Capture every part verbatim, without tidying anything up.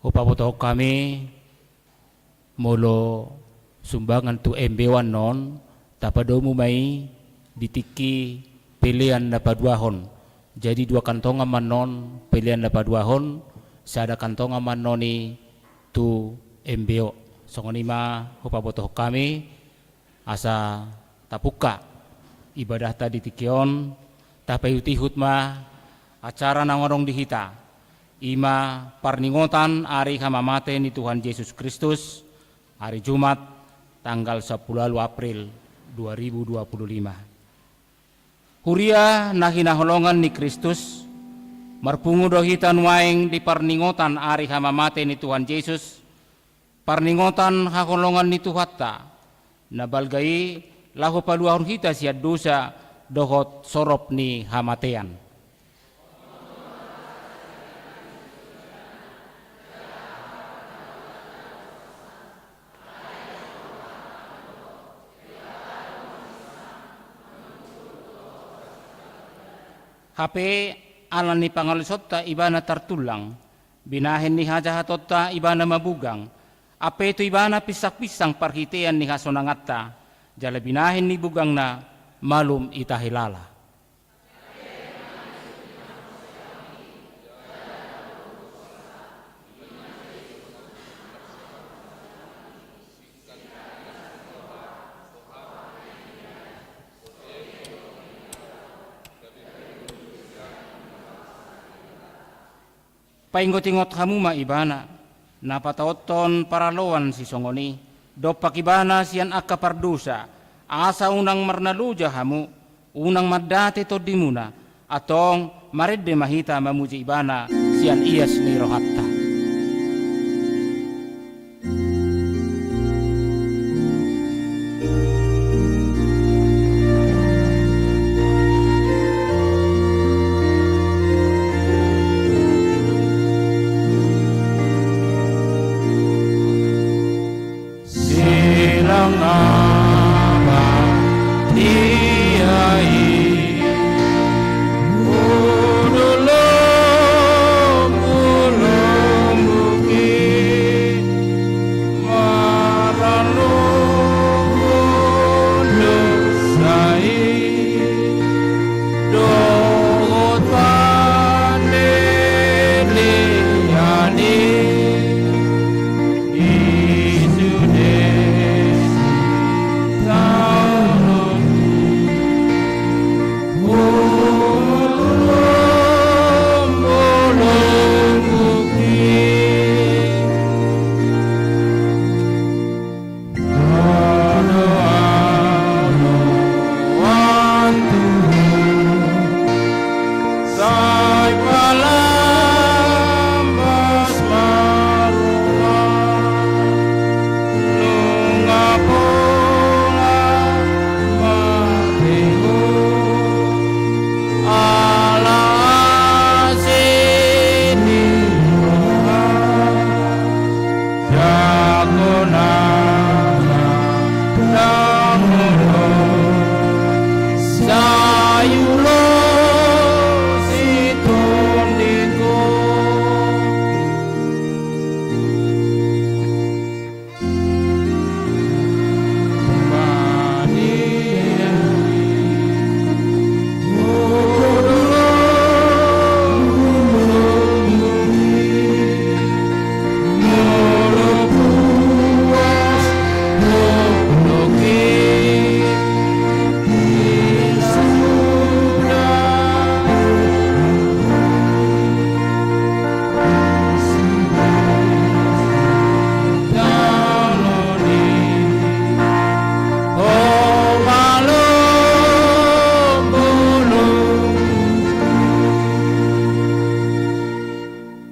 Hupabotohon hami, molo sumbangan tu M B O annon, tapadomu ma i di tingki pelean na paduahon. Jadi dua kantongan ma annon pelean na paduahon, sada kantongan ma annon i tu M B O. Songon i ma hupabotohon hami, asa tapungka ibadahta di tingki on, tapaihut-ihut ma acara naung adong di hita, i ma parningotan ari hamamate ni Tuhan Jesus Kristus, ari Jumat, tanggal sampulu ualu April dua ribu dua puluh lima. Huria na hinaholongan ni Kristus, marpungu do hita nuaeng di parningotan ari hamamate ni Tuhan Jesus, parningotan haholongan ni Tuhanta, na balga i laho paluahon hita sian dosa dohot sorop ni hamatean. Hape ala ni pangalosonta ibana tartullang, binahen ni hajahatonta ibana mabugang, ampe tu ibana pinsang-pinsang parhitean ni hasonanganta, jala binahen ni bugangna malum ita hilala. Paingot-ingot hamu ma ibana, na pataothon paraloan sisongon i, dompak ibana sian angka pardosa, asa unang marnaloja hamu, unang mandate tondimuna, antong marende ma hita mamuji ibana sian ias ni rohanta. Silang naba dia i, ululungulungki, maraloan dosa i, dohot panelehon i. Sai palambas ma roha, nunga pola matehon, ala asi ni roha, jago na, na, na, sai ulos i tondingku.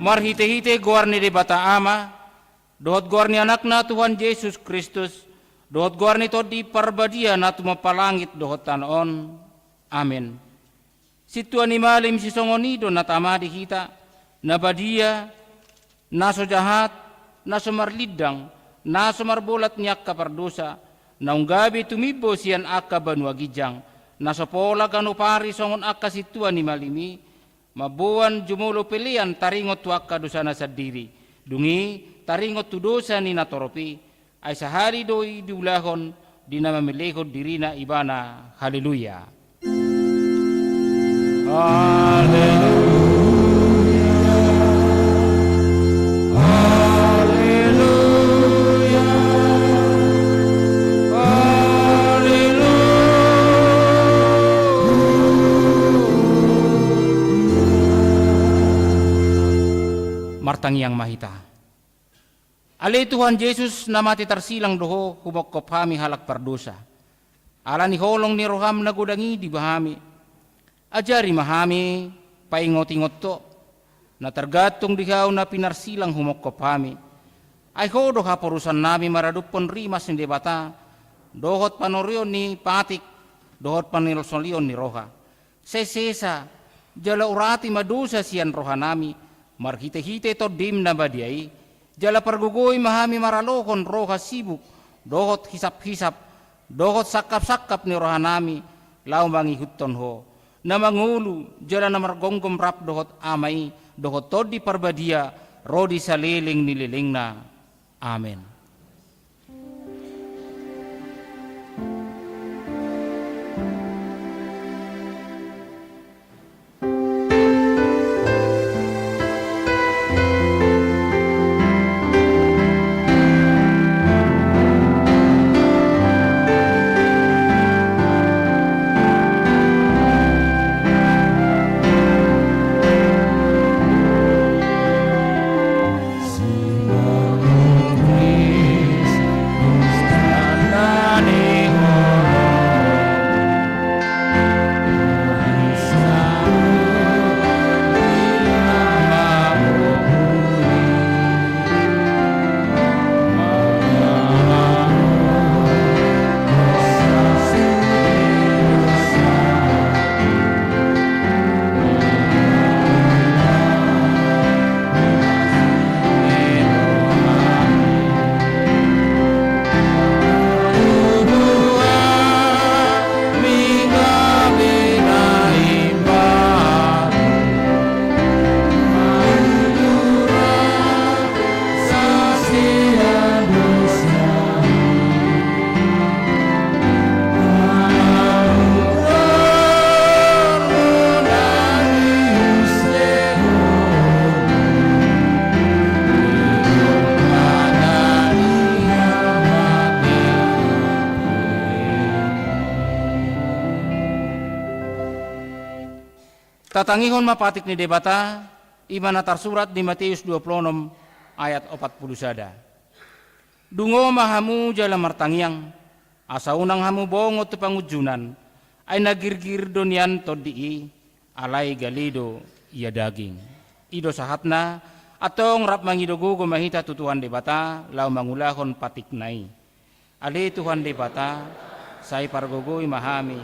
Marhitehite goar ni Debata Ama, dohot goar ni Anakna Tuhan Jesus Kristus, dohot goar ni Tondi Parbadia na tumompa langit dohot tano on. Amen. Sintua ni malim sisongon i do na tama di hita, na badia, na so jahat, na so marlindang, na so marbolat ni angka pardosa, naung gabe tumimbo sian angka banua ginjang, na so pola ganup ari songon angka sintua ni malim i, mamboan jumolo pelean taringot tu angka dosana sandiri, Dung i taringot tu dosa ni natorop i, ai sahali do i diulahon di na mamelehon dirina ibana. Haleluya. Haleluya. Haleluya. Haleluya. Martangiang ma hita. Ale Tuhan Jesus, na mate tarsilang do Ho humongkop hami halak pardosa. Ala ni holong ni roham na godang i dibahen hami, ajari ma hami paingot-ingot Ho, na targantung di Ho na pinarsilang humongkop hami. Ai Ho do haporusannami maradophon rimas ni Debata, dohot panorion ni patik, dohot panolsolion ni roha. Sai sesa jala urati ma dosa sian rohanami, marhite-hite Tondim na badia i, jala pargogoi ma hami maralohon roha sibuk, dohot hisap-hisap, dohot sangkap-sangkap ni rohanami, laho mangihuthon Ho, na mangolu jala na margomgom rap dohot Ama i, dohot Tondi Parbadia, ro di saleleng ni lelengna. Amen. Tatangihon ma patik ni Debata, i ma na tarsurat di Mateus dua pulu onom ayat opat pulu sada. Dungo ma hamu jala martangiang, asa unang hamu bongot tu pangunjunan, ai na girgir do nian Tondi i, alai gale do ia daging. I do sahatna. Antong rap mangido gogo ma hita tu Tuhan Debata, laho mangulahon patikna i. Ale Tuhan Debata, sai pargogoi ma hami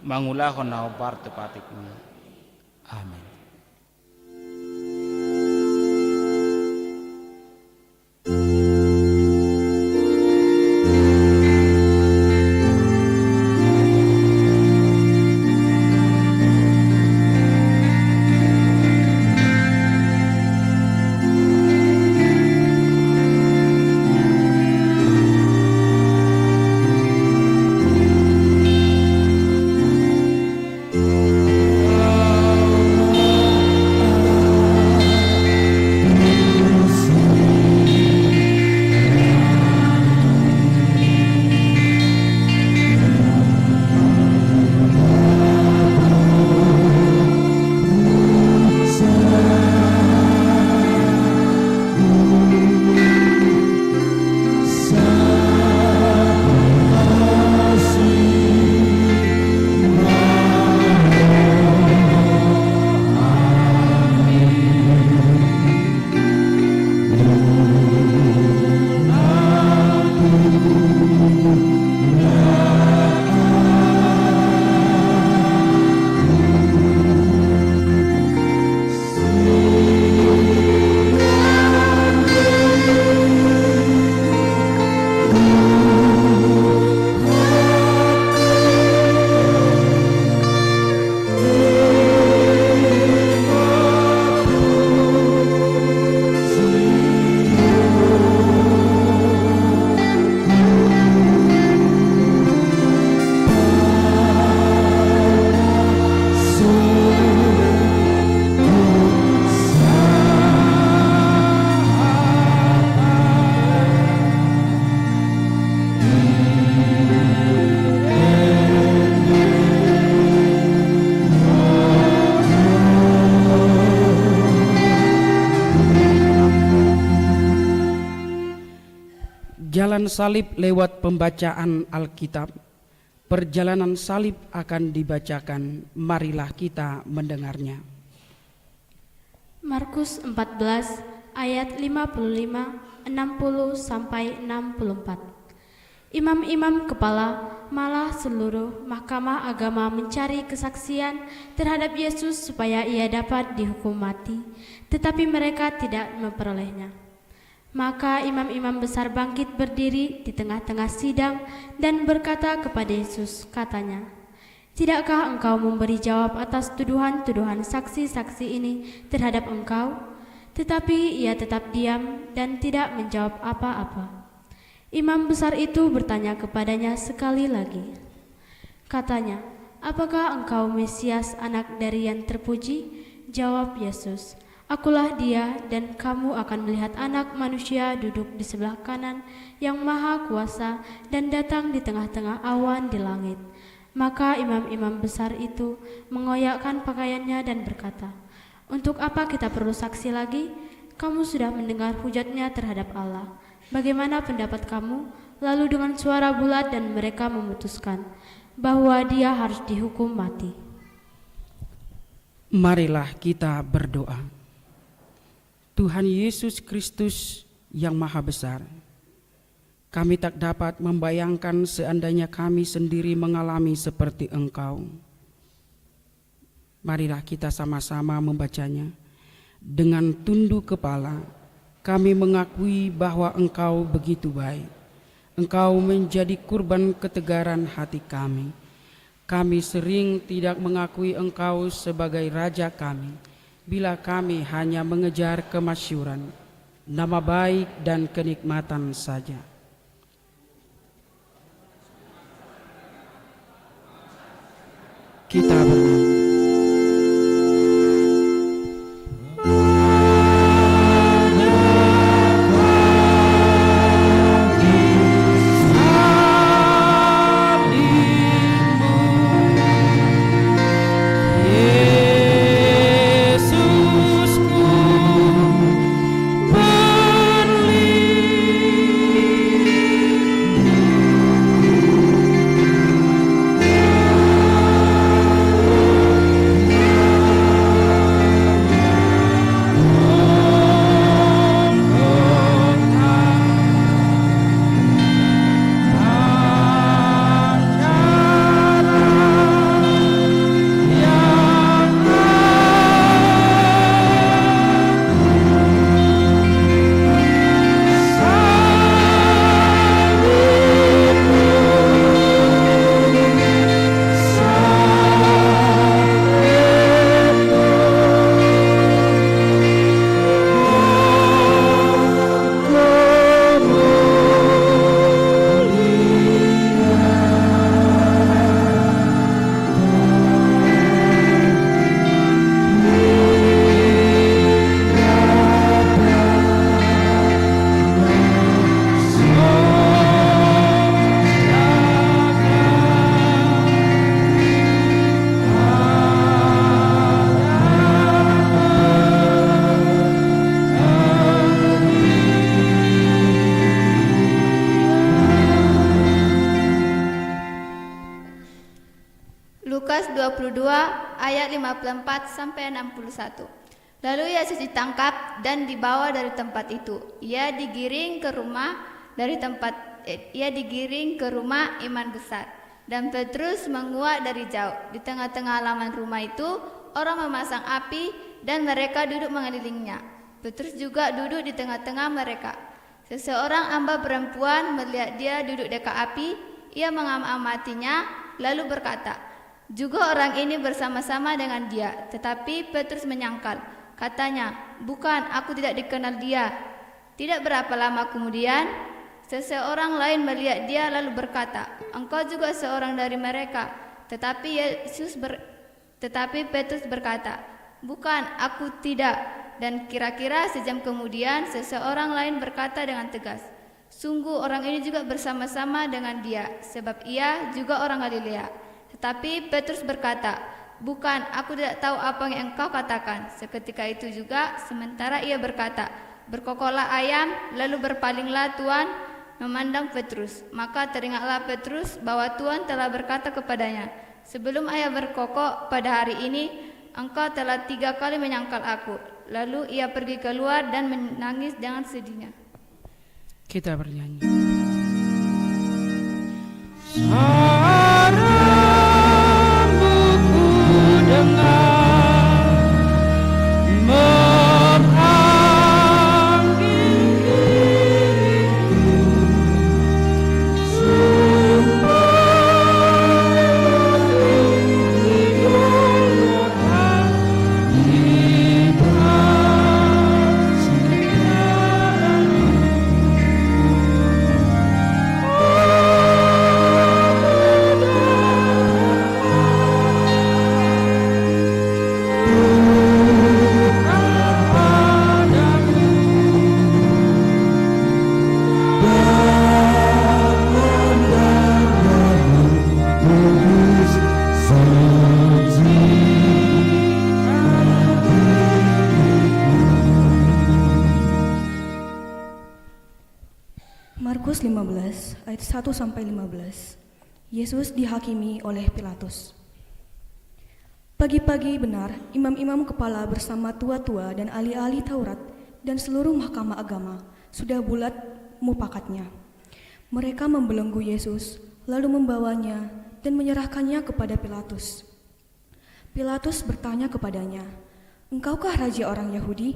mangulahon na hombar tu patikmi. Amen. Jalan salib lewat pembacaan Alkitab. Perjalanan salib akan dibacakan, marilah kita mendengarnya. Markus empat belas ayat lima puluh lima, enam puluh sampai enam puluh empat. Imam-imam kepala, malah seluruh mahkamah agama mencari kesaksian terhadap Yesus supaya ia dapat dihukum mati, tetapi mereka tidak memperolehnya. Maka imam-imam besar bangkit berdiri di tengah-tengah sidang dan berkata kepada Yesus, katanya, "Tidakkah engkau memberi jawab atas tuduhan-tuduhan saksi-saksi ini terhadap engkau?" Tetapi ia tetap diam dan tidak menjawab apa-apa. Imam besar itu bertanya kepadanya sekali lagi. Katanya, "Apakah engkau Mesias, Anak dari Yang Terpuji?" Jawab Yesus, "Akulah Dia, dan kamu akan melihat Anak Manusia duduk di sebelah kanan Yang Maha Kuasa dan datang di tengah-tengah awan di langit." Maka imam-imam besar itu mengoyakkan pakaiannya dan berkata, "Untuk apa kita perlu saksi lagi? Kamu sudah mendengar hujatnya terhadap Allah. Bagaimana pendapat kamu?" Lalu dengan suara bulat dan mereka memutuskan bahwa dia harus dihukum mati. Marilah kita berdoa. Tuhan Yesus Kristus yang Maha Besar, kami tak dapat membayangkan seandainya kami sendiri mengalami seperti Engkau. Marilah kita sama-sama membacanya. Dengan tunduk kepala, kami mengakui bahwa Engkau begitu baik. Engkau menjadi kurban ketegaran hati kami. Kami sering tidak mengakui Engkau sebagai Raja kami, bila kami hanya mengejar kemasyhuran, nama baik, dan kenikmatan saja. Kita bernyanyi. Lukas dua puluh dua ayat lima puluh empat sampai enam puluh satu. Lalu Yesus ditangkap dan dibawa dari tempat itu. Ia digiring ke rumah dari tempat, eh, ia digiring ke rumah imam besar. Dan Petrus menguak dari jauh. Di tengah-tengah halaman rumah itu, orang memasang api dan mereka duduk mengelilingnya. Petrus juga duduk di tengah-tengah mereka. Seseorang hamba perempuan melihat dia duduk dekat api, ia mengamati-amatinya, lalu berkata, "Juga orang ini bersama-sama dengan dia." Tetapi Petrus menyangkal, katanya, "Bukan, aku tidak dikenal dia." Tidak berapa lama kemudian, seseorang lain melihat dia lalu berkata, "Engkau juga seorang dari mereka." Tetapi Yesus ber-, tetapi Petrus berkata, "Bukan, aku tidak." Dan kira-kira sejam kemudian, seseorang lain berkata dengan tegas, "Sungguh, orang ini juga bersama-sama dengan dia, sebab ia juga orang Galilea." Tetapi Petrus berkata, "Bukan, aku tidak tahu apa yang engkau katakan." Seketika itu juga, sementara ia berkata, berkokoklah ayam, lalu berpalinglah tuan memandang Petrus. Maka teringatlah Petrus bahwa Tuhan telah berkata kepadanya, "Sebelum ayah berkokok pada hari ini, engkau telah tiga kali menyangkal Aku." Lalu ia pergi keluar dan menangis dengan sedihnya. Kita bernyanyi. Markus lima belas ayat satu sampai lima belas. Yesus dihakimi oleh Pilatus. Pagi-pagi benar, imam-imam kepala bersama tua-tua dan ahli-ahli Taurat dan seluruh mahkamah agama sudah bulat mupakatnya. Mereka membelenggu Yesus, lalu membawanya dan menyerahkannya kepada Pilatus. Pilatus bertanya kepadanya, "Engkaukah raja orang Yahudi?"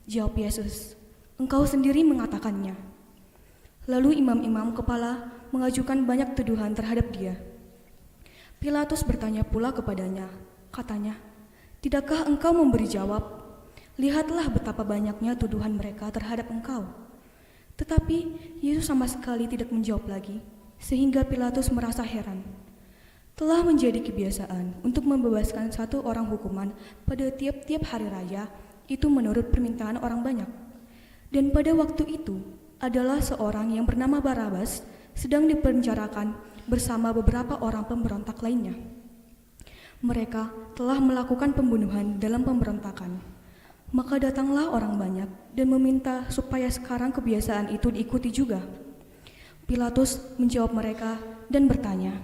Jawab Yesus, "Engkau sendiri mengatakannya." Lalu imam-imam kepala mengajukan banyak tuduhan terhadap Dia. Pilatus bertanya pula kepadanya, katanya, "Tidakkah engkau memberi jawab? Lihatlah betapa banyaknya tuduhan mereka terhadap engkau." Tetapi Yesus sama sekali tidak menjawab lagi, sehingga Pilatus merasa heran. Telah menjadi kebiasaan untuk membebaskan satu orang hukuman pada tiap-tiap hari raya, itu menurut permintaan orang banyak. Dan pada waktu itu adalah seorang yang bernama Barabas sedang dipenjarakan bersama beberapa orang pemberontak lainnya. Mereka telah melakukan pembunuhan dalam pemberontakan. Maka datanglah orang banyak dan meminta supaya sekarang kebiasaan itu diikuti juga. Pilatus menjawab mereka dan bertanya,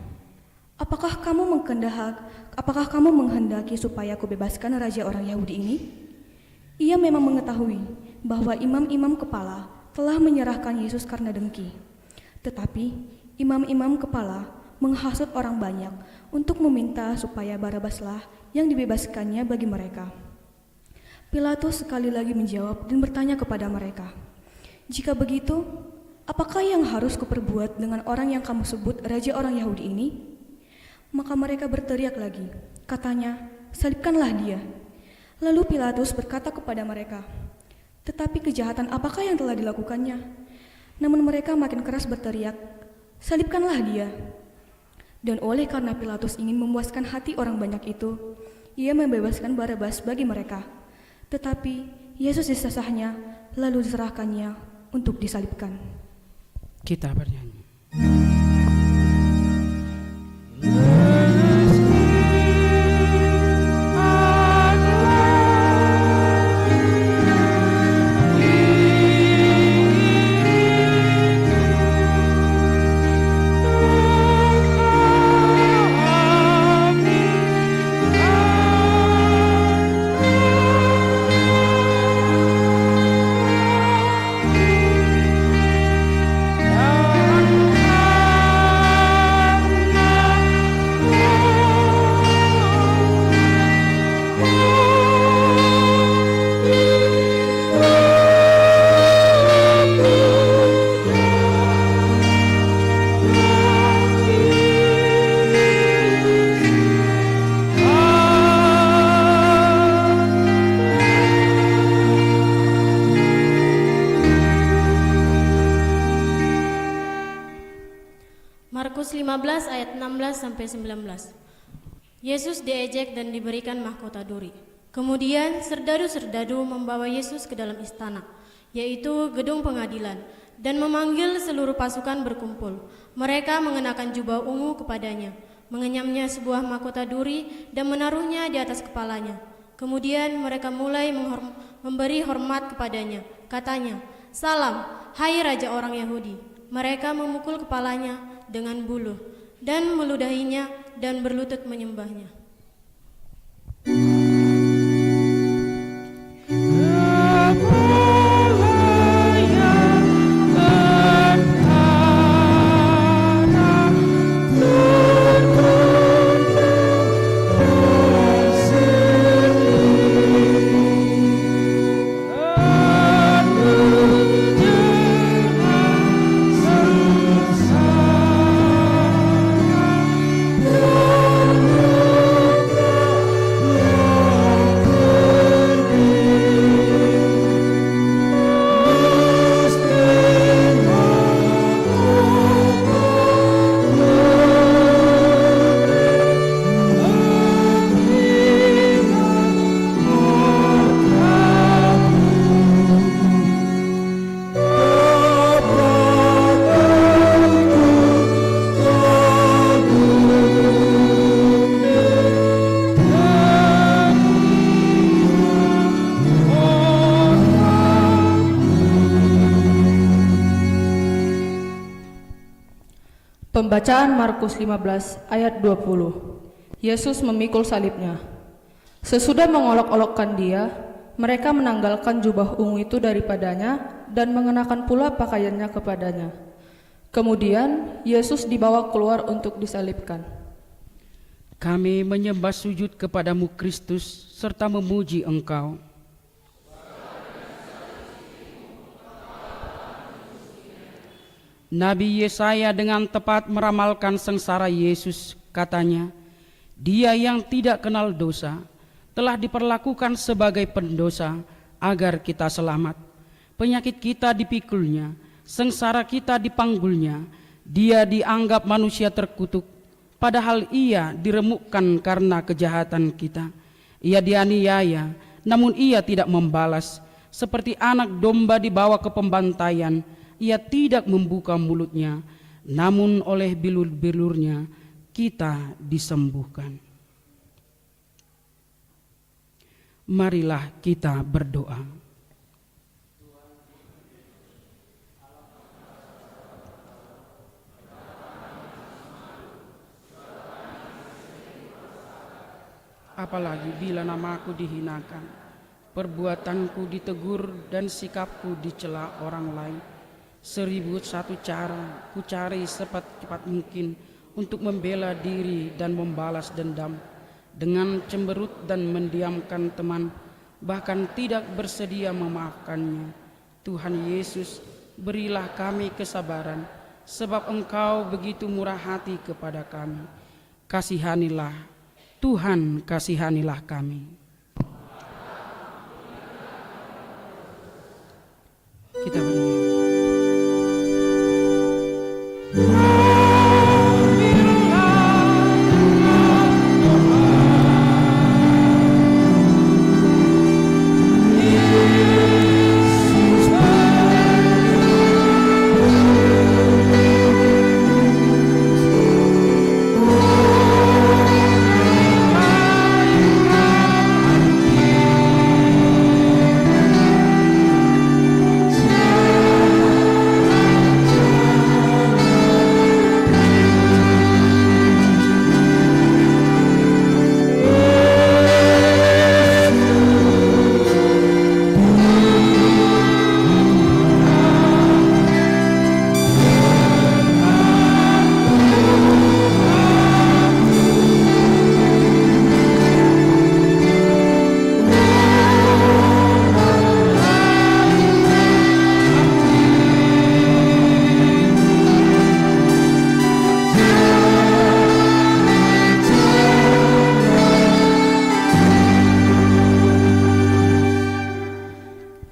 "Apakah kamu menghendahak-, apakah kamu menghendaki supaya kubebaskan raja orang Yahudi ini?" Ia memang mengetahui bahwa imam-imam kepala telah menyerahkan Yesus karena dengki. Tetapi imam-imam kepala menghasut orang banyak untuk meminta supaya Barabaslah yang dibebaskannya bagi mereka. Pilatus sekali lagi menjawab dan bertanya kepada mereka, "Jika begitu, apakah yang harus kuperbuat dengan orang yang kamu sebut raja orang Yahudi ini?" Maka mereka berteriak lagi, katanya, "Salibkanlah Dia!" Lalu Pilatus berkata kepada mereka, "Tetapi kejahatan apakah yang telah dilakukannya?" Namun mereka makin keras berteriak, "Salibkanlah Dia!" Dan oleh karena Pilatus ingin memuaskan hati orang banyak itu, ia membebaskan Barabas bagi mereka. Tetapi Yesus disasahnya, lalu diserahkannya untuk disalibkan. Kita bernyanyi. Markus lima belas ayat enam belas sampai sembilan belas. Yesus diejek dan diberikan mahkota duri. Kemudian serdadu-serdadu membawa Yesus ke dalam istana, yaitu gedung pengadilan, dan memanggil seluruh pasukan berkumpul. Mereka mengenakan jubah ungu kepadanya, mengenyamnya sebuah mahkota duri, dan menaruhnya di atas kepalanya. Kemudian mereka mulai menghorm-, memberi hormat kepadanya. Katanya, "Salam, hai Raja orang Yahudi." Mereka memukul kepalanya dengan bulu dan meludahinya dan berlutut menyembahnya. Pembacaan Markus lima belas ayat dua puluh. Yesus memikul salibnya. Sesudah mengolok-olokkan Dia, mereka menanggalkan jubah ungu itu daripadanya dan mengenakan pula pakaiannya kepadanya. Kemudian, Yesus dibawa keluar untuk disalibkan. Kami menyembah sujud kepada-Mu, Kristus, serta memuji Engkau. Nabi Yesaya dengan tepat meramalkan sengsara Yesus. Katanya, "Dia yang tidak kenal dosa telah diperlakukan sebagai pendosa agar kita selamat. Penyakit kita dipikul-Nya, sengsara kita dipanggul-Nya. Dia dianggap manusia terkutuk, padahal Ia diremukkan karena kejahatan kita. Ia dianiaya, namun Ia tidak membalas. Seperti anak domba dibawa ke pembantaian, Ia tidak membuka mulut-Nya. Namun oleh bilur-bilur-Nya kita disembuhkan." Marilah kita berdoa. Apalagi bila namaku dihinakan, perbuatanku ditegur, dan sikapku dicela orang lain. Seribu satu cara kucari secepat-cepat mungkin untuk membela diri dan membalas dendam, dengan cemberut dan mendiamkan teman, bahkan tidak bersedia memaafkannya. Tuhan Yesus, berilah kami kesabaran, sebab Engkau begitu murah hati kepada kami. Kasihanilah, Tuhan, kasihanilah kami. Kita berdiri.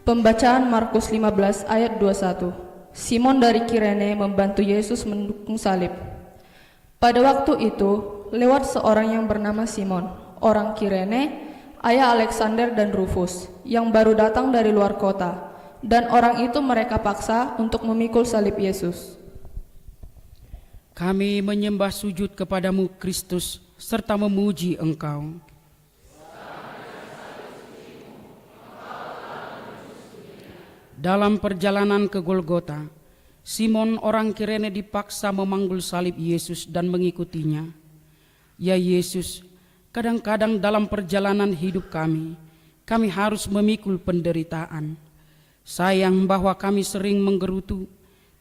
Pembacaan Markus lima belas ayat dua puluh satu. Simon dari Kirene membantu Yesus mendukung salib. Pada waktu itu, lewat seorang yang bernama Simon, orang Kirene, ayah Alexander dan Rufus, yang baru datang dari luar kota, dan orang itu mereka paksa untuk memikul salib Yesus. Kami menyembah sujud kepada-Mu, Kristus, serta memuji Engkau. Dalam perjalanan ke Golgota, Simon orang Kirene dipaksa memanggul salib Yesus dan mengikutinya. Ya Yesus, kadang-kadang dalam perjalanan hidup kami, kami harus memikul penderitaan. Sayang bahwa kami sering menggerutu,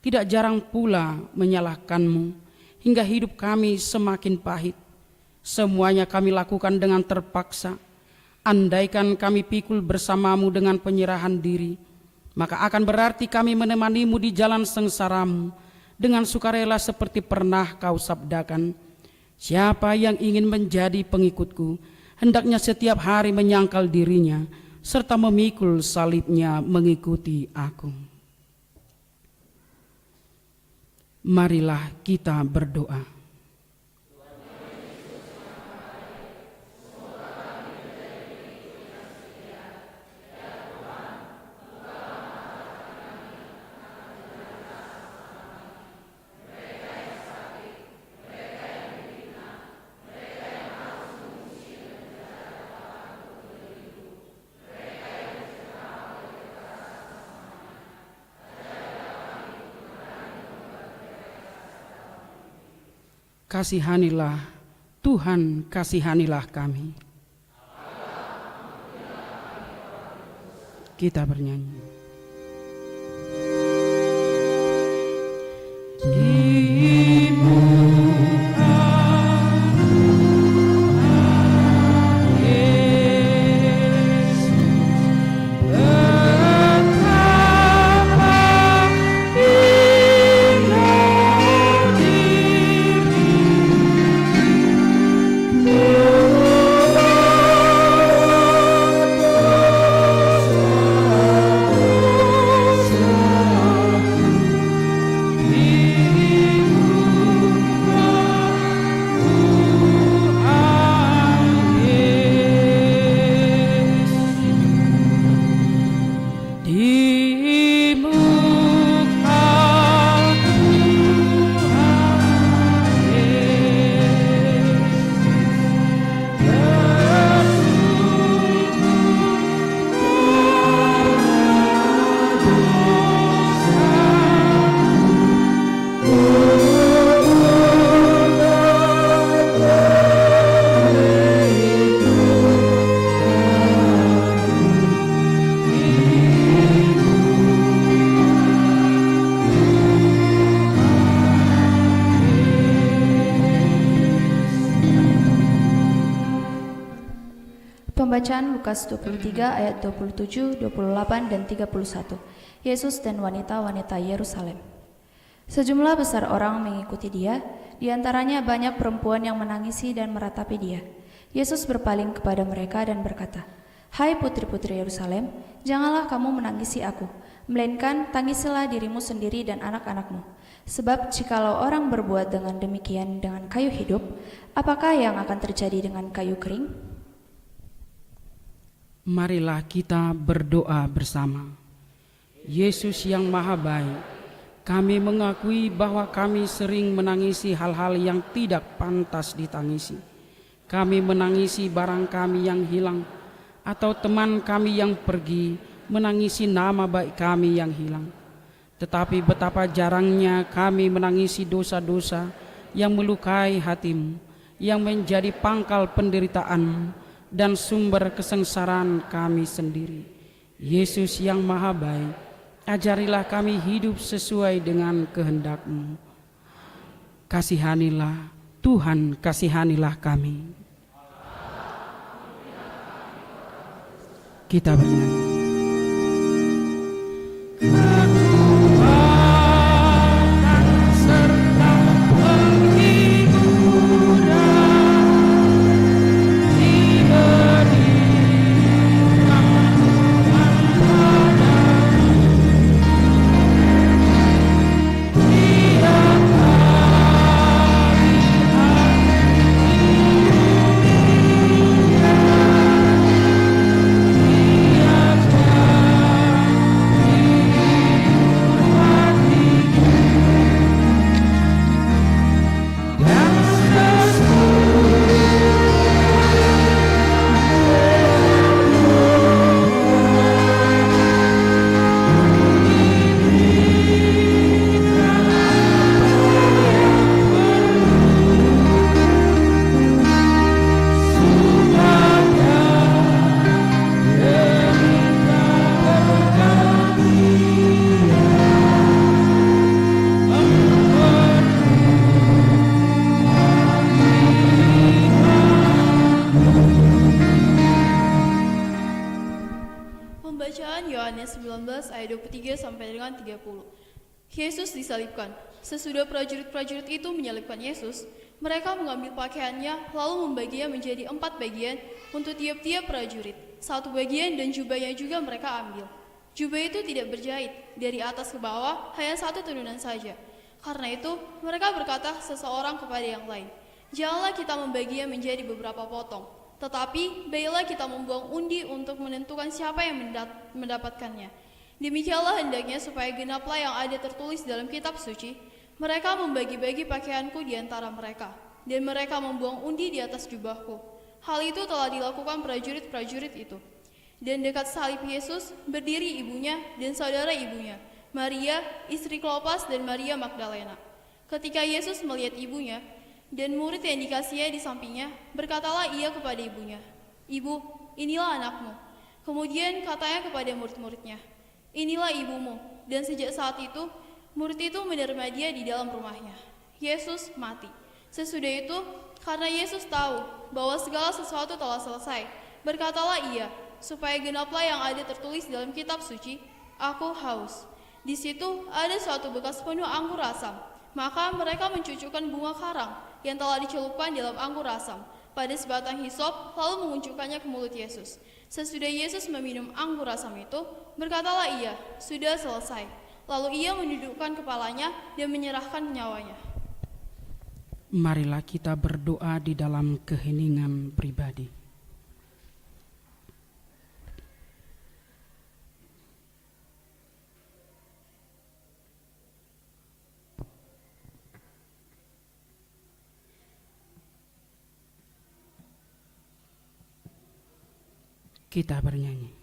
tidak jarang pula menyalahkan-Mu, hingga hidup kami semakin pahit. Semuanya kami lakukan dengan terpaksa. Andaikan kami pikul bersama-Mu dengan penyerahan diri, maka akan berarti kami menemani-Mu di jalan sengsara-Mu dengan sukarela seperti pernah Kau sabdakan. Siapa yang ingin menjadi pengikut-Ku, hendaknya setiap hari menyangkal dirinya, serta memikul salibnya mengikuti Aku. Marilah kita berdoa. Kasihanilah, Tuhan, kasihanilah kami. Kita bernyanyi. Pembacaan Lukas dua puluh tiga ayat dua puluh tujuh, dua puluh delapan, dan tiga puluh satu. Yesus dan wanita-wanita Yerusalem. Sejumlah besar orang mengikuti Dia, di antaranya banyak perempuan yang menangisi dan meratapi Dia. Yesus berpaling kepada mereka dan berkata, "Hai putri-putri Yerusalem, janganlah kamu menangisi Aku, melainkan tangisilah dirimu sendiri dan anak-anakmu. Sebab jikalau orang berbuat dengan demikian dengan kayu hidup, apakah yang akan terjadi dengan kayu kering?" Marilah kita berdoa bersama. Yesus yang Maha Baik, kami mengakui bahwa kami sering menangisi hal-hal yang tidak pantas ditangisi. Kami menangisi barang kami yang hilang, atau teman kami yang pergi, menangisi nama baik kami yang hilang. Tetapi betapa jarangnya kami menangisi dosa-dosa yang melukai hatimu, yang menjadi pangkal penderitaanmu dan sumber kesengsaraan kami sendiri. Yesus yang Maha Baik, ajarilah kami hidup sesuai dengan kehendak-Mu. Kasihanilah, Tuhan, kasihanilah kami. Kita bernyanyi. ayat dua puluh tiga sampai dengan tiga puluh. Yesus disalibkan. Sesudah prajurit-prajurit itu menyalibkan Yesus, mereka mengambil pakaiannya lalu membaginya menjadi empat bagian untuk tiap-tiap prajurit. Satu bagian dan jubahnya juga mereka ambil. Jubah itu tidak berjahit, dari atas ke bawah hanya satu tenunan saja. Karena itu, mereka berkata seseorang kepada yang lain, "Janganlah kita membaginya menjadi beberapa potong, tetapi baiklah kita membuang undi untuk menentukan siapa yang mendat-, mendapatkannya." Demikianlah hendaknya supaya genaplah yang ada tertulis dalam kitab suci, "Mereka membagi-bagi pakaianku di antara mereka, dan mereka membuang undi di atas jubahku." Hal itu telah dilakukan prajurit-prajurit itu. Dan dekat salib Yesus berdiri ibunya dan saudara ibunya, Maria, istri Klopas, dan Maria Magdalena. Ketika Yesus melihat ibunya dan murid yang dikasihnya di sampingnya, berkatalah ia kepada ibunya, "Ibu, inilah anakmu." Kemudian katanya kepada murid-muridnya, "Inilah ibumu." Dan sejak saat itu, murid itu menerima dia di dalam rumahnya. Yesus mati. Sesudah itu, karena Yesus tahu bahwa segala sesuatu telah selesai, berkatalah ia, supaya genaplah yang ada tertulis dalam kitab suci, "Aku haus." Di situ ada suatu bekas penuh anggur asam. Maka mereka mencucukkan bunga karang yang telah dicelupkan dalam anggur asam pada sebatang hisop, lalu menguncukkannya ke mulut Yesus. Sesudah Yesus meminum anggur asam itu, berkatalah ia, "Sudah selesai." Lalu ia menundukkan kepalanya dan menyerahkan nyawanya. Marilah kita berdoa di dalam keheningan pribadi. Kita bernyanyi.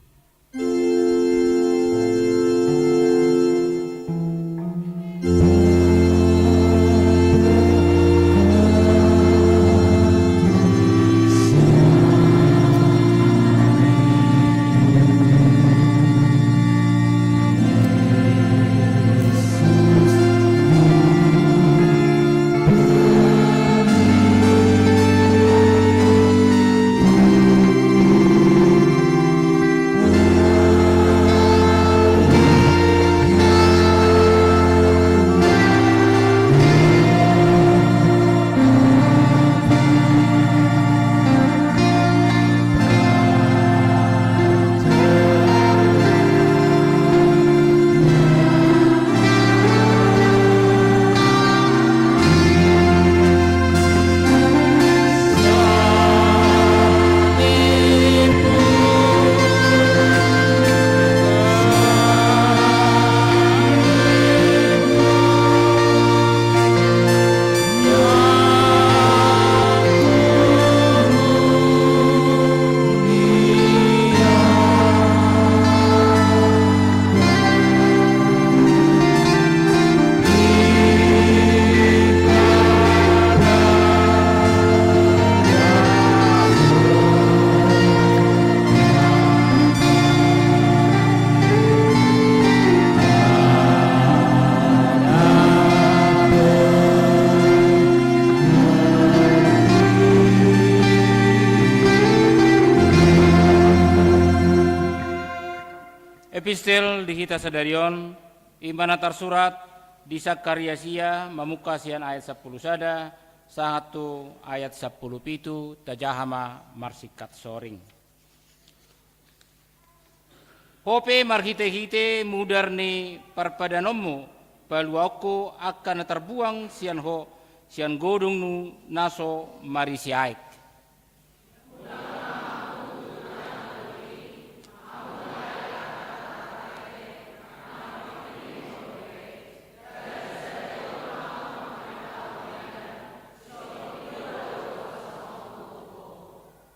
Epistel di hita sadari on, i ma na tarsurat di Sakarias ia, mamungka sian ayat sampulu sada sahat tu ayat sampulu pitu, tajaha ma marsingkat soring. Ho pe marhitehite mudar ni parpadanonmu, paluahon ho angka na tarbuang sian ho, sian godongmu na so marisi aek.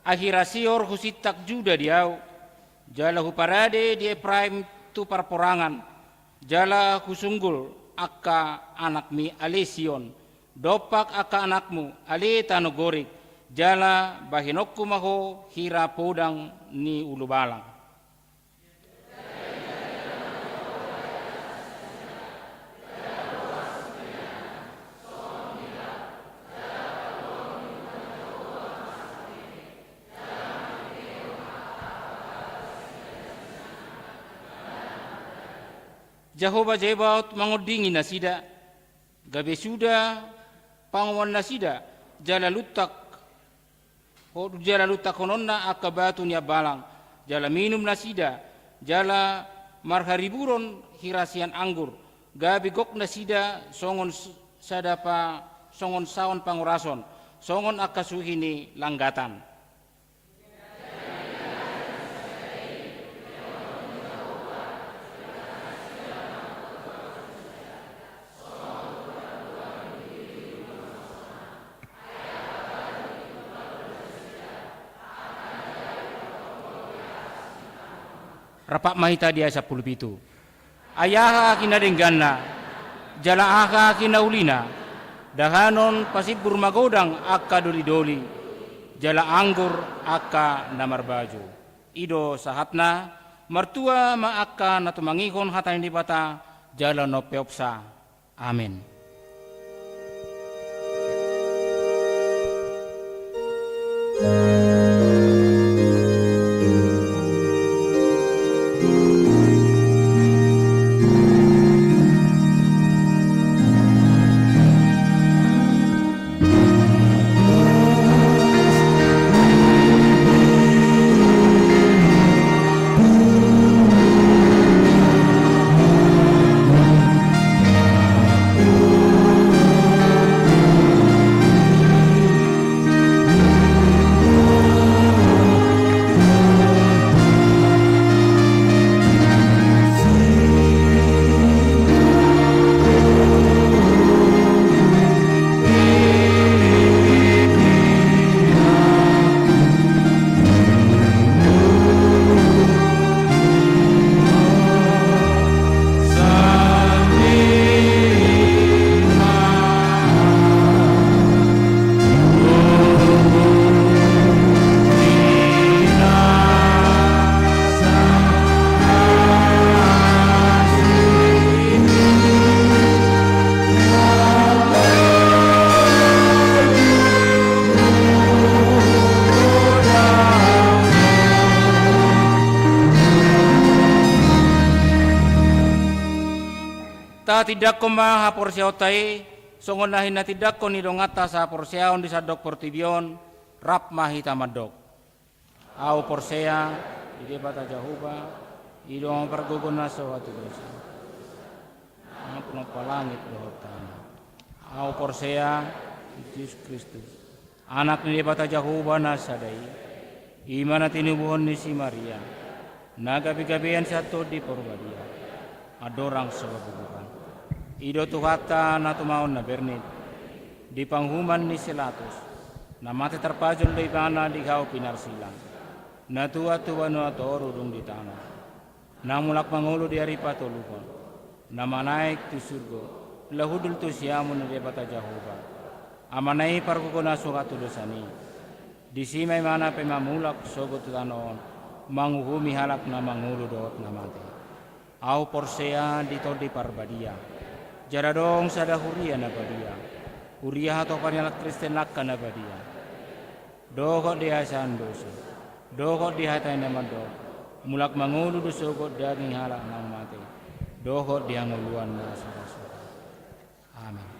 Akhira sihor husintak Juda di ahu, jala huparade di Epraim tu parporangan, jala husunggul angka anakmi ale Sion, dompak angka anakmu ale tano Gorik, jala bahenonku ma ho hira podang ni ulubalang. Jahowa Zebaot mangondingi nasida, gabe suda pangomoan nasida, jala luntak, jala luntakhononna angka batu ni ambalang, jala minum nasida, jala marhariburon hira sian anggur, gabe gok nasida songon s-, sada pa-, songon saon pangorason, songon angka suhi ni langgatan. Rap ma hita di ayat sampulu pitu. Ai aha hina dengganna, jala aha hina ulina, dahanon pasimbur magodang angka doli-doli, jala anggur angka na marbaju. I do sahatna. Martua ma angka na tumangihon hata ni Debata, jala na umpeopsa. Amen. Tatindangkon ma haporseaonta i, songon na hinatindangkon ni donganta sahaporseaon di sandok portibi on, rap ma hita mandok. Ahu porsea di Debata Jahowa, i do ma pargogo na so hatudosan. Ampun ompa langit dohot tano. Ahu porsea di Jesus Kristus, Anak ni Debata Jahowa na sada i, i ma na tinubuhon ni si Maria, na gabe-gabean sian Tondi Porbadia, andorang so gabe bulan. I do Tuhanta na tumaon na bernit, di panguhuman ni si Latus, na mate tarpajol do ibana di hau pinarsilang, na tuat tu banua toru dung di tano, na mulak mangolu di ari patoluhon, na manaek tu surgo, laho hundul tu siamun ni Debata Jahowa, Amana i pargogo na so hatudosan i. Disi ma ibana pe mamulak sogot tu tano on, manguhumi halak na mangolu dohot na mate. Ahu porsea di Tondi Parbadia, jala adong sada huria na badia, huria hatopan ni halak Kristen angka na badia, dohot di hasesaan dosa, dohot di hata ni na mandok, mulak mangolu do sogot daging halak na mate, dohot di hangoluan na so ra sogot. Amen.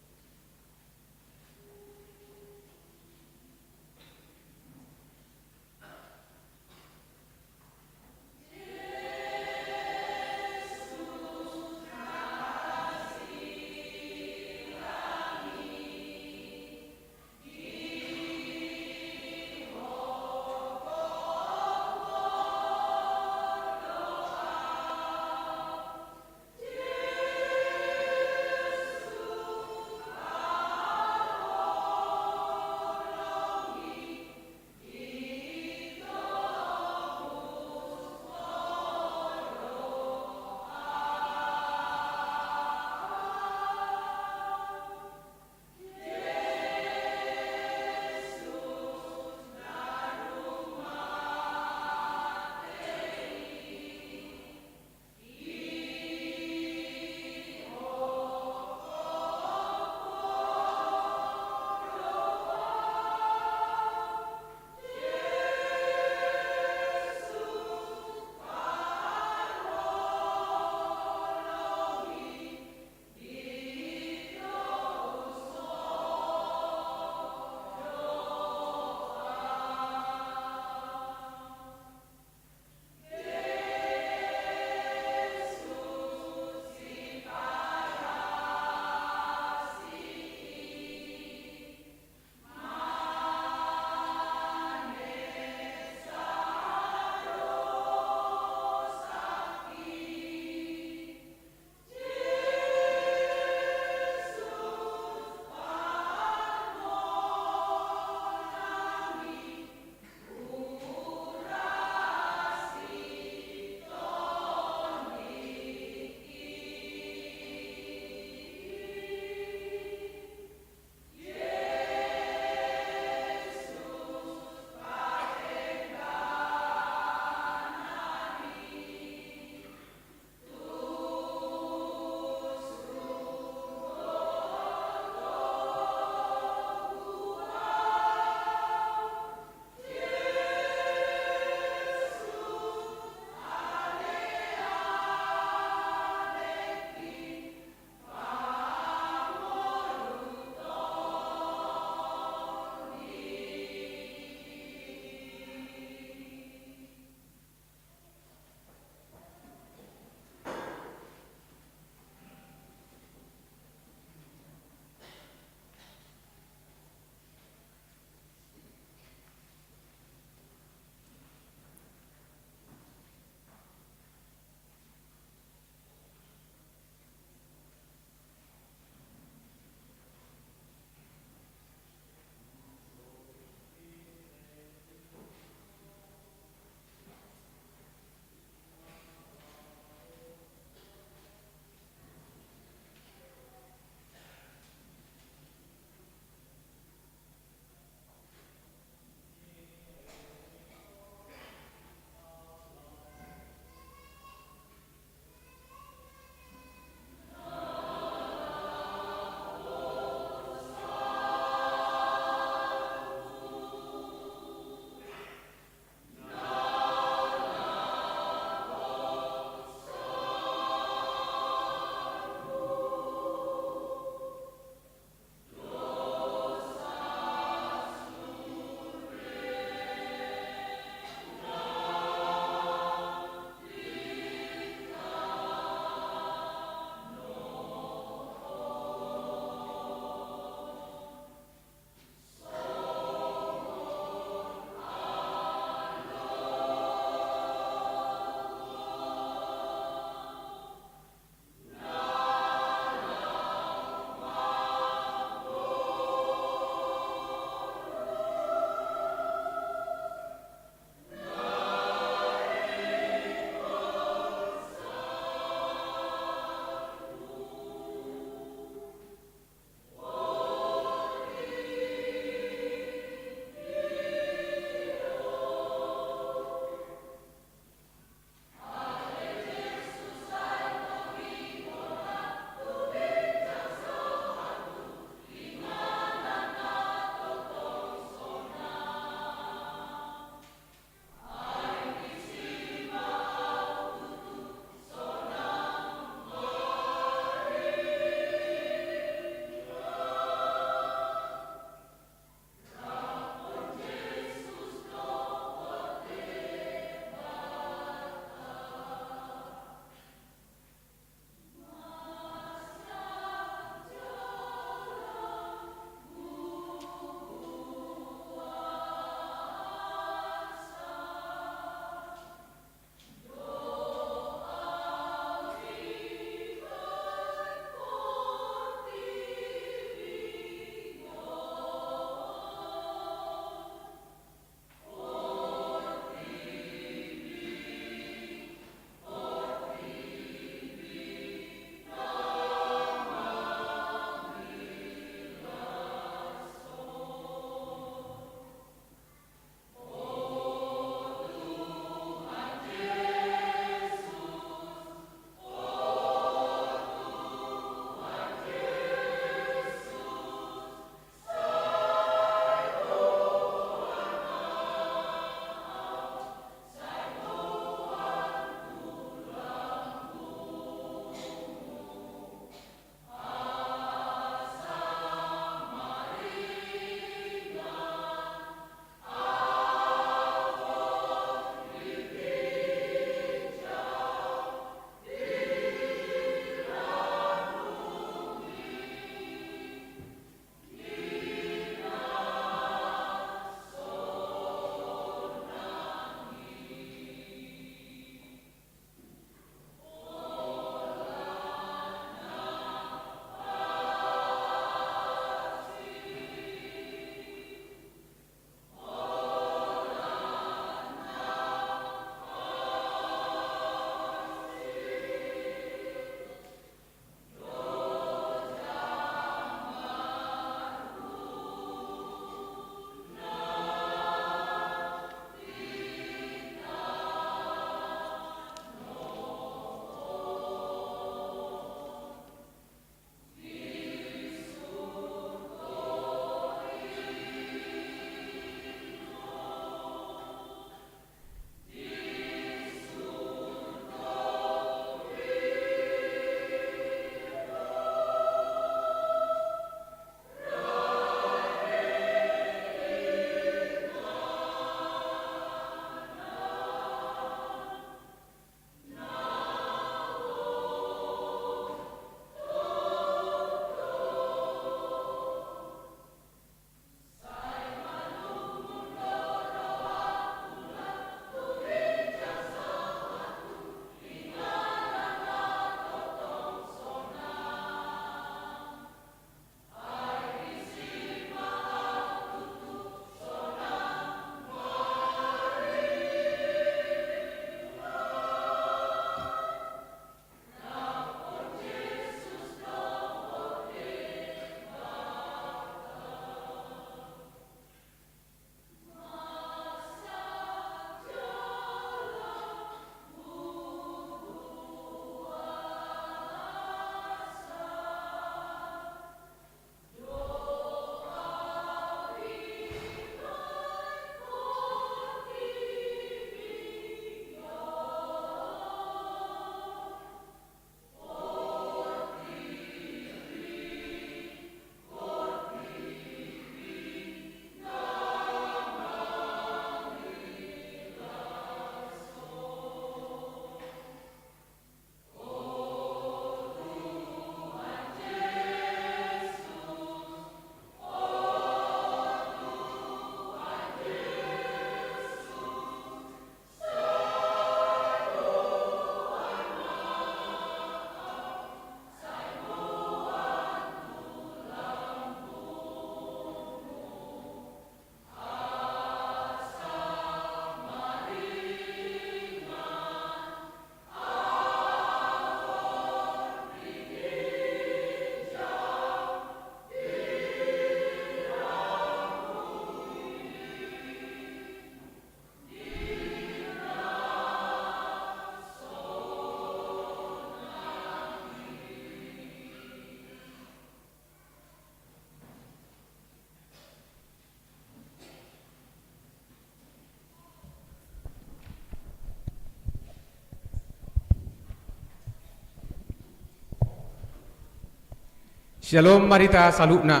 Syalom ma di hita saluhutna.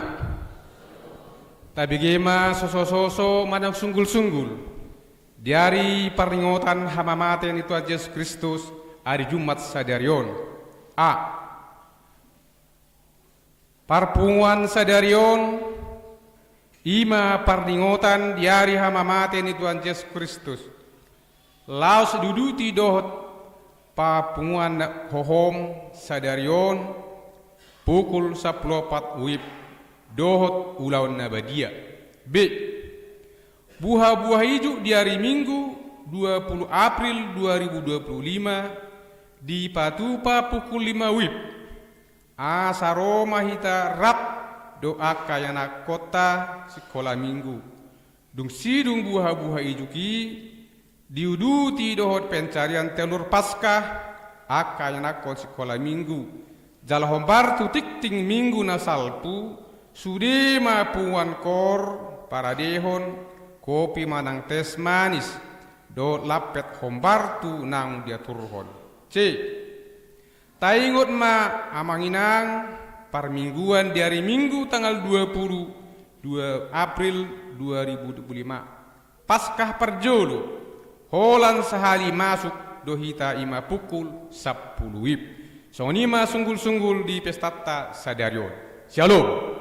Tabege ma sosososo manang sunggulsunggul di ari parningotan hamamate ni Tuhan Jesus Kristus, ari Jumat sadari on. A. Parpunguan sadari on, i ma parningotan di ari hamamate ni Tuhan Jesus Kristus. Laos diuduti dohot parpunguan na hohom sadari on pukul sampulu opat wib dohot ulaon na badia. B. Buhabuha ijuk di ari Minggu dua puluh April dua ribu dua puluh lima dipatupa pukul lima wib. Asa ro ma hita rap dohot angka ianakhonta sikola Minggu. Dung sidung buhabuha ijuk i, diuduti dohot pencarian telur Paskah angka ianakhon sikola Minggu. Jala hombar tu tingting Minggu na salpu, sude ma punguan koor paradehon kopi manang teh manis dohot lampet hombar tu naung diaturhon. C. Taingot ma amang inang, parmingguan di ari Minggu tanggal dua puluh dua April dua ribu dua puluh lima, Paskah parjolo, holan sahali masuk do hita, i ma pukul sampulu wib. Songon i ma sunggulsunggul di pestanta sadari on. Syalom.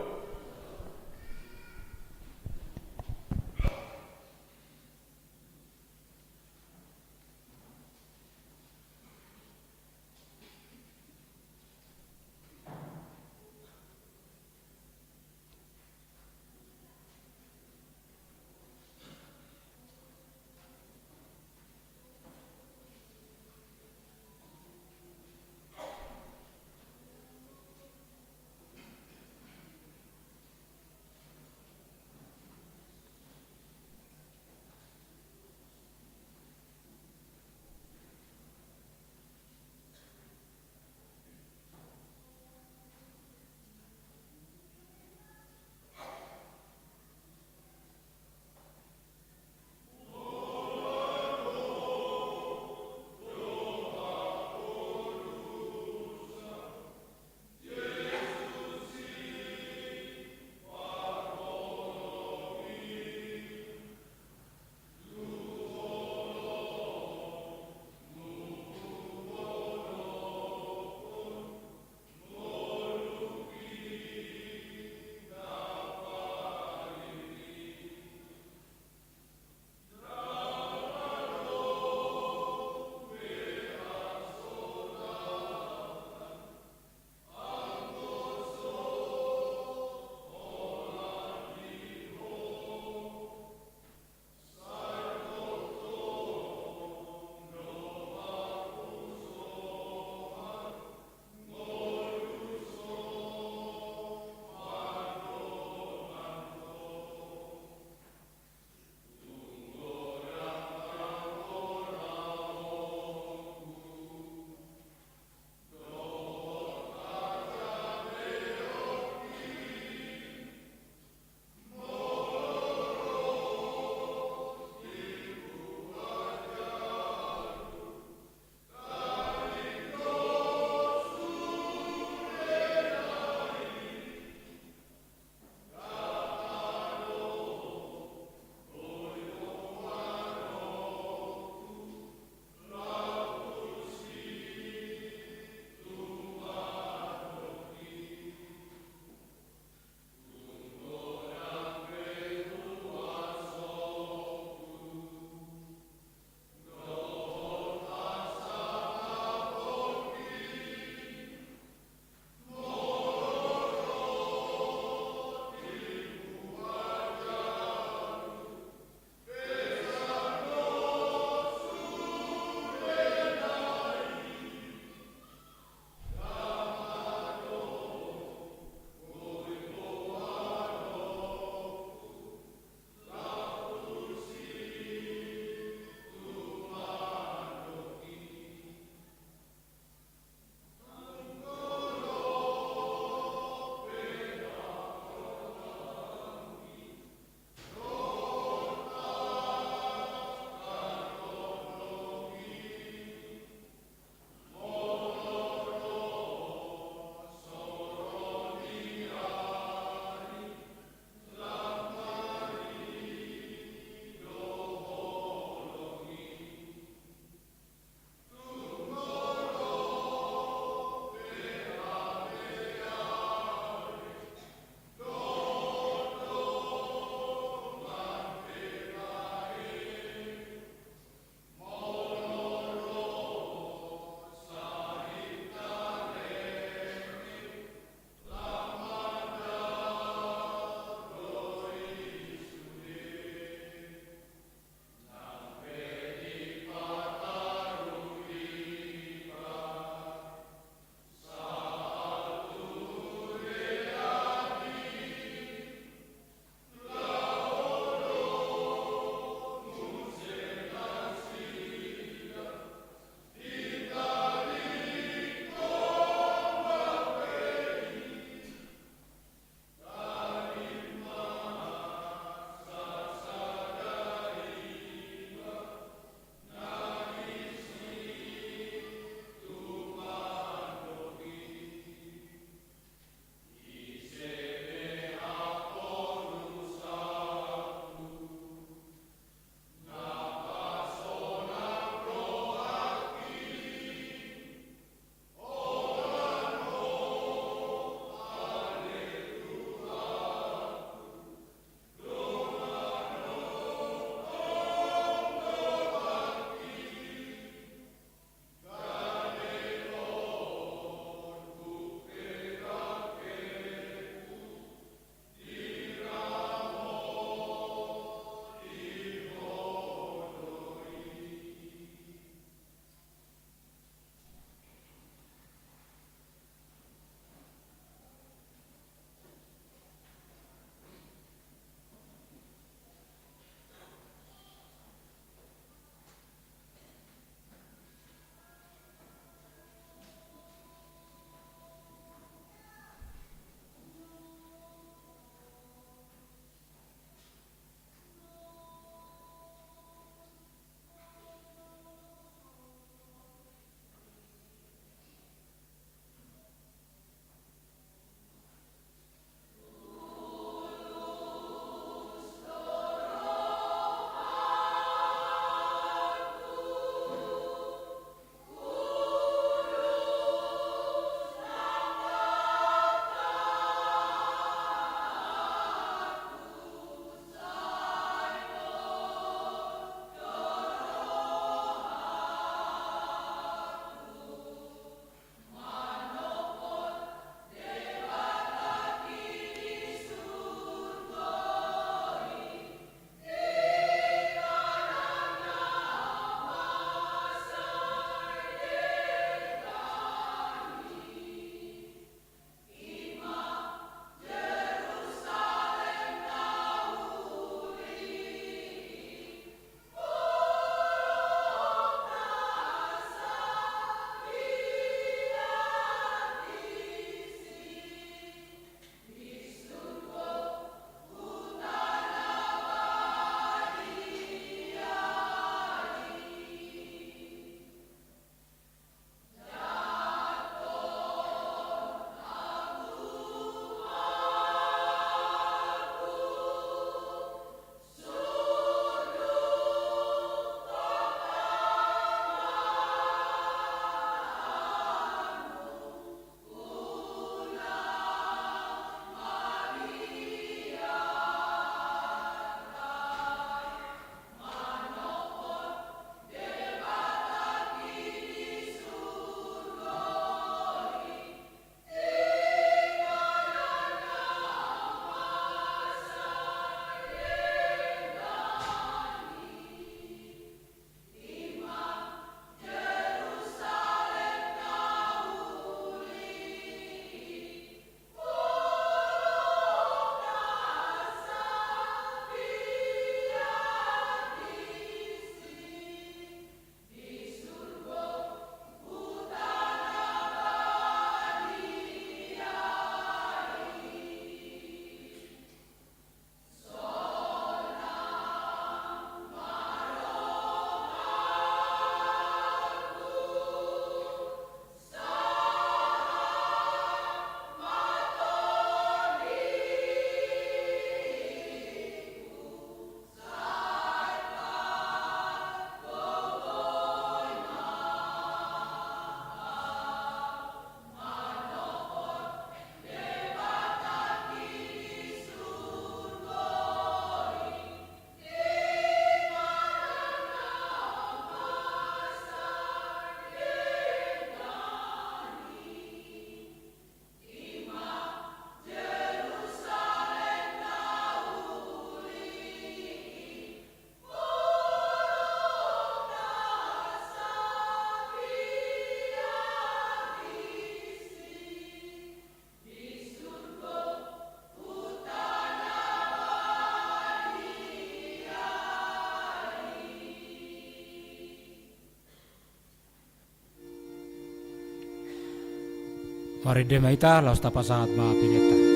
Marende ma hita, laos tapasahat ma peleanta.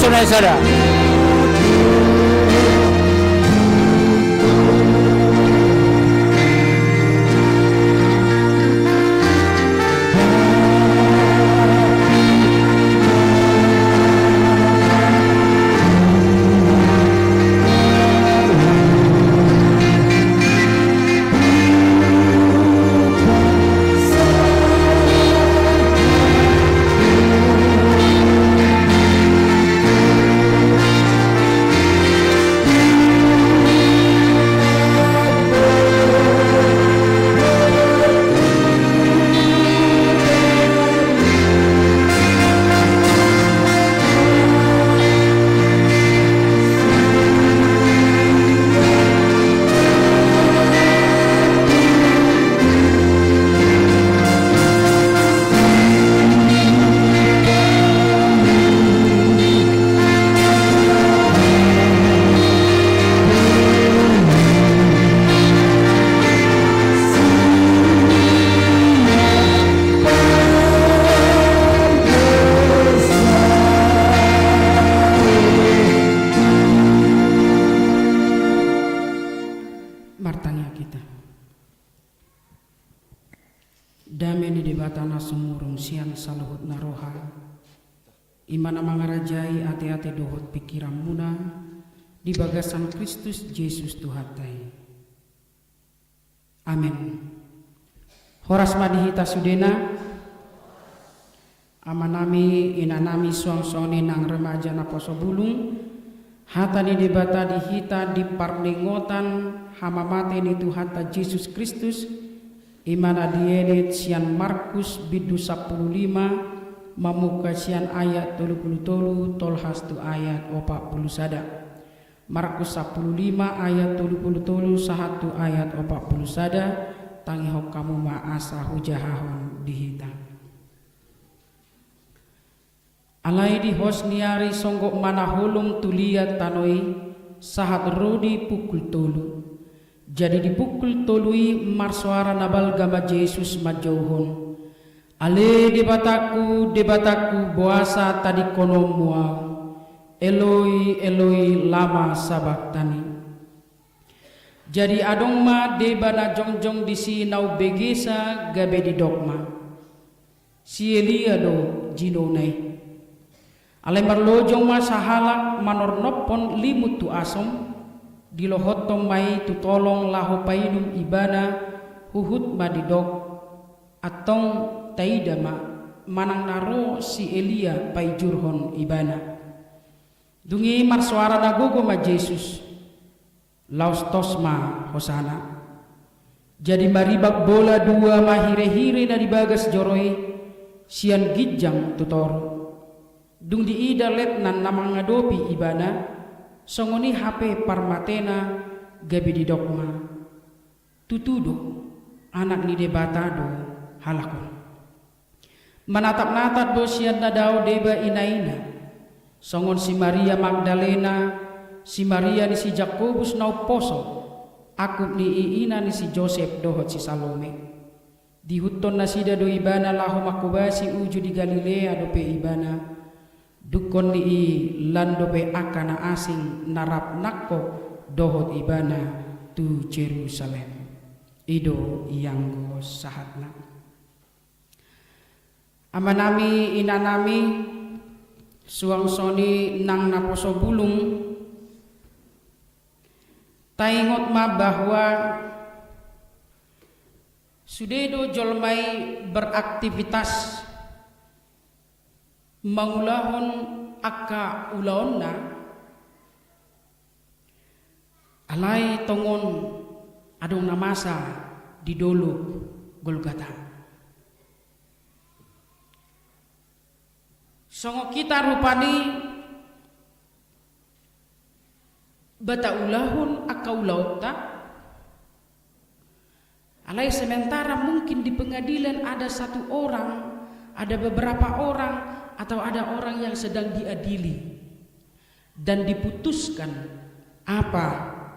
Sada. Martangiang hita. Dame ni Debata na sumurung sian saluhutna roha, i ma na mangarajai ateate dohot pingkiranmuna di bagasan Kristus Jesus Tuhanta i. Amen. Horas ma di hita sudena. Amanami, inanami, suang songon i nang remaja naposo bulung, hata ni Debata di hita di parningotan hamamate ni Tuhanta Jesus Kristus, i ma na dienet sian Markus bindu sampulu lima, mamungka sian ayat tolu pulu tolu tolhas tu ayat opat pulu sada. Markus sampulu lima ayat tolu pulu tolu sahat tu ayat opat pulu sada, tangihon hamu ma asa hujahahon di hita. Alai di hos ni ari songgop ma na holom tu liat tano i, sahat ro di pukul tolu. Jadi di pukul tolu i marsoara na balga ma Jesus manjouhon: Ale Debatangku, Debatangku, boasa tadingkononmu ahu? Eloi, Eloi, lama sabaktani? Jadi adong ma deba na jongjong disi na umbegesa gabe didok ma: Si Elia do jinona i. Alai marlojong ma sahalak manornophon limut tu asom, dilohothon ma i tu tolong laho painum ibana, huhut ma didok: Antong taida ma, manang na ro si Elia paijurhon ibana. Dung i marsoara na gogo ma Jesus: Laos tos ma hosana. Jadi maribak bola dua ma hirehire na di bagas joro i, sian ginjang tu toru. Dung diida letnan na mangadopi ibana, songon i hape parmatena, gabe didok ma: Tutu do, Anak ni Debata do halak on. Manatapnatap do sian na dao deba inaina, songon si Maria Magdalena, si Maria ni si Jakobus na umposo, angkup ni i ina ni si Josep dohot si Salome. Diihuthon nasida do ibana laho manghobasi uju di Galilea dope ibana. Dungkon ni i lan dope angka na asing na rap nangkok dohot ibana tu Jerusalem. I do ianggo sahatna. Amanami, inanami, suang songon i nang naposo bulung, taingot ma bahwa sude do jolma i beraktivitas mangulahon angka ulaonna, alai tongon adong na masa di dolok Golgata. Songon hita rupani ba taulahon angka ulaonta, alai sementara mungkin di pengadilan ada satu orang, ada beberapa orang, atau ada orang yang sedang diadili dan diputuskan apa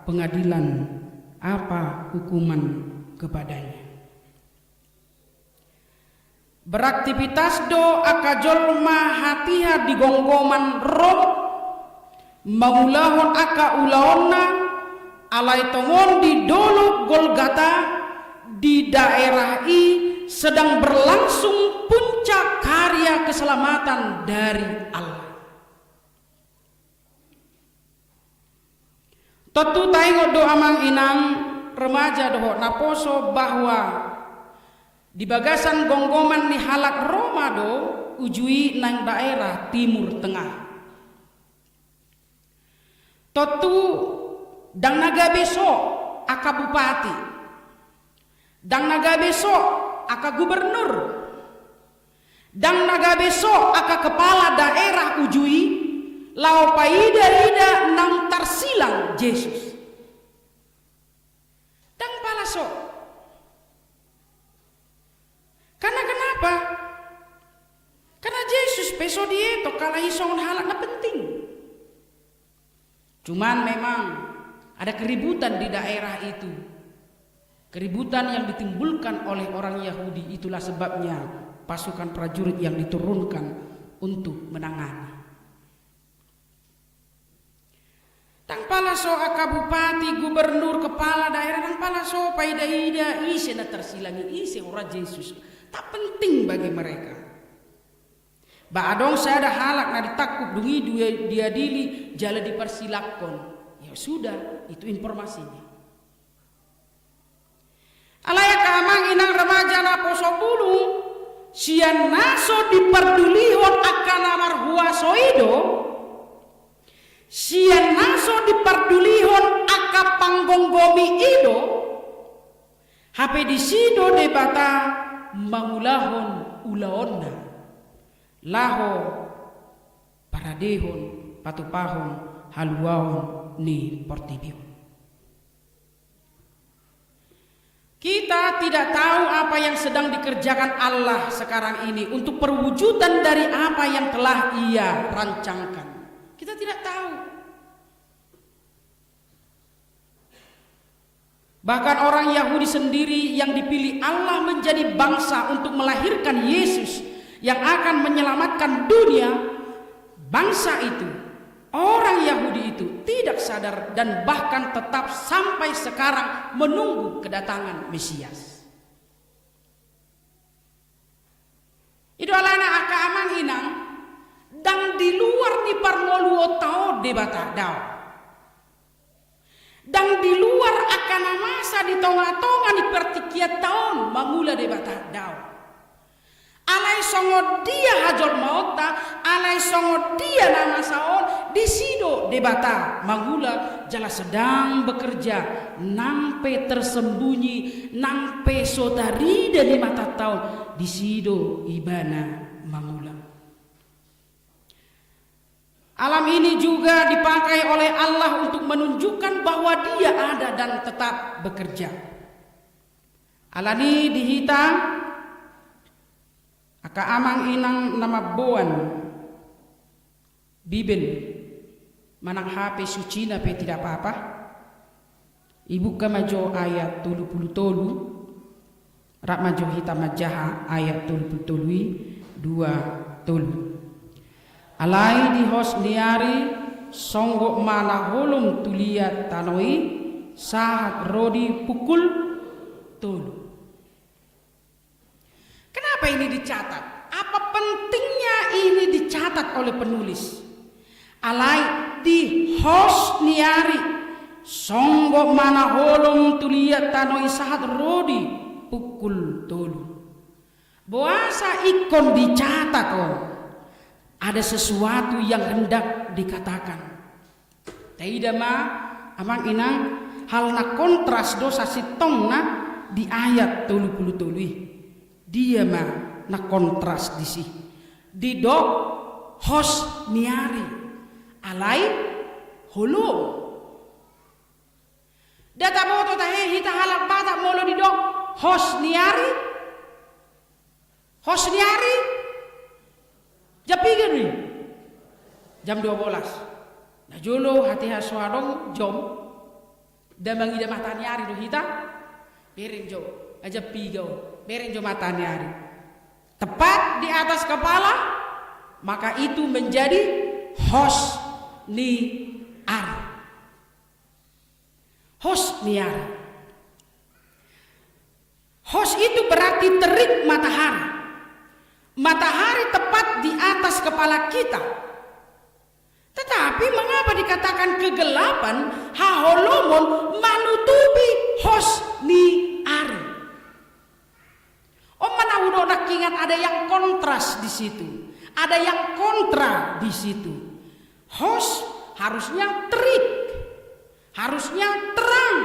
pengadilan, apa hukuman kepadanya. Beraktivitas do angka jolma hatiha di gomgoman Rom, mangulahon angka ulaonna, alai tongon di Dolok Golgata, di daerah i sedang berlangsung puncak karya keselamatan dari Allah. Tontu taingot do amang inang, remaja dohot naposo bahwa di bagasan gomgoman ni halak Roma do uju i nang daerah Timur Tengah. Tontu ndang na gabe so angka bupati, ndang na gabe so angka gubernur, ndang na gabe so angka kepala daerah uju i laho paida-ida naung tarsilang Jesus. Ndang pala so. Karena kenapa? Karena Jesus pe so dieto kalai songon halak na penting. Cuman memang ada keributan di daerah itu. Keributan yang ditimbulkan oleh orang Yahudi, itulah sebabnya pasukan prajurit yang diturunkan untuk menangani. Ndang pala so angka bupati, gubernur, kepala daerah, ndang pala so paida-ida ise na tarsilang i, ise hora Jesus. Tak penting bagi mereka. Ba adong sada halak na ditangkup, dung i dia, diadili jala diparsilangkon. Ya sudah, itu informasinya. Alai angka amang inang, remaja naposo bulung, sian na so dipardulihon angka na marhuaso i do, sian na so dipardulihon angka panggomgomi i do, hape disi do Debata mangulahon ulaonna laho paradehon, patupahon haluaon ni portibi on. Kita tidak tahu apa yang sedang dikerjakan Allah sekarang ini untuk perwujudan dari apa yang telah Ia rancangkan. Kita tidak tahu. Bahkan orang Yahudi sendiri yang dipilih Allah menjadi bangsa untuk melahirkan Yesus yang akan menyelamatkan dunia, bangsa itu, orang Yahudi itu tidak sadar dan bahkan tetap sampai sekarang menunggu kedatangan Mesias. I do alana angka amang inang, ndang di luar ni parngoluonta on Debata, daong. Ndang di luar angka na masa di tonga-tonga ni partingkianta on mangula Debata, daong. Alai songon dia hajolmaonta, alai songon dia na masa on, disi do Debata mangula jala sedang bekerja, nang pe tersembunyi, nang pe so tarida ni matanta on, disi do Ibana mangula. Alam ini juga dipakai oleh Allah untuk menunjukkan bahwa Dia ada dan tetap bekerja. Alani di hita, angka amang inang na mamboan Bibel, manang hape sucina pe tidak apa-apa. Ibuka ma jo ayat tolu pulu tolu, rap ma jo hita manjaha ayat tolu pulu tolu i, dua, tolu. Alai di hos ni ari songgop ma na holom tu liat tano i, sahat ro di pukul tolu. Kenapa ini dicatat? Apa pentingnya ini dicatat oleh penulis? Alai di hos ni ari songgop ma na holom tu liat tano i sahat ro di pukul tolu. Boasa ingkon dicatat on? Ada sesuatu yang hendak dikatakan. Taida ma, amang inang, hal na kontras do sasintongna di ayat tolu pulu tolu i. Dia ma na kontras disi? Didok hos ni ari, alai holom. Nda taboto tahe hita halak Batak molo didok hos ni ari? Hos ni ari? Jam piga do i? Jam dua belas. Najolo hatiha so adong jom, nda mangida mata ni ari do hita? Bereng jo, ah, jam piga on, bereng jo mata ni ari. Tepat di atas kepala, maka itu menjadi hos ni ari. Hos ni ari. Hos itu berarti terik matahari. Matahari tepat di atas kepala kita. Tetapi mengapa dikatakan kegelapan, haholomon manutupi hos ni ari? On ma na hudok nangkiningan, ada yang kontras di situ, ada yang kontra di situ. Hos harusnya terik, harusnya terang,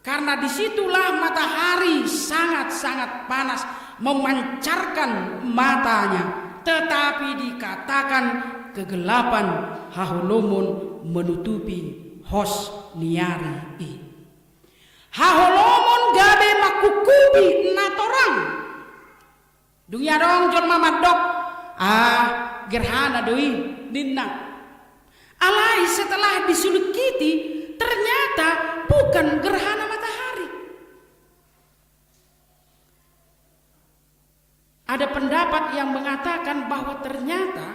karena di situlah matahari sangat-sangat panas memancarkan matanya, tetapi dikatakan kegelapan, haholomon menutupi hos ni ari i. Haholomon gabe mangkungkupi na torang. Dung i adong jolma mandok, "Ah, gerhana do i," ninna. Alai setelah diselidiki, ternyata bukan gerhana matahari. Ada pendapat yang mengatakan bahwa ternyata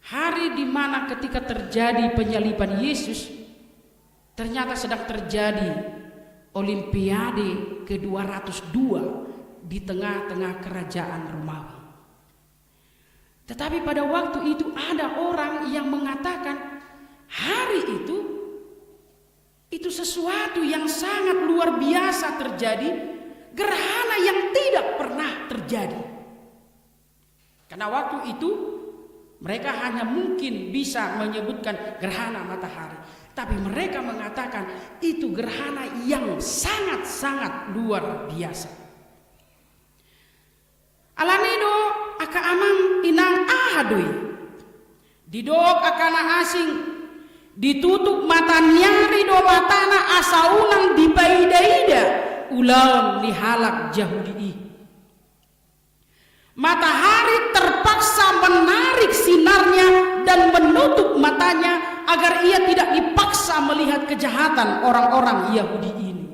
hari di mana ketika terjadi penyaliban Yesus, ternyata sedang terjadi Olimpiade kedua ratus dua di tengah-tengah kerajaan Romawi. Tetapi pada waktu itu ada orang yang mengatakan hari itu, itu sesuatu yang sangat luar biasa terjadi, gerhana yang tidak pernah terjadi. Karena waktu itu mereka hanya mungkin bisa menyebutkan gerhana matahari, tapi mereka mengatakan itu gerhana yang sangat-sangat luar biasa. Alani do, angka amang inang, aha do i? Didok angka na asing, ditutup mataniari do matana asa unang dipaida-ida ulaon ni halak Jahudi i. Matahari terpaksa menarik sinarnya dan menutup matanya agar ia tidak dipaksa melihat kejahatan orang-orang Yahudi ini.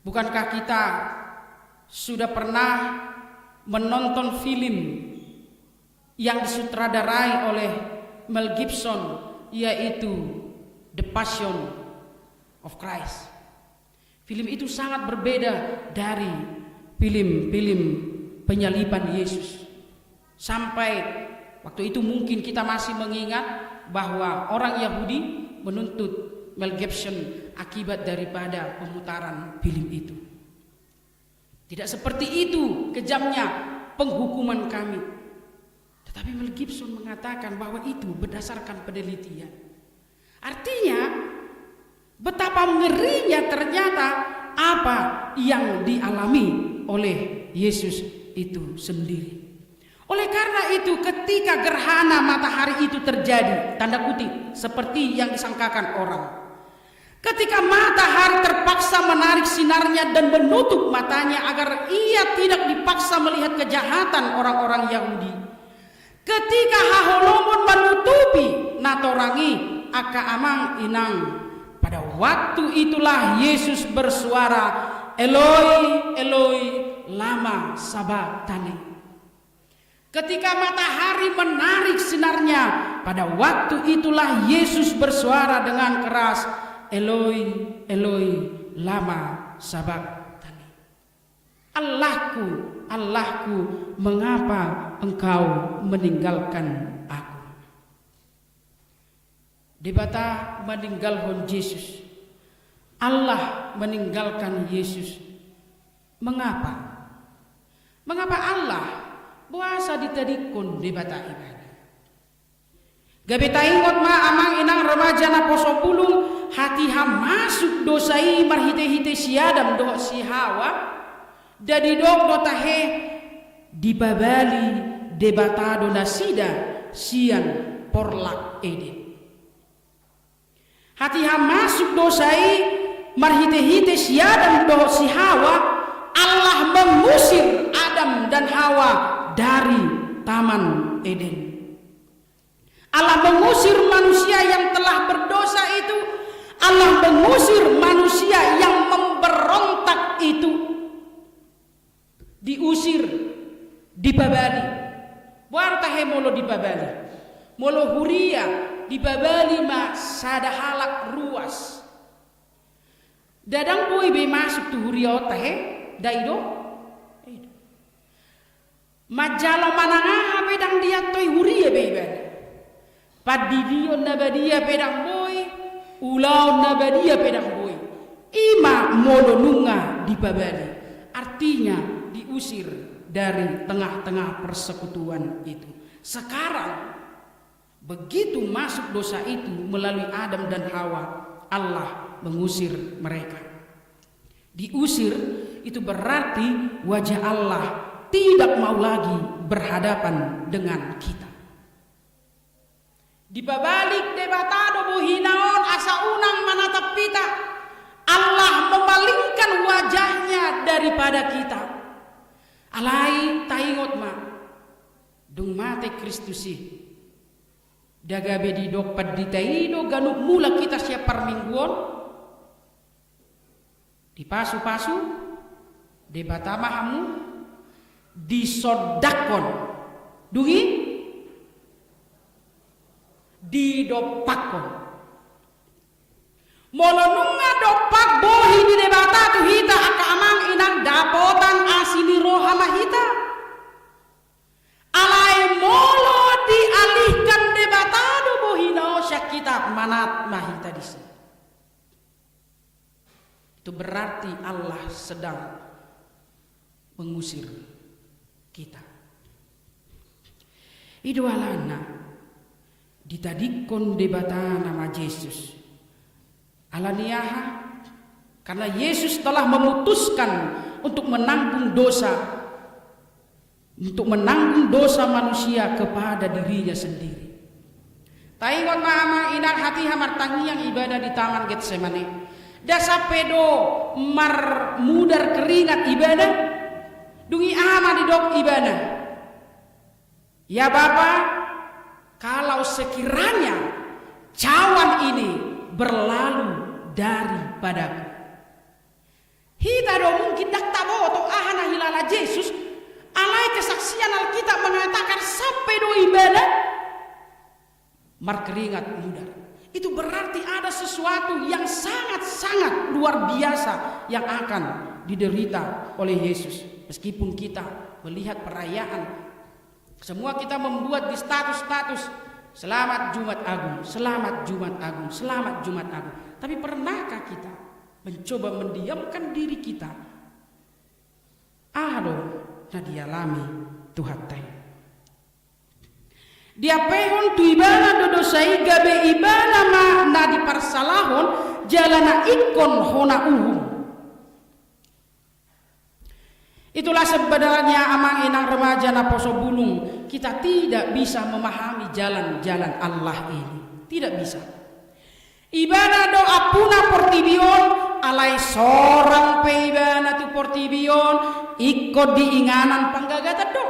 Bukankah kita sudah pernah menonton film yang disutradarai oleh Mel Gibson, yaitu The Passion of Christ? Film itu sangat berbeda dari film-film penyaliban Yesus. Sampai waktu itu mungkin kita masih mengingat bahwa orang Yahudi menuntut Mel Gibson akibat daripada pemutaran film itu. Tidak seperti itu kejamnya penghukuman kami. Tetapi Mel Gibson mengatakan bahwa itu berdasarkan penelitian. Artinya, betapa ngerinya ternyata apa yang dialami oleh Yesus itu sendiri. Oleh karena itu, ketika gerhana matahari itu terjadi, tanda kutip, seperti yang disangkakan orang, ketika matahari terpaksa menarik sinarnya dan menutup matanya agar ia tidak dipaksa melihat kejahatan orang-orang Yahudi, ketika haholomon manutupi na torang i, angka amang inang, pada waktu itulah Yesus bersuara, "Eloi, Eloi, lama sabachthani?" Ketika matahari menarik sinarnya, pada waktu itulah Yesus bersuara dengan keras, "Eloi, Eloi, lama sabachthani?" "Allahku, Allahku, mengapa Engkau meninggalkan Aku?" Debata meninggalhon Jesus. Allah meninggalkan Yesus. Mengapa? Mengapa Allah? Boasa ditadingkon Debata ibana? Gabe taingot ma, amang inang, remaja naposobulung, hatiha masuk dosa i marhite-hite si Adam dohot si Hawa, nda didok do tahe, dipabali Debata do nasida sian porlak Eden. Hatiha masuk dosa i marhite-hite si Adam dohot si Hawa, Allah mengusir Adam dan Hawa dari Taman Eden. Allah mengusir manusia yang telah berdosa itu, Allah mengusir manusia yang memberontak itu. Diusir, dipabali. Boha do tahe molo dipabali? Molo huria dipabali ma sada halak ruas, ndang boi be masuk tu huria on tahe, ndang i do? Manjalo manang aha pe ndang diantoi huria be ibana. Pandidion na badia pe ndang boi, ulaon na badia pe ndang boi. I ma molo nunga dipabali, artinya diusir dari tengah-tengah persekutuan itu. Sekarang, begitu masuk dosa itu melalui Adam dan Hawa, Allah mengusir mereka. Diusir itu berarti wajah Allah tidak mau lagi berhadapan dengan kita. Dipabalik Debata do bohina on asa unang manatap hita. Allah memalingkan wajahnya daripada kita. Alai taingot ma, dung mate Kristus i, ndang gabe didok pandita i do ganup mulak hita sian parmingguon? Dipasupasu Debata ma hamu, disondangkon, dung i didompakkon. Molo nunga dompak bohi ni Debata tu hita angka amang inang, dapotan asi ni roha ma hita. Alai molo dialihkan Debata do bohina on sian hita, manat ma hita disi. Itu berarti Allah sedang mengusir kita. I do alana ditadingkon Debata nama Jesus. Alani aha? Karena Yesus telah memutuskan untuk menanggung dosa, untuk menanggung dosa manusia kepada dirinya sendiri. Taingot ma amang inang hatiha martangiang ibana di Taman Getsemane. Ndang sampe do marmudar keringat ibana. Dung i aha ma didok ibana? Ya Bapa, kalau sekiranya cawan ini berlalu daripadaku. Hita do mungkin ndang taboto aha na hilala Jesus, alai kesaksian Alkitab mengatakan sampe do ibana markeringat mudar. Itu berarti ada sesuatu yang sangat-sangat luar biasa yang akan diderita oleh Yesus. Meskipun kita melihat perayaan, semua kita membuat di status-status, "Selamat Jumat Agung, selamat Jumat Agung, selamat Jumat Agung." Tapi pernahkah kita mencoba mendiamkan diri kita? Aha do na dialami Tuhanta i? Diampehon tu ibana do dosa i gabe ibana ma na diparsalahon jala na ingkon hona uhum. Itulah sebenarnya amang inang remaja naposo bulung, kita tidak bisa memahami jalan-jalan Allah ini. Tidak bisa. Ibana do ampuna portibi on, alai sorang pe ibana tu portibi on, ingkon di inganan panggagatan do.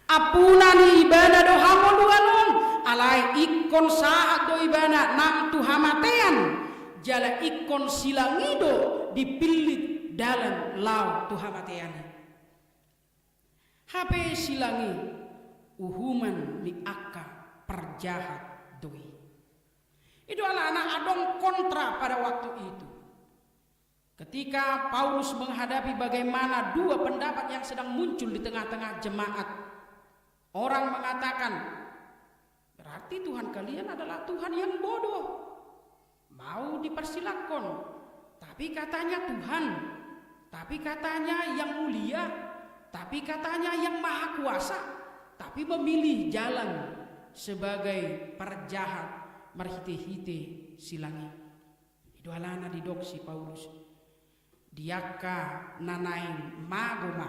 Ampuna ni ibana do hangoluan on, alai ingkon sahat do ibana nang tu hamatean, jala ingkon silang i do dipillit dalan laho tu hamatean i. Hape silang i uhuman ni angka parjahat do i. I do alana adong kontra pada waktu itu. Ketika Paulus menghadapi bagaimana dua pendapat yang sedang muncul di tengah-tengah jemaat, orang mengatakan, "Berarti Tuhan kalian adalah Tuhan yang bodoh. Mau dipersilahkan, tapi katanya Tuhan, tapi katanya yang mulia, tapi katanya yang maha kuasa, tapi memilih jalan sebagai parjahat marhite-hite silang i." I do alana didok si Paulus, di angka na naeng mago ma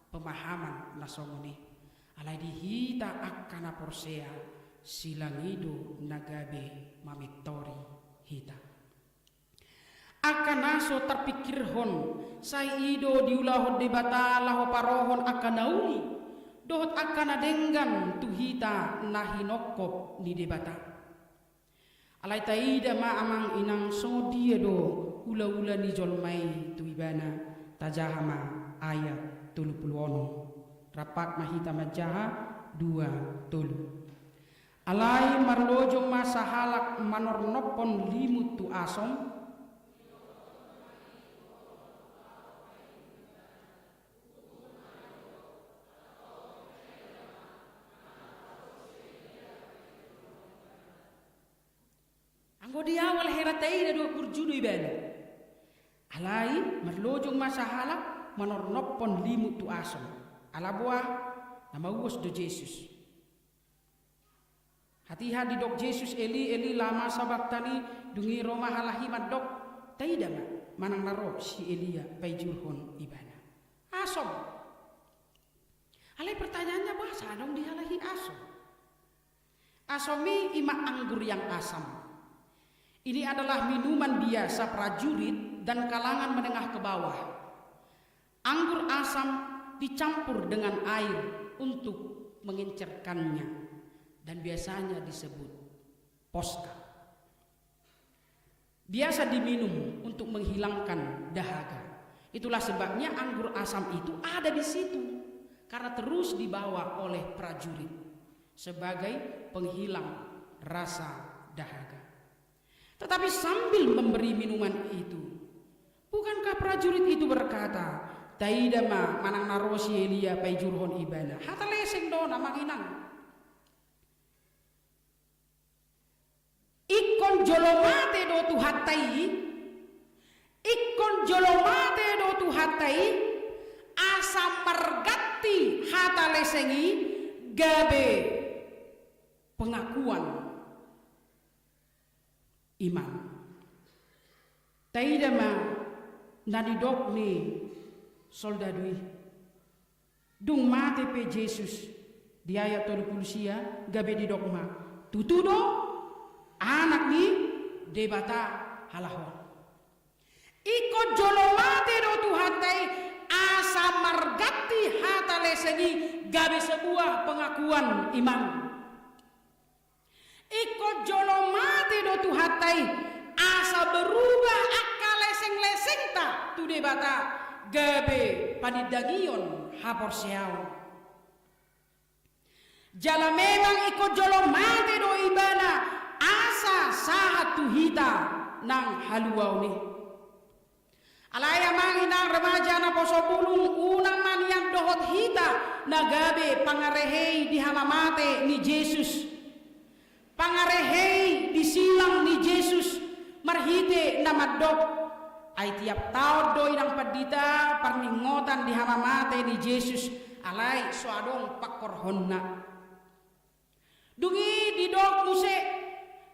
pemahaman na songon i. Alai di hita angka na porsea, silang i do na gabe mamintori hita. Angka na so tarpingkirhon, sai i do diulahon Debata laho parohon angka na uli dohot angka na denggan tu hita na hinophop ni Debata. Alai taida ma amang inang songon dia do ulaula ni jolma i tu ibana, tajaha ma ayat tolu pulu onom. Rap ma hita manjaha, dua, tolu. Alai marlojong ma sahalak manornophon limut tu asom. Anggo di awal hera taida do burju do ibana. Alai marlojong ma sahalak manornophon limut tu asom. Ala boha, na mauas do Jesus. Hatiha didok Jesus, "Eli, Eli, lama sabakhtani?" Dung i ro ma halak i mandok, "Taida ma, manang na ro si Elia paijurhon ibana." Asom. Alai pertanyaannya, boasa adong di halak i asom? Asom i ima anggur yang asam. Ini adalah minuman biasa prajurit dan kalangan menengah ke bawah. Anggur asam dicampur dengan air untuk mengencerkannya dan biasanya disebut poska. Biasa diminum untuk menghilangkan dahaga. Itulah sebabnya anggur asam itu ada di situ, karena terus dibawa oleh prajurit sebagai penghilang rasa dahaga. Tetapi sambil memberi minuman itu, bukankah prajurit itu berkata, "Taida ma, manang na ro si Elia paijurhon ibana"? Hata leseng do, amang inang. Ingkon jolo mate do Tuhanta i, ingkon jolo mate do Tuhanta i, asa marganti hata leseng i gabe pengakuan iman. Taida ma na nidok ni soldadu i. Dung mate pe Jesus, di ayat tolu pulu sia, gabe didok ma, "Tutu do, Anak ni Debata halak on." Ingkon jolo mate do Tuhanta i, asa marganti hata leseng i gabe sebuah pengakuan iman. Ingkon jolo mate do Tuhanta i, asa berubah angka leseng-lesengta tu Debata gabe panindangion haporseaon. Jala memang ingkon jolo mate do ibana, asa sahat tu hita nang haluaon i. Alai amang inang, remaja, naposobulung, unang ma nian dohot hita na gabe pangarehei di hamamate ni Jesus. Pangarehei di silang ni Jesus marhite na mandok, "Ai tiap taon do, Inang Pandita, parningotan di hamamate ni Jesus, alai so adong pangkorhonna." Dung i didok muse,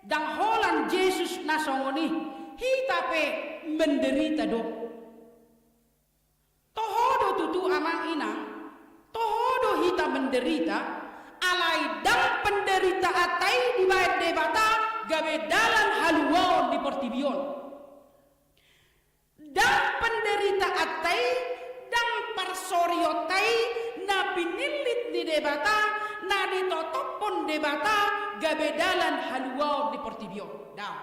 "Ndang holan Jesus na songon i, hita pe menderita do." Toho do tutu, amang inang, toho do hita menderita, alai ndang penderitaanta i dibaen Debata gabe dalan haluaon di portibi on. Ndang penderitaanta i, ndang parsorionta i, na pinillit ni Debata, na ditotophon Debata gabe dalan haluaon di portibi on. Ndang.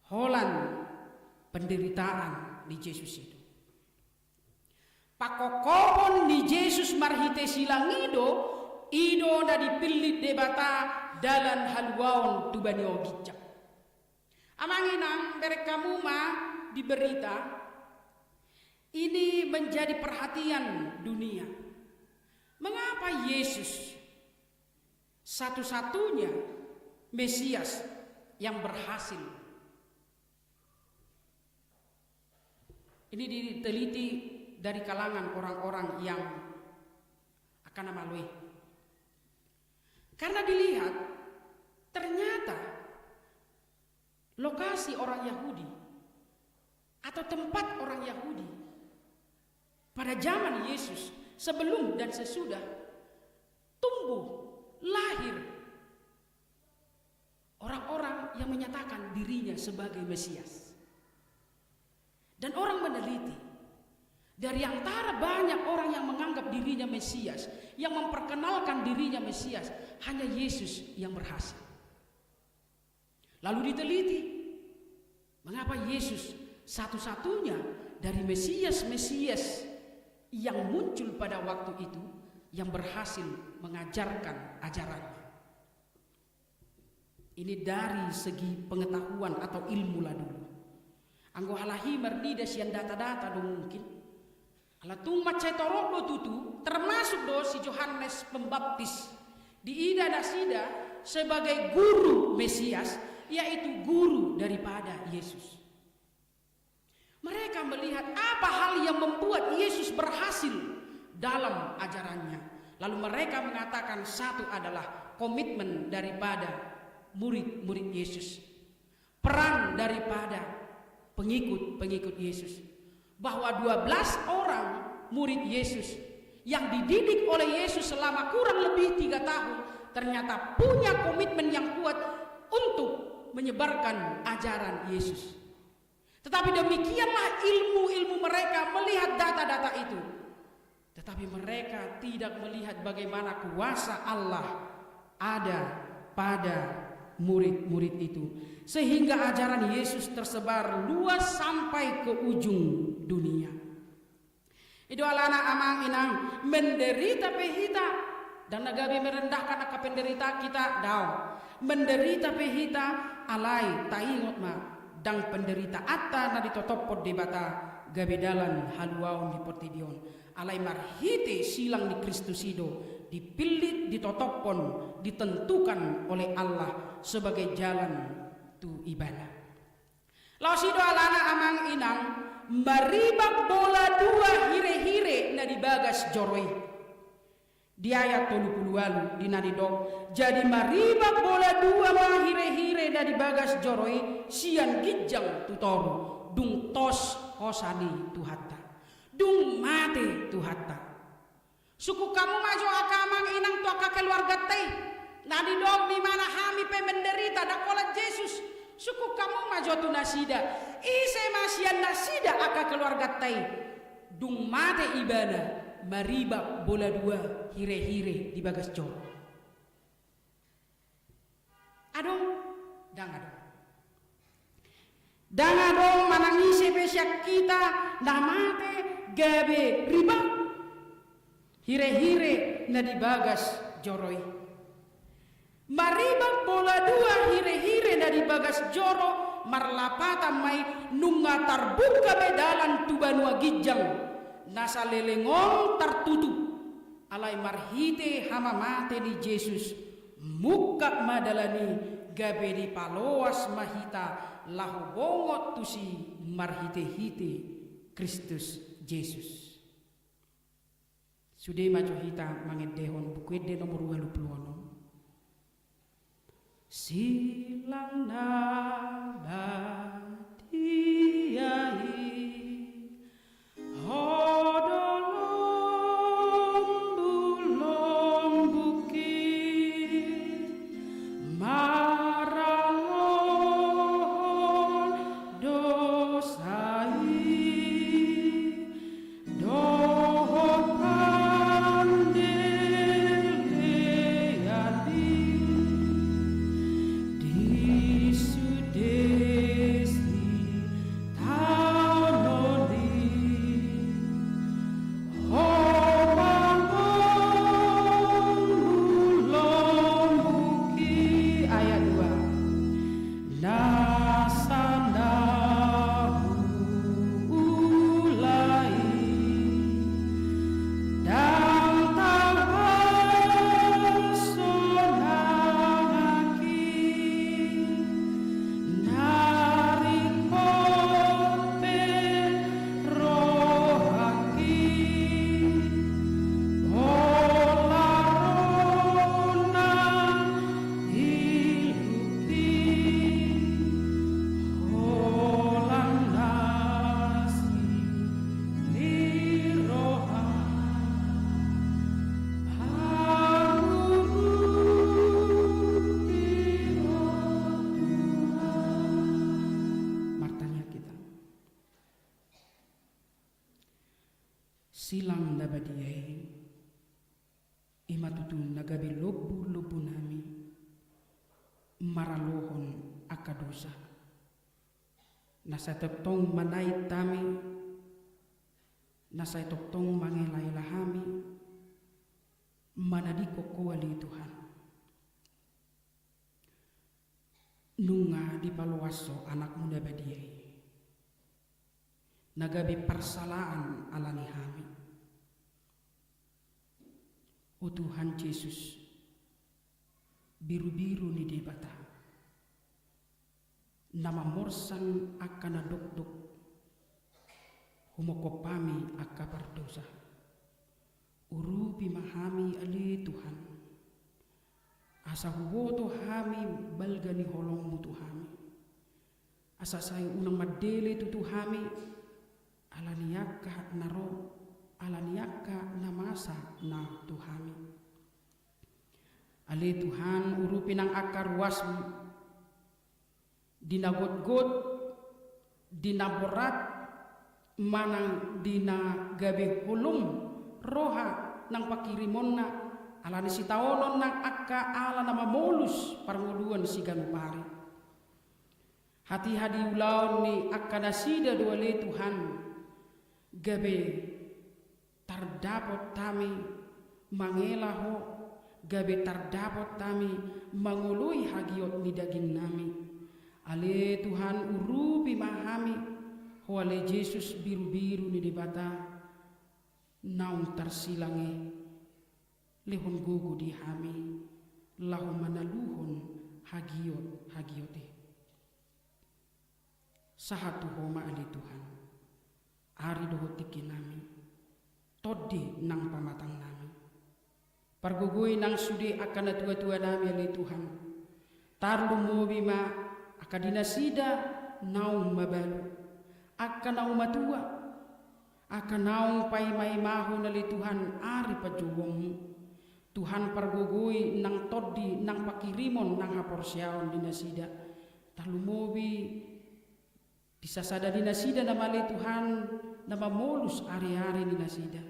Holan penderitaan ni Jesus i do. Pangkophopon ni Jesus marhite silang i do, i do na dipillit Debata dalan haluaon tu banua ginjang. Amang inang, bereng hamu ma di berita, ini menjadi perhatian dunia. Mengapa Yesus satu-satunya Mesias yang berhasil? Ini diteliti dari kalangan orang-orang yang akan na malo i. Karena dilihat, ternyata lokasi orang Yahudi atau tempat orang Yahudi pada zaman Yesus, sebelum dan sesudah, tumbuh, lahir orang-orang yang menyatakan dirinya sebagai Mesias. Dan orang meneliti, dari antara banyak orang yang menganggap dirinya Mesias, yang memperkenalkan dirinya Mesias, hanya Yesus yang berhasil. Lalu diteliti, mengapa Yesus satu-satunya dari Mesias-Mesias yang muncul pada waktu itu yang berhasil mengajarkan ajarannya. Ini dari segi pengetahuan atau ilmu lah dulu. Anggo halak i marnida sian data-data do mungkin. Ala tung mansai torop do tutu, termasuk do si Johannes Pembaptis diida nasida sebagai guru Mesias, yaitu guru daripada Yesus. Mereka melihat apa hal yang membuat Yesus berhasil dalam ajarannya. Lalu mereka mengatakan satu adalah komitmen daripada murid-murid Yesus. Peran daripada pengikut-pengikut Yesus. Bahwa dua belas orang murid Yesus yang dididik oleh Yesus selama kurang lebih tiga tahun ternyata punya komitmen yang kuat untuk menyebarkan ajaran Yesus. Tetapi demikianlah ilmu-ilmu mereka melihat data-data itu. Tetapi mereka tidak melihat bagaimana kuasa Allah ada pada murid-murid itu. Sehingga ajaran Yesus tersebar luas sampai ke ujung dunia. I do alana amang inang, menderita pe hita, ndang na gabe merendahkan angka penderita hita, daong. Menderita pe hita, alai taingot ma, ndang penderitaanta na ditotophon Debata gabe dalan haluaon di portibi on. Alai marhite silang ni Kristus i do, dipillit, ditotophon, ditentukan oleh Allah sebagai jalan tu Ibana. Laos i do alana amang inang, maribak bola dua hire-hire na di bagas joro i. Di ayat tolu pulu ualu di na nidok, jadi maribak bola dua ma hire-hire na di bagas joro i sian ginjang tu toru, dung tos hosa ni Tuhanta. Dung mate Tuhanta. Sungkun hamu ma jo angka amang inang tu angka keluarganta i. Na didok ni mana hami pe menderita, ndang holan Jesus. Sungkun hamu ma jo tu nasida. Ise ma sian nasida angka keluarganta i. Dung mate ibana, maribak bola dua hire-hire di bagas joro. Adong? Ndang adong. Ndang adong manang ise pe sian hita na mate gabe ribak hire-hire na di bagas joro i. Maribak bola dua hire-hire na di bagas joro marlapatan ma i nunga tarbuka be dalan tu banua ginjang, na saleleng on tartutup. Alai marhite hamamate ni Jesus, mungkap ma dalan i, gabe dipaloas ma hita laho bongot tusi marhite-hite Kristus Jesus. Sude ma jo hita mangendehon Buku Ende nomor ualu pulu onom. Silang na badia i, ho do lombuk-lombuk i, maralohon dosa i, dohot pandelean i, di sude sitaonon i, ho ma lombuk-lombuk i. Ayat dua. Na sanda huula i, ndang tapansonangki, na ringkot pe rohangki, pola ro nang i holan na siniroha. Martangiang hita. Silang na badia i, i ma tutu na gabe lombu-lombu nami maralohon angka dosa. Na sai tongtong manait hami, na sai tongtong mangelaela hami, manadingkon Ho ale Tuhan. Nunga dipaloas Ho Anakmu na badia i, na gabe parsalaan ala ni hami. O Tuhan Jesus, birubiru ni Debata, na mamorsan angka na dokdok, humophop hami angka pardosa. Urupi ma hami ale Tuhan, asa huboto hami balga ni holongmu tu hami, asa sai unang mandele tutu hami, ala ni angka na ro, ala ni angka na masa na tu hami. Ale Tuhan, urupi nang angka ruasmu, di na gotgot, di na borat, manang di na gabe holom roha nang panghirimonna, ala ni sitaonon nang angka ala na mamolus parngoluon siganup ari. Hatiha di ulaon ni angka nasida do ale Tuhan, gabe tardapot hami mangela Ho, gabe tardapot hami mangoloi hagiot ni dagingnami. Ale Tuhan, urupi ma hami, Ho ale Jesus, birubiru ni Debata, naung tarsilang i, lehon gogo di hami, laho manaluhon hagiot-hagiot i. Sahat tu Ho ma ale Tuhan, ari dohot tingkinami, tondi nang pamatangnami. Pargogoi nang sude angka natuatuanami ale Tuhan. Tarlumobi ma angka di nasida naung mabalu, angka naung matua, angka naung paimaimahon ale Tuhan ari panjouonmu. Tuhan, pargogoi nang tondi nang panghirimon nang haporseaon di nasida. Tarlumobi di sasada di nasida nama ale Tuhan, na mamolus ariari ni nasida.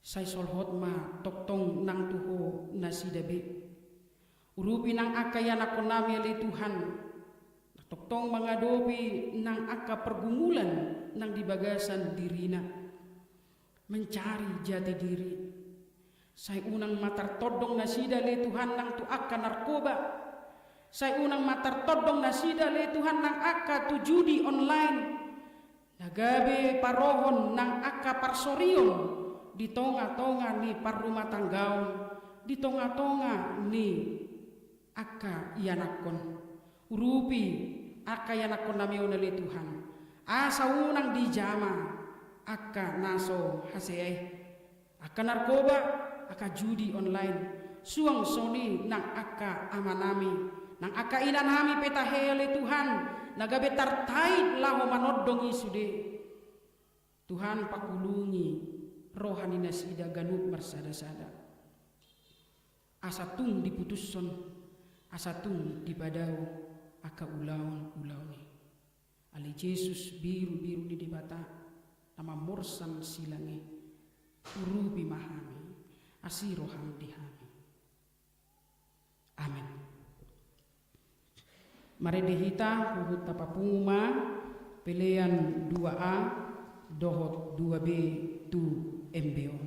Sai solhot ma tongtong nang tu Ho nasida be. Urupi nang angka ianakkonnami ale Tuhan, na tongtong mangadopi nang angka pergumulan nang di bagasan dirina, mencari jati diri. Sai unang ma tartondong nasida ale Tuhan nang tu angka narkoba. Sai unang ma tartondong nasida ale Tuhan nang angka tu judi online, na gabe parohon nang angka parsorion di tongatonga ni parrumatanggaon, di tongatonga ni angka ianakkon. Urupi angka ianakkonnami on ale Tuhan, asa unang dijama angka na so hasea i, angka narkoba, angka judi online. Suang songon i nang angka amanami, nang angka inanami pe tahe ale Tuhan, na gabe tartait laho manondongi sude. Tuhan, pangulungi roha ni nasida ganup marsadasada, asa tung diputushon, asa tung dipadao angka ulaonulaon i. Ale Jesus, birubiru ni Debata, na mamorsan silang i, urupi ma hami, asi roham di hami. Amen. Marende hita, huhut tapapungu ma pelean dua A dohot dua B tu embeo.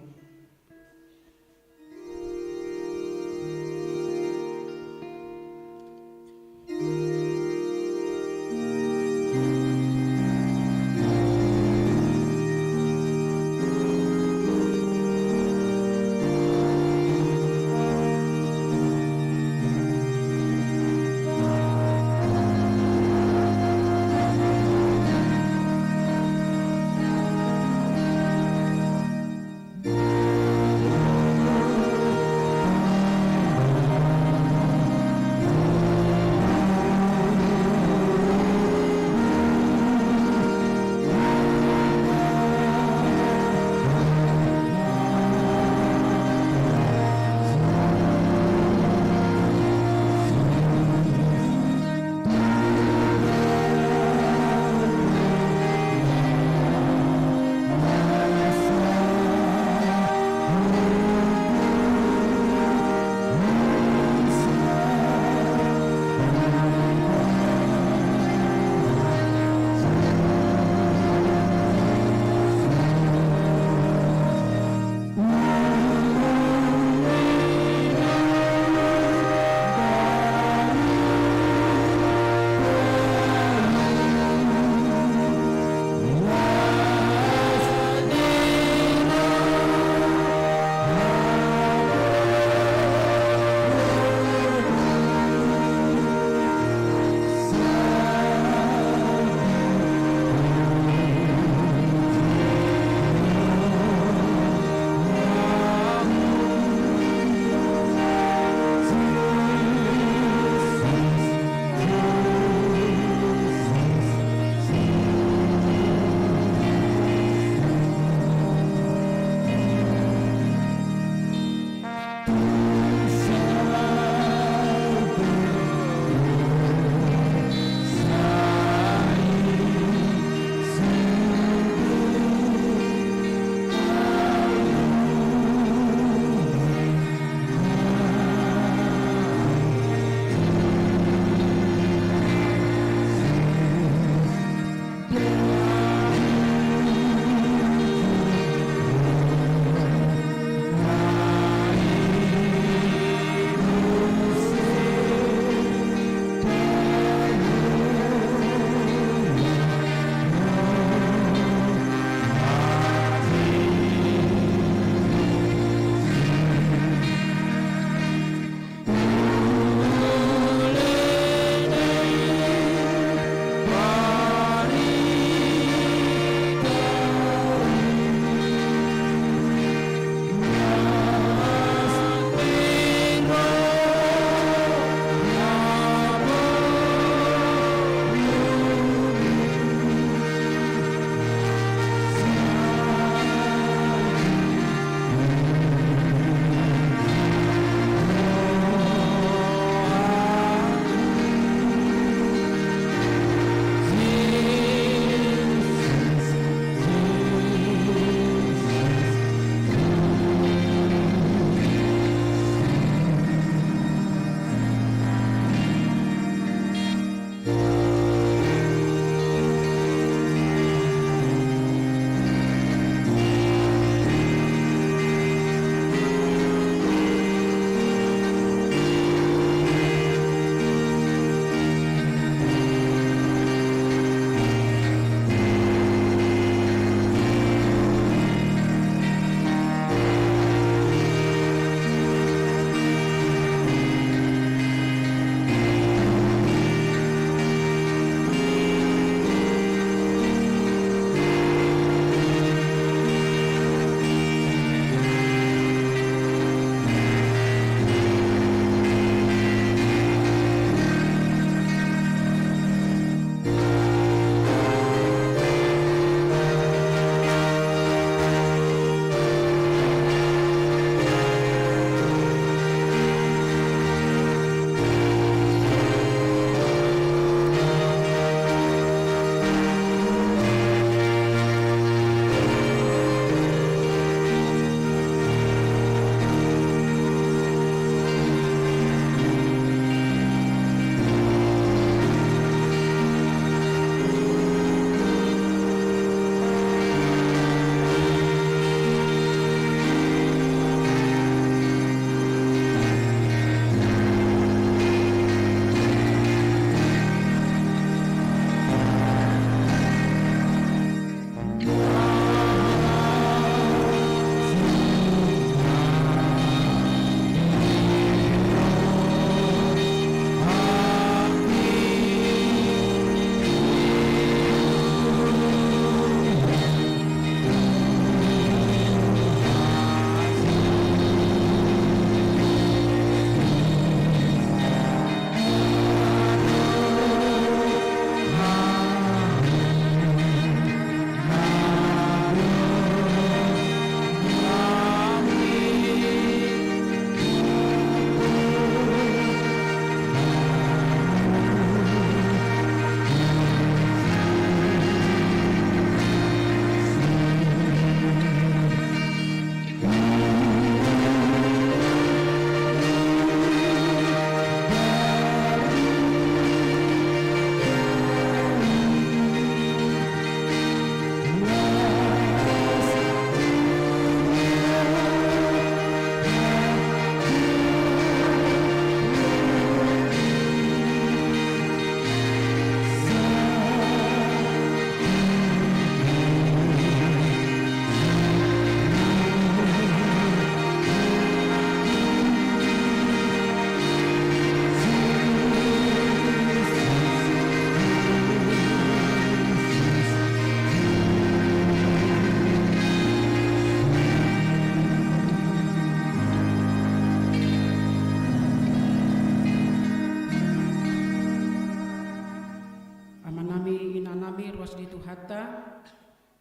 Tuhanta,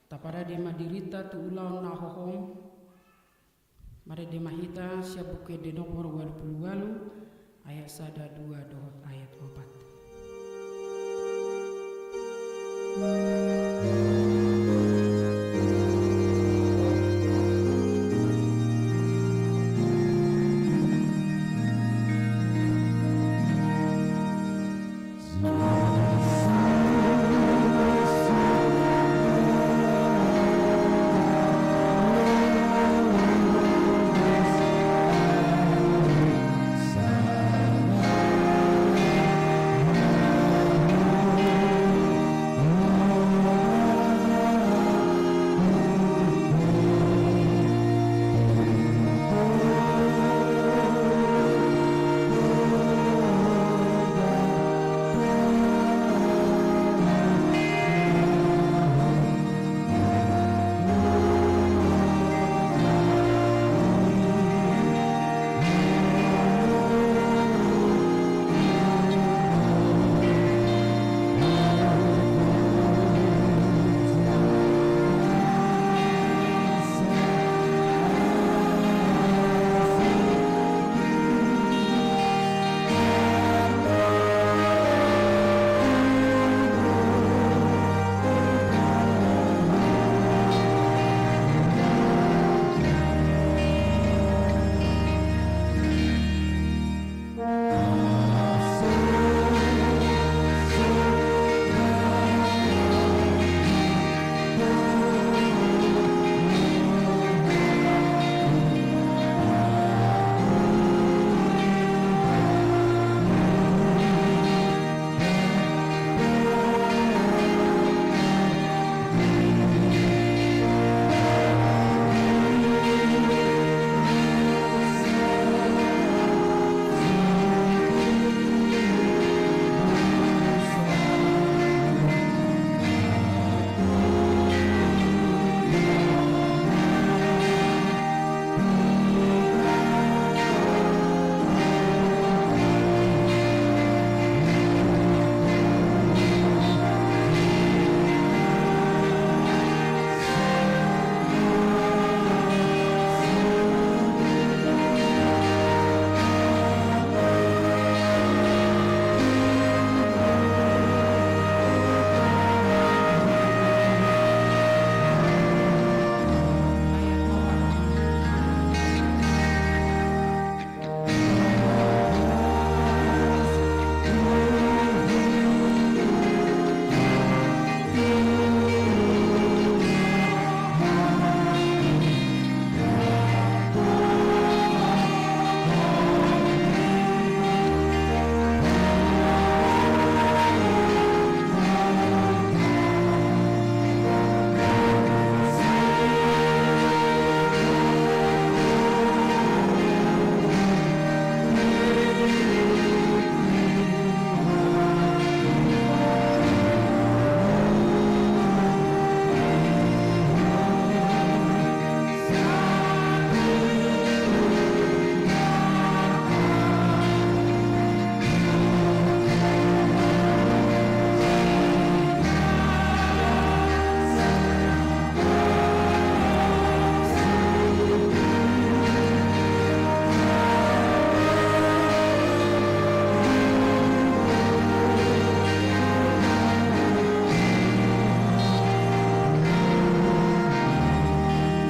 taparade ma dirinta tu ulaon na hohom. Marende ma hita sian Buku Ende nomor ualu pulu ualu, ayat sada, dua dohot ayat opat.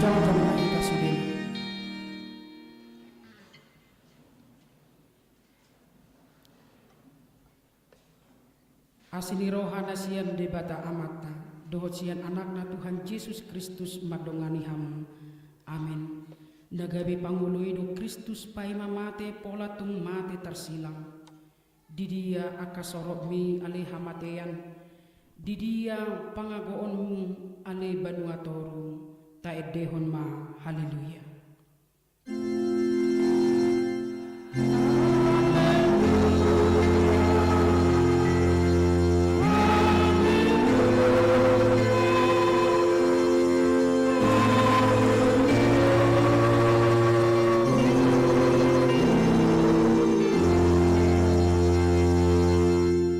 Jongjong ma hita sudena. Asi ni roha na sian Debata Amanta, dohot sian Anakna Tuhan Jesus Kristus mandongani hamu. Amen. Na gabe pangolu i do Kristus paima mate pola tung mate tarsilang. Di dia angka sorokmi ale hamatean, di dia pangagoonmu ale banua toru, taendehon ma haleluya.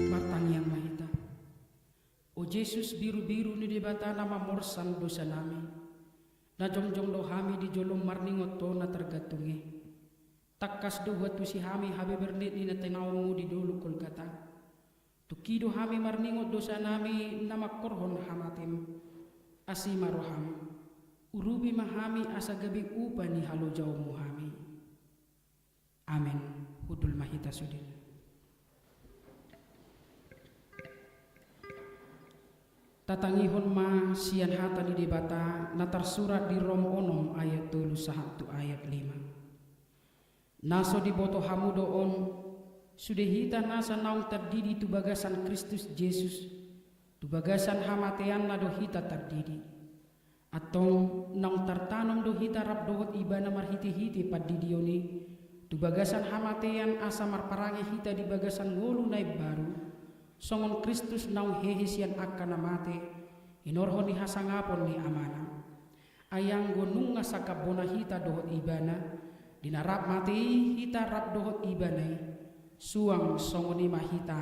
Martangiang ma hita. O Jesus, birubiru ni Debata na mamorsan dosanami, na jongjong do hami di jolo marningot ho na targantung i. Tangkas do huantusi hami habebernian ni na tinaonmu di dolok Golgata. Tungki do hami marningot dosanami na mangkorhon hamatem. Asi ma roham. Urupi ma hami asa gabe upa ni halojaonmu hami. Amen. Hundul ma hita sude. Tatangihon ma sian hata ni Debata na tarsurat di Rom onom ayat tolu sahat tu ayat lima. Na so diboto hamu do on, sude hita nasa naung tardidi tu bagasan Kristus Jesus, tu bagasan hamateanna do hita tardidi. Antong naung tartanom do hita rap dohot Ibana marhitehite pandidion i, tu bagasan hamatean asa marparange hita di bagasan ngolu na imbaru, songon Kristus naung hehe sian angka na mate, hinorhon ni hasangapon ni Amana. Ai anggo nunga sangkap bona hita dohot Ibana, di na rap mate i hita rap dohot Ibana i, suang songon i ma hita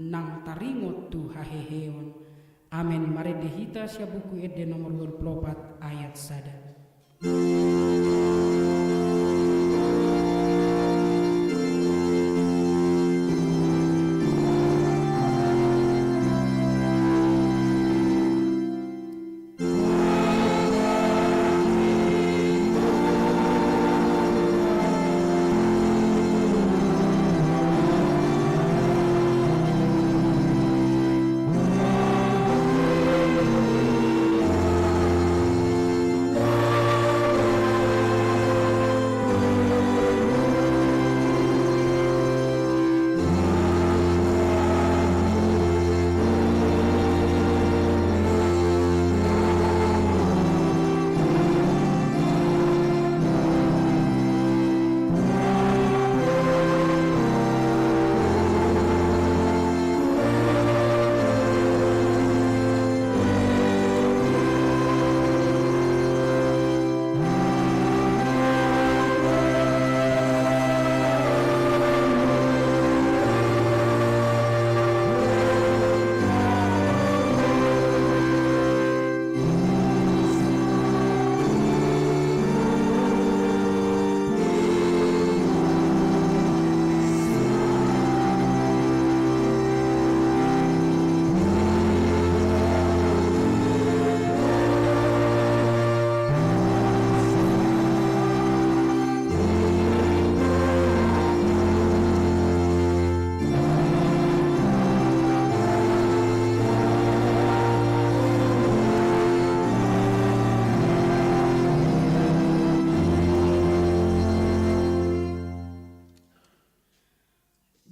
nang taringot tu haheheon. Amen. Marende hita sian Buku Ende nomor ualu pulu opat ayat sada.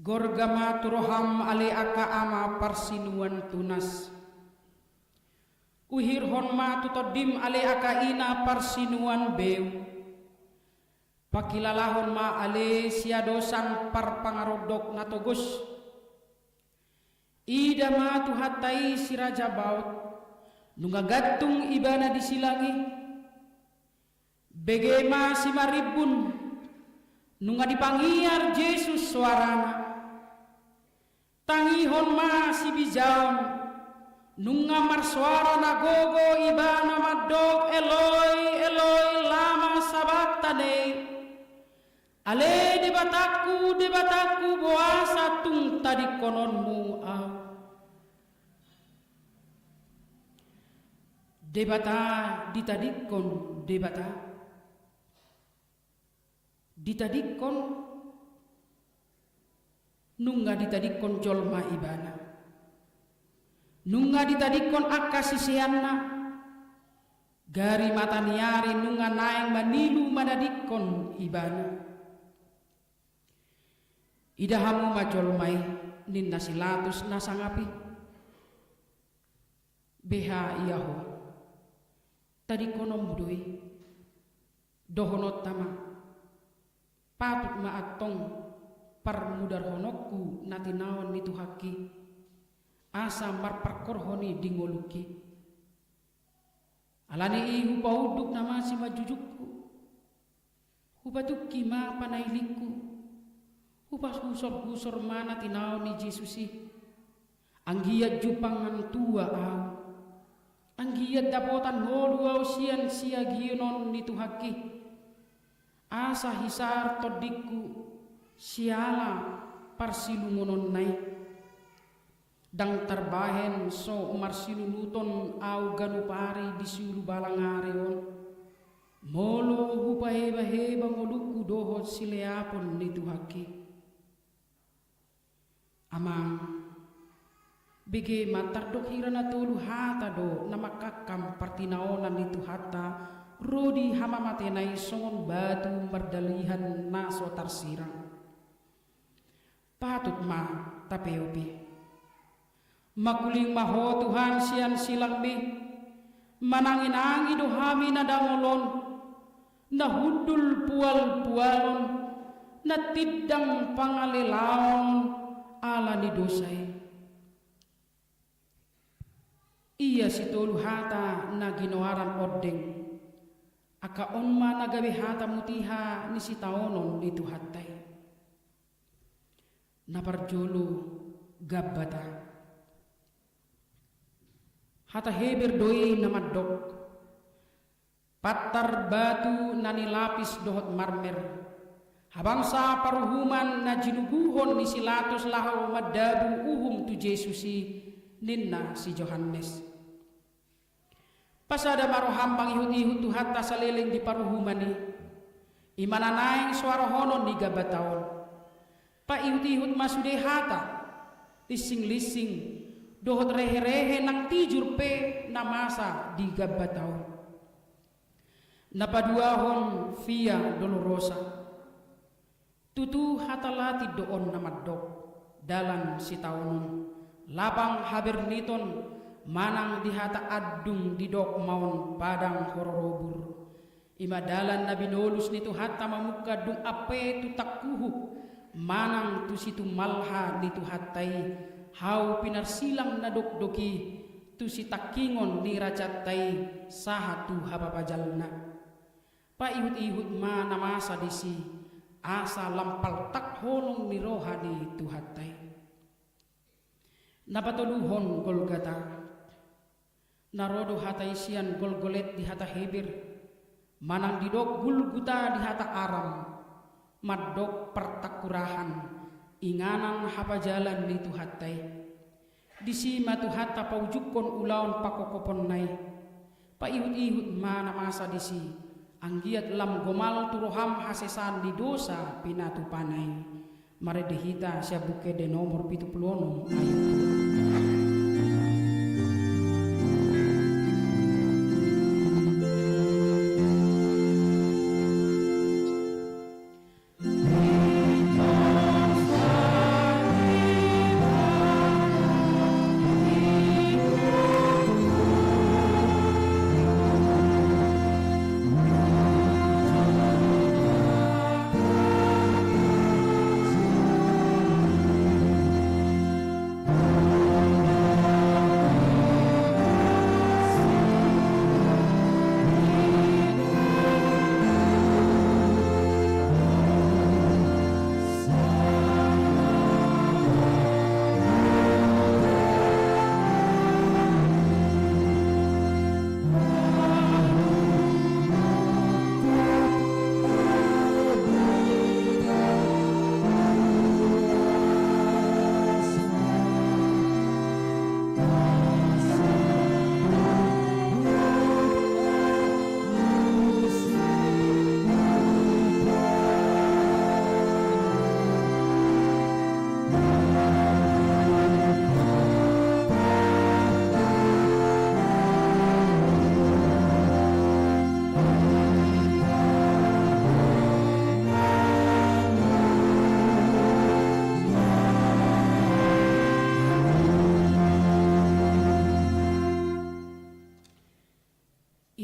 Gorga ma tu roham ale angka ama parsinuan tunas. Uhirhon ma tu tondim ale angka ina parsinuan beu. Pangkilalahon ma ale siadosan parpangarondok na togos. Ida ma Tuhanta i si Raja Baot, nunga gantung Ibana di silang i. Bege ma simarimbun, nunga dipangiar Jesus soarana. Tangihon ma sibijaon, nunga marsoara na gogo Ibana mandok Eloi, Eloi, lama sabaktani. Ale Debatangku, Debatangku, boasa tung tadingkononmu ahu? Debata ditadingkon, Debata ditadingkon, nunga ditadingkon jolma Ibana. Nunga ditadingkon angka siseanna. Gari mata ni ari nunga naeng manilu manadingkon Ibana. Ida hamu ma jolma i, ninna si Latus na sangap i. Beha ia ho? Tadingkononmu do i. Dohononta ma, patut ma antong parmudarhononku na tinaon ni Tuhanki, asa marparkorhon i di ngolungki. Ala ni i hupaunduk nama simanjujungku. Hupatungki ma panailingku. Hupahusorhusor ma na tinaon ni Jesus i. Anggiat jumpang na tua ahu. Anggiat dapotan ngolu ahu sian siagion on ni Tuhanki, asa hisar tondingku siala parsilumon on nai. Ndang tarbahen so marsinunuton ahu ganup ari di siulu balang ari on, molo hupahebaheba ngolungku dohot sileapon ni Tuhanki. Amang, bege ma tardok hira na tolu hata do na mangkangkang partinaonan ni Tuhanta ro di hamamatean i songon batu mardalihan na so tarsirang. Patut ma tapeop i. Mangkuling ma Ho Tuhan sian silangmi, mananginangi do hami na dangol on, na hundul pualpualon, na tindang pangalelaon ala ni dosa i. Ia sitolu hata na ginoaran ondeng, angka on ma na gabe hata mutiha ni sitaonon ni Tuhanta i. Na parjolo, Gabbata. Hata Heber do i na mandok, pantar batu na nilapis dohot marmer, habangsa paruhuman na jinuguhon ni si Pilatus laho mandabu uhum tu Jesus i, ninna si Johannes. Pasada ma roham mangihutihut Tuhanta saleleng di paruhuman i, i ma na naeng so harohonon ni Gabbata on. Paihutihut ma sude hata, lisinglinsing, dohot reherehe nang tijur pe na masa di Gabbata on. Na paduahon, Via Dolorosa. Tutu hata Latin do on na mandok, dalan sitaonon, lapang haberniton, manang di hata andung didok ma on padang hororobur. I ma dalan na binolus ni Tuhanta mamungka dung ampe tu tangkuhuk, manang tu situmalha ni Tuhanta i, hau pinarsilang na dokdok i, tu sitangkingon ni rajanta i, sahat tu hapapajalna. Paihutihut ma na masa disi, asa lam paltak holong ni roha ni Tuhanta i. Na patoluhon, Golgata. Na ro do hata i sian Golgolet di hata Heber, manang didok Gulguta di hata Aram, mandok partangkurahan, inganan hapajalan ni Tuhanta i. Disi ma Tuhanta paujungkon ulaon pangkophoponna i. Paihutihut ma na masa disi, anggiat lam gomal tu roham hasesaan ni dosa pinatupana i. Marende hita sian Buku Ende nomor pitu pulu onom, ayat dua.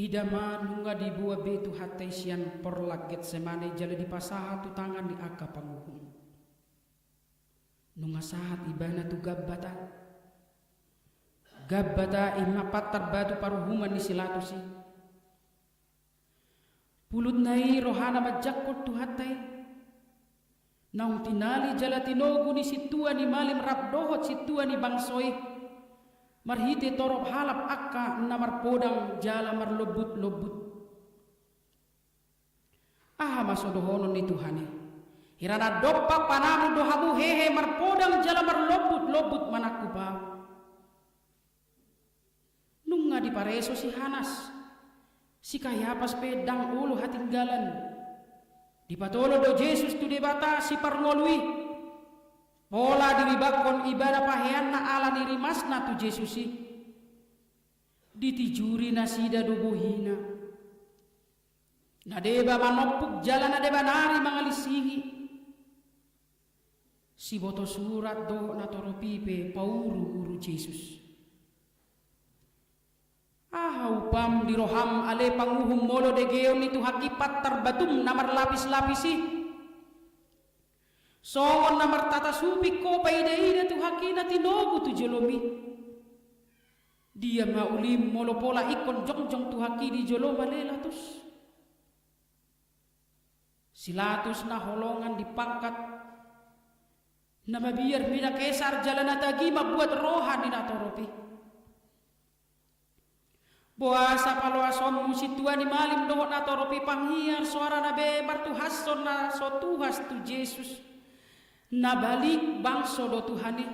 Ida ma nunga diboan be Tuhanta i sian porlak Getsemane jala dipasahat tu tangan ni angka panguhum. Nunga sahat ibana tu Gabbata. Gabbata i ma pantar batu paruhuman ni si Pilatus i. Pulutna i rohana manjangkon Tuhanta i. Naung tinali jala tinogu ni sintua ni malim rap dohot sintua ni bangso i. marhite torop halap angka na marpodang jala marlombut-lombut. Aha ma so dohonon ni Tuhan i? Hira na dompak panamun do hamu hehe marpodang jala marlombut-lombut manangkup ahu. Nunga dipareso si Hanas, si Kayapas pe ndang olo hatinggalan. Dipatolon do Jesus tu Debata Siparngolu i. Pola diribakkon ibana paheanna ala ni rimasna tu Jesus i. Ditijuri nasida do bohina. Na deba manompuk jala na deba nari mangalisihi. Siboto surat dohot na torop i pe pauru-uru Jesus. Aha upam di roham ale panguhum molo degeon ni Tuhan i pantar batum na marlapis-lapis i? Songon na martata suping ho paida-ida Tuhan i na tinogu tu jolom i. Dia ma ulim molo pola ingkon jongjong Tuhan i di jolom ale Latus? Si Latus na holongan di pangkat, na mabiar mida Kesar jala na tagi mambuat roha ni na torop i. Boasa paloasonmu sintua ni malim dohot na torop i panghiar soarana be martuhashon na so tuhas tu Jesus. Na balik bangso do Tuhan i.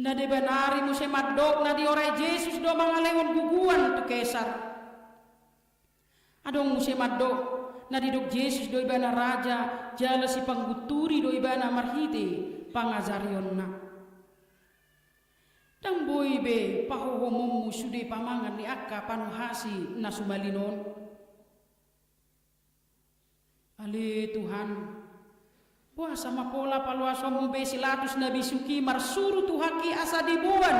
Na deba nari muse mandok na diorai Jesus do mangalehon guguan tu Kesar. Adong muse mandok na didok Jesus do ibana raja jala sipanggunturi do ibana marhite pangajarionna. Ndang boi be pahohomonmu sude pamangan ni angka panuhasi na sumalin on? Ale Tuhan, boasa ma pola paloasonmu be si Latus na bisuk i marsuru Tuhan i asa diboan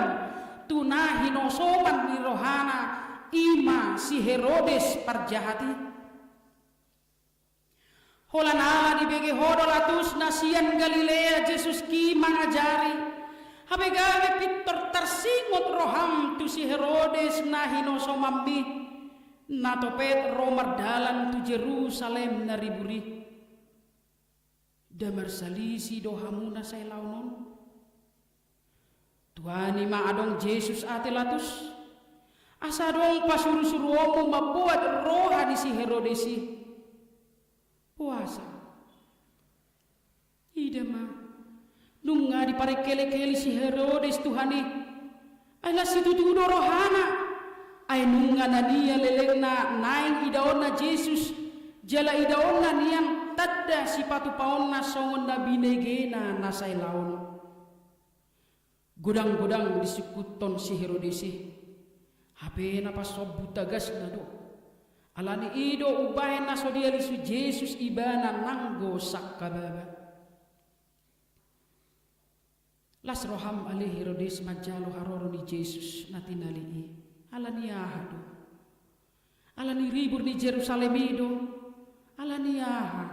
tu na hinosoman ni rohana, i ma si Herodes parjahat i? Holan ala dibege ho do Latus na sian Galilea Jesus i mangajari, hape gabe pintor tarsingot roham tu si Herodes na hinosomanmi, na topet ro mardalan tu Jerusalem na ribur i. Nda marsalisi do hamu na sai laon on? Tuani ma adong Jesus ate Latus, asa adong pasurusuruonmu mamboan roha ni si Herodes i. Boasa? Ida ma, nunga diparengkelengkeli si Herodes Tuhan i. Ai las situtu do rohana. Ai nunga na nian lelengna naeng idaonna Jesus, jala idaonna nian tanda sipatupaonna songon na binegena na sai laon. Godang-godang disungkuthon si Herodes i, hape na pasombu tagasna do. Ala ni i do umbahen na so dialisu Jesus ibana nanggo sangkababa. Las roham ale Herodes manjalo haroro ni Jesus na tinali i. Ala ni aha do? Ala ni ribur ni Jerusalem i do? Ala ni aha?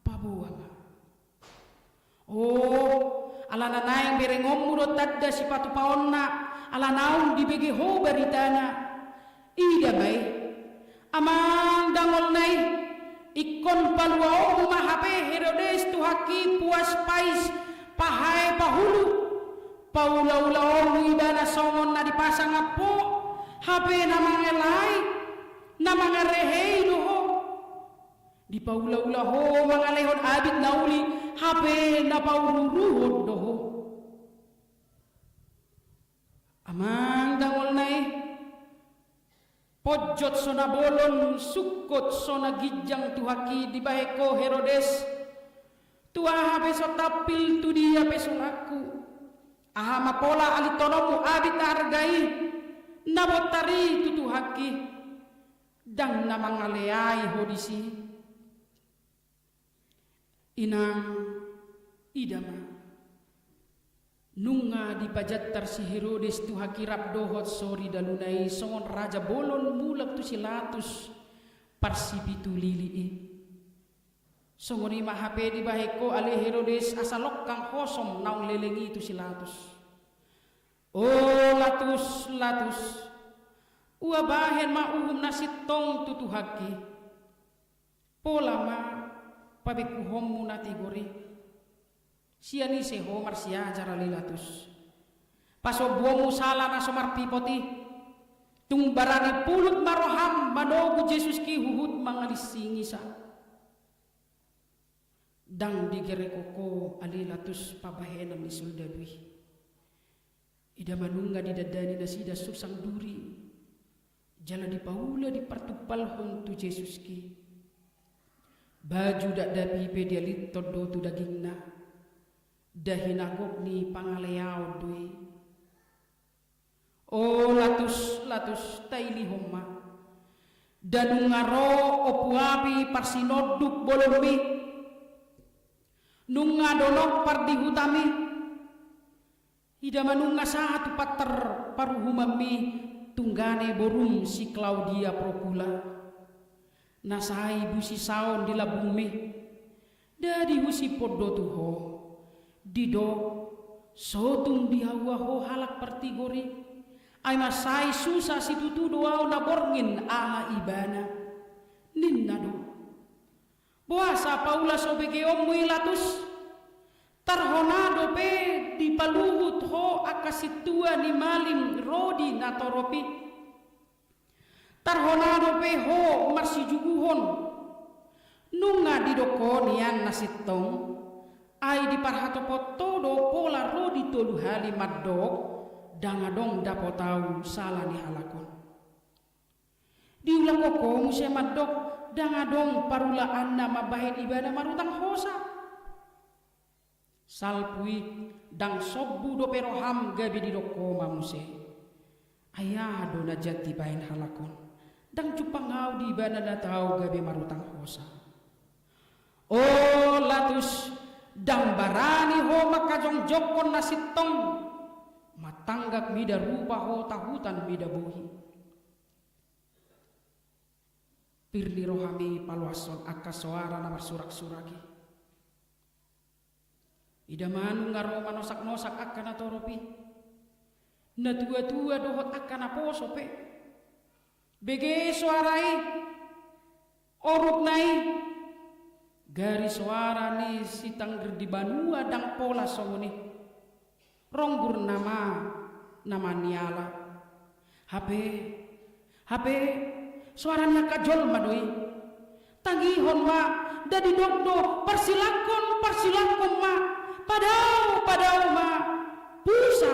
Paboa ma. O, ala na naeng berengonmu do tanda sipatupaonna, ala naung dibege ho baritana. Ida ma i. Amang dangolna i, ingkon paluaonmu ma hape Herodes Tuhan i puas pais pahae pahulu. Paulaulaonmu ibana songon na dipasangap ho, hape na mangelai, na mangarehei do ho. Dipaulaula ho mangalehon abit na uli, hape na paururuhon do ho. Amang dangolna i, ponjot so na bolon, sungkot so na ginjang Tuhan i dibahen ho Herodes. Tu aha pe so tampil, tu dia pe so rangku. Aha ma pola alintononmu abit na arga i, na bontar i tu Tuhan i? Ndang na mangaleai ho disi? Inang, ida ma. Nunga dipajantar si Herodes Tuhan i rap dohot sori daluna i songon raja bolon mulak tu si Latus parsipitu lili i. Songon i ma hape dibahen ho ale Herodes asa longkang hosom naung leleng i tu si Latus. O Latus, Latus, ua bahen ma uhum na sintong tu Tuhan i. Pola ma pabengkuhonmu na tigor i. Sian ise ho marsiajar ale Latus? Pasombuonmu sala na so marpipot i. Tung barani pulut ma roham manogu Jesuski huhut mangalingsingi sa. Ndang digerek ho ale Latus pambahenan ni soldadu i. Ida ma nunga didandani nasida sursang duri jala dipaula dipartumpalhon tu Jesuski. Baju dakdanak i pe dialithon do tu dagingna. Dahi na gok ni pangaleaon do i. O Latus, Latus, tailihon ma. Nda nunga ro ompu api parsinonduk bolonmi. Nunga donok pardihutami. Ida ma nunga sahat tu pantar paruhumanmi tunggane borum si Klaudia Prokula. Na sai busisaon di lambungmi. Nda dihusiphon do tu ho. Didok, so tung diaua ho halak partigor i. Ai mansai susa situtu do ahu na borngin ala ibana. Ninna do. Boasa paula so begeonmu i Latus? Tarhona dope dipaluhut ho angka sintua ni malim ro di natorop i. Tarhona dope ho marsijuguhon. Nunga didok ho nian na sintong. Ai diparhatopot ho do pola ro di tolu hali mandok, ndang adong dapot ahu sala ni halak on. Diulak ho muse mandok, ndang adong parulaanna mambahen ibana marutang hosa. Salpu i, ndang sombu dope roham gabe didok ho ma muse. Ai aha do na jat dibahen halak on? Ndang jumpang ahu di ibana na tau gabe marutang hosa. O Latus, ndang barani ho mangkajongjonghon na sintong. Mantanggak mida rupa ho tahutan mida bohi. Pir ni rohami paloashon angka soara na marsuraksurak i. Ida ma nunga ro manosaknosak angka natorop i. Natuatua dohot angka naposo pe. Bege soara i. Orukna i. Gari soara ni sitangir di banua ndang pola songon i. Ronggur nama, nama ni ala. Hape, hape, soara ni angka jolma do i. Tangihon ma, nda didok do, parsilangkon, parsilangkon ma, padao, padao ma, pusa,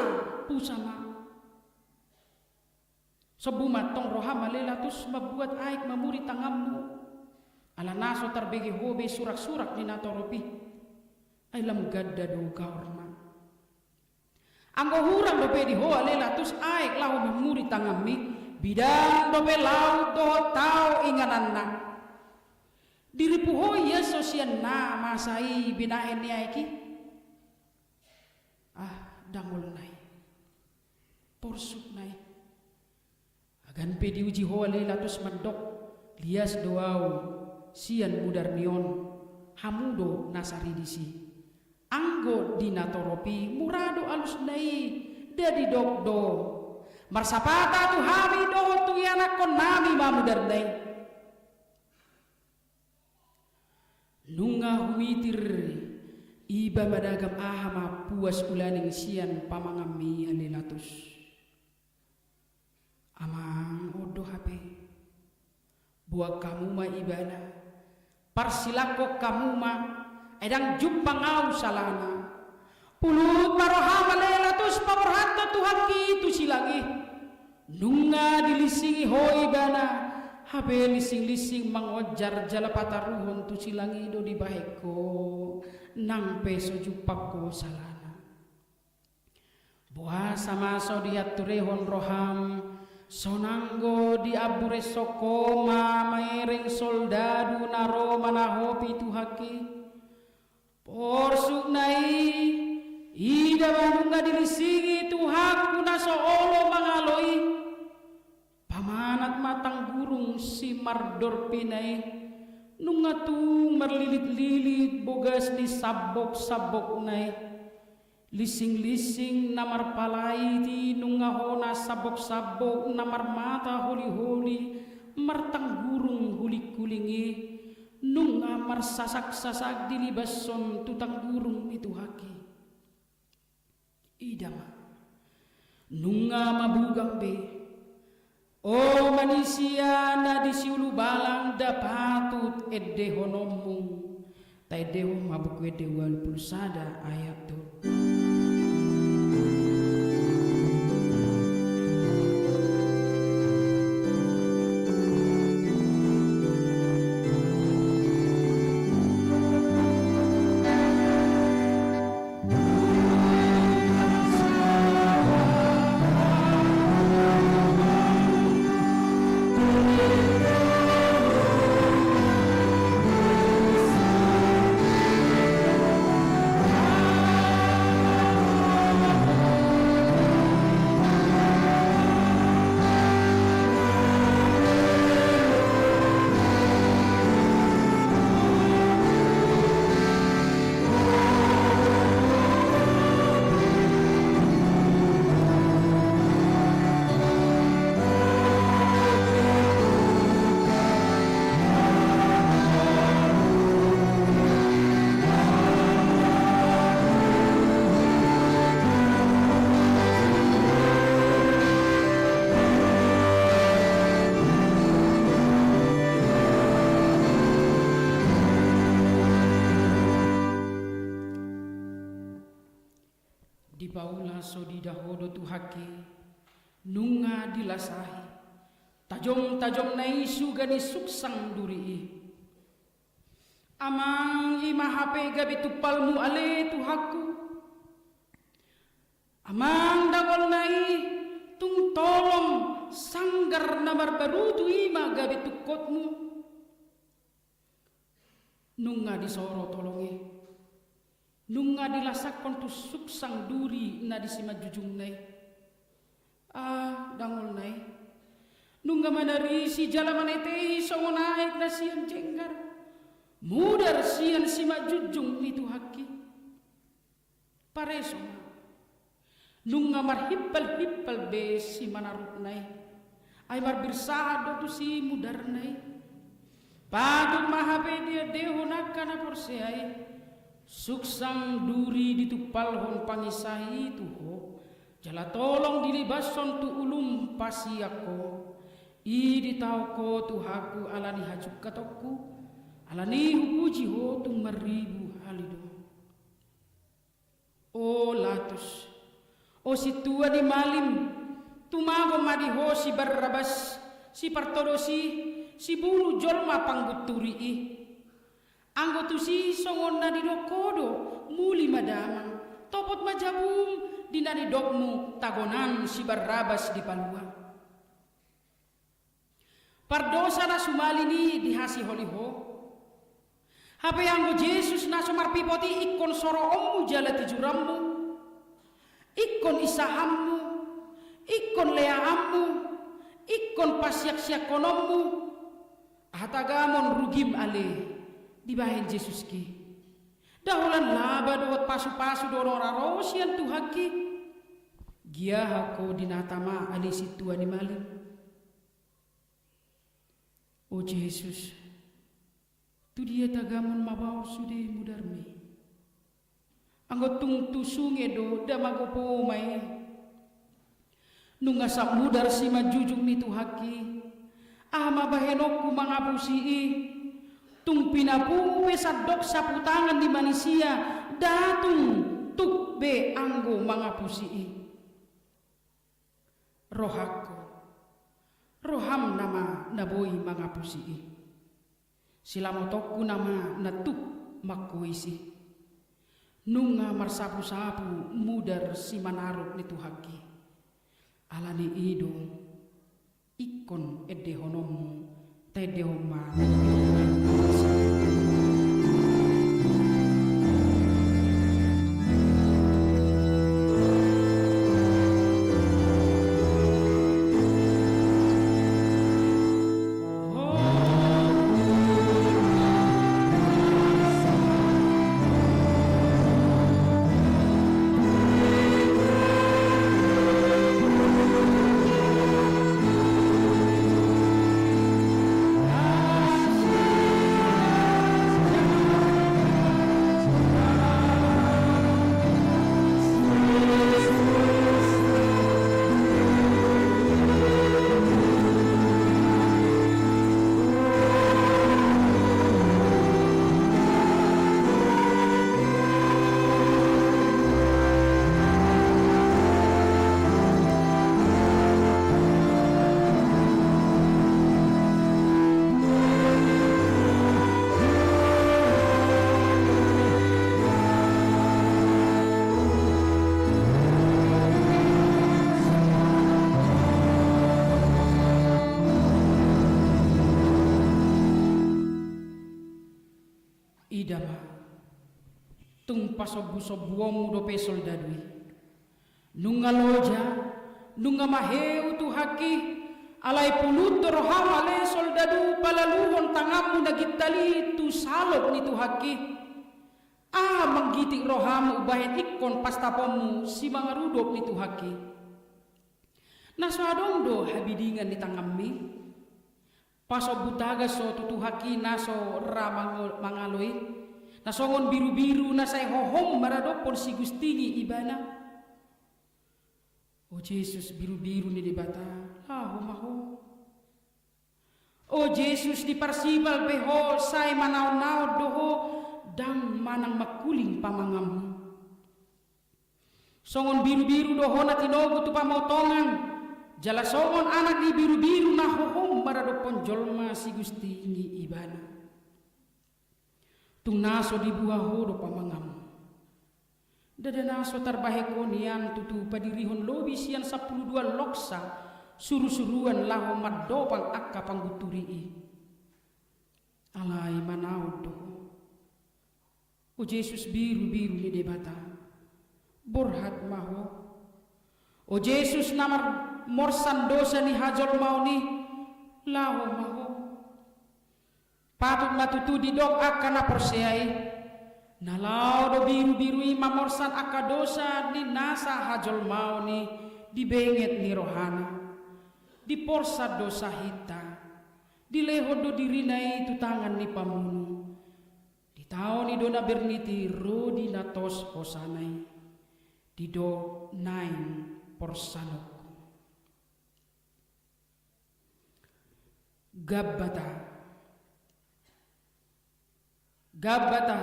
pusa ma. Sombu ma antong roham ale Latus mambuat aek mamuri tanganmu. Ala na so tarbege ho be suraksurak ni natorop i. Ai lam ganda do gaorna. Anggo hurang dope di ho ale Latus aek laho mamuri tanganmi, bidang dope laut dohot tao ingananna. Diripu ho ia so sian na masa i binahen ni aek i. Ah, dangolna i. Porsukna i. Hagana pe diuji ho ale Latus mandok, lias do ahu sian mudar ni on, hamu do na sari disi. Anggo di natorop i mura do alusna i, nda didok do. Marsapata tu hami dohot tu ianakkonnami ma mudarna i. Nunga humitir iba madagam aha ma puas ulaning sian pamanganmi ale Latus. Amang, on do hape. Boan hamu ma ibana. Parsilangkon hamu ma. Ai ndang jumpang ahu salana. Pulut ma roham ale Latus paborhathon Tuhanki tu silang i. Nunga dilinsingi ho ibana. Hape linsinglinsingan mangonjar jala pataruhon tu silang i do dibahen ho. Nang pe so jumpang ho salana. Boasa ma so dianturehon roham, sonang do diambureshon ho ma maereng soldadu na ro manahopi Tuhanki. Porsukna i, ida ma nunga dilinsingi Tuhanku na so olo mangalo i. Pamanat ma tanggurung si mardorpina i, nunga tung marlilitlilit bogas ni samboksambokna i. Linsinglinsingan na marpalait i nunga hona samboksambok na marmata holiholi, martanggurung hulinghuling i, nunga marsasaksasak dilibashon tu tanggurung ni Tuhanki. Ida ma. Nunga mabugang be, o manisia na di siulubalang, nda patut endehononmu. Taendehon ma Buku Ende ualu pulu sada ayat tolu. Dipaula so diida Ho do Tuhangki, nunga dilasahi tajomtajomna i suga ni suksang duri i. Amang, i ma hape gabe tumpalmu ale Tuhangku. Amang, dangolna i tung tolong, sanggar na marbarutu i ma gabe tungkotmu. Nunga disoro tolong i. Nunga dilasahon tu suksang duri na di simanjujungna i. Ah, dangolna i. Nunga manarisi jala manetehi songon aek na sian jenggar. Mudar sian simanjujung ni Tuhangki. Pareso ma. Nunga marhimpalhimpal be simanarupna i. Ai marbirsahat do tusi mudarna i. Patut ma hape diendehon angka na porsea i. Suksang duri ditumpalhon pangisai i tu Ho. Jala tolong dilibashon tu ulum pasian Ho. I ditaon Ho Tuhangku ala ni hajungkatonku. Ala ni hupuji Ho tung marribu hali do. O latus, o sintua ni malim, tumagon ma di Ho si Barrabas, si partodosi, si bulu jolma panggunturi i. Anggo tusi songon na nidok Ho do, muli ma damang, topot ma jabum di na nidokmu tagonan si Barrabas dipalua. Pardosa na sumalin i dihasiholi Ho. Hape anggo Jesus na so marpipot i ingkon soroonmu jala tijuranmu, ingkon isahanmu, ingkon leaanmu, ingkon pasiaksiakhononmu, aha tagamon rugim ale dibahen Jesuski. Nda holan laba dohot pasupasu do na ro sian Tuhangki. Gia hangko di na tama ale sintua ni malim. O Jesus, tu dia tagamon mabaor sude mudarmi? Anggo tung tu sunge do nda magopo ma i. Nunga sap mudar simanjujung ni Tuhangki, aha ma bahenonku mangapusi i? Tung pinapungu pe sandok saputangan ni manisia, nda tung tuk be anggo mangapusi i. Rohangku, roham nama na boi mangapusi i. Silamotonku nama na tuk mangkoisi. Nunga marsapusapu mudar simanarup ni Tuhangki. Ala ni i do, ingkon endehononmu, taendehon ma. Tung pasombusombuonmu dope soldadu i. Nunga loja, nunga maheu Tuhangki, alai pulut do roham ale soldadu palaluhon tanganmu na gintal i tu salop ni Tuhangki. Aha manggitik roham umbahen ingkon pastaponmu simangarudop ni Tuhangki? Na so adong do habidingan ni tanganmi? Pasombu tagan so tu Tuhangki na so ra mango-, mangalo i, na songon birubiru na sai hohom maradophon sigustingi ibana. O Jesus, birubiru ni Debata, laho ma ho. O Jesus, diparsipal pe ho, sai manaonnaon do ho, ndang manang mangkuling pamanganmu. Songon birubiru do ho na tinogu tu pamotongan, jala songon anak ni birubiru na hohom maradophon jolma sigustingi ibana. Tung na so dibuha ho do pamanganmu. Ndada na so tarbahen ho nian tutu padirihon lobi sian sampulu dua loksa surusuruan laho mandopang angka panggunturi i. Alai manaon do ho. O Jesus, birubiru ni Debata, borhat ma ho. O Jesus, na marmorsan dosa ni hajolmaon i, laho ma ho. Patut ma tutu didok angka na porsea i, na laho do birubiru i mamorsan angka dosa ni nasa hajolmaon i di benget ni rohana. Diporsan do sahinta, dilehon do dirina i tu tangan ni pamunu. Ditaon i do na bernit i ro di na tos hosana i, didok naeng porsanonku. Gabata. Gabata,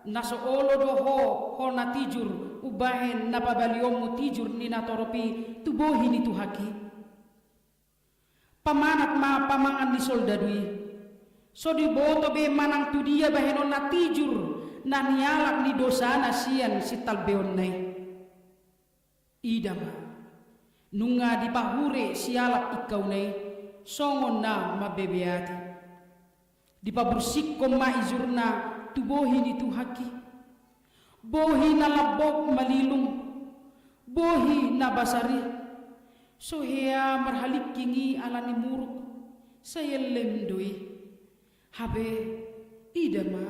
na so olo do ho, ho na tijur, umbahen na pabalionmu tijur ni natorop i tu bohi ni Tuhangki. Pamanat ma pamangan ni soldadu i. So diboto be manang tudia bahenonna tijur na nialap ni dosana sian sintalbeonna i. Ida ma, nunga dipahure sialap ingkauna i, songon na mambebeati. Dipabursikhon ma ijurna tu bohi ni Tuhangki. Bohi na lambok malilung, bohi na basar i. So hea marhalingking i ala ni muruk, sai ellem do i. Hape, ida ma,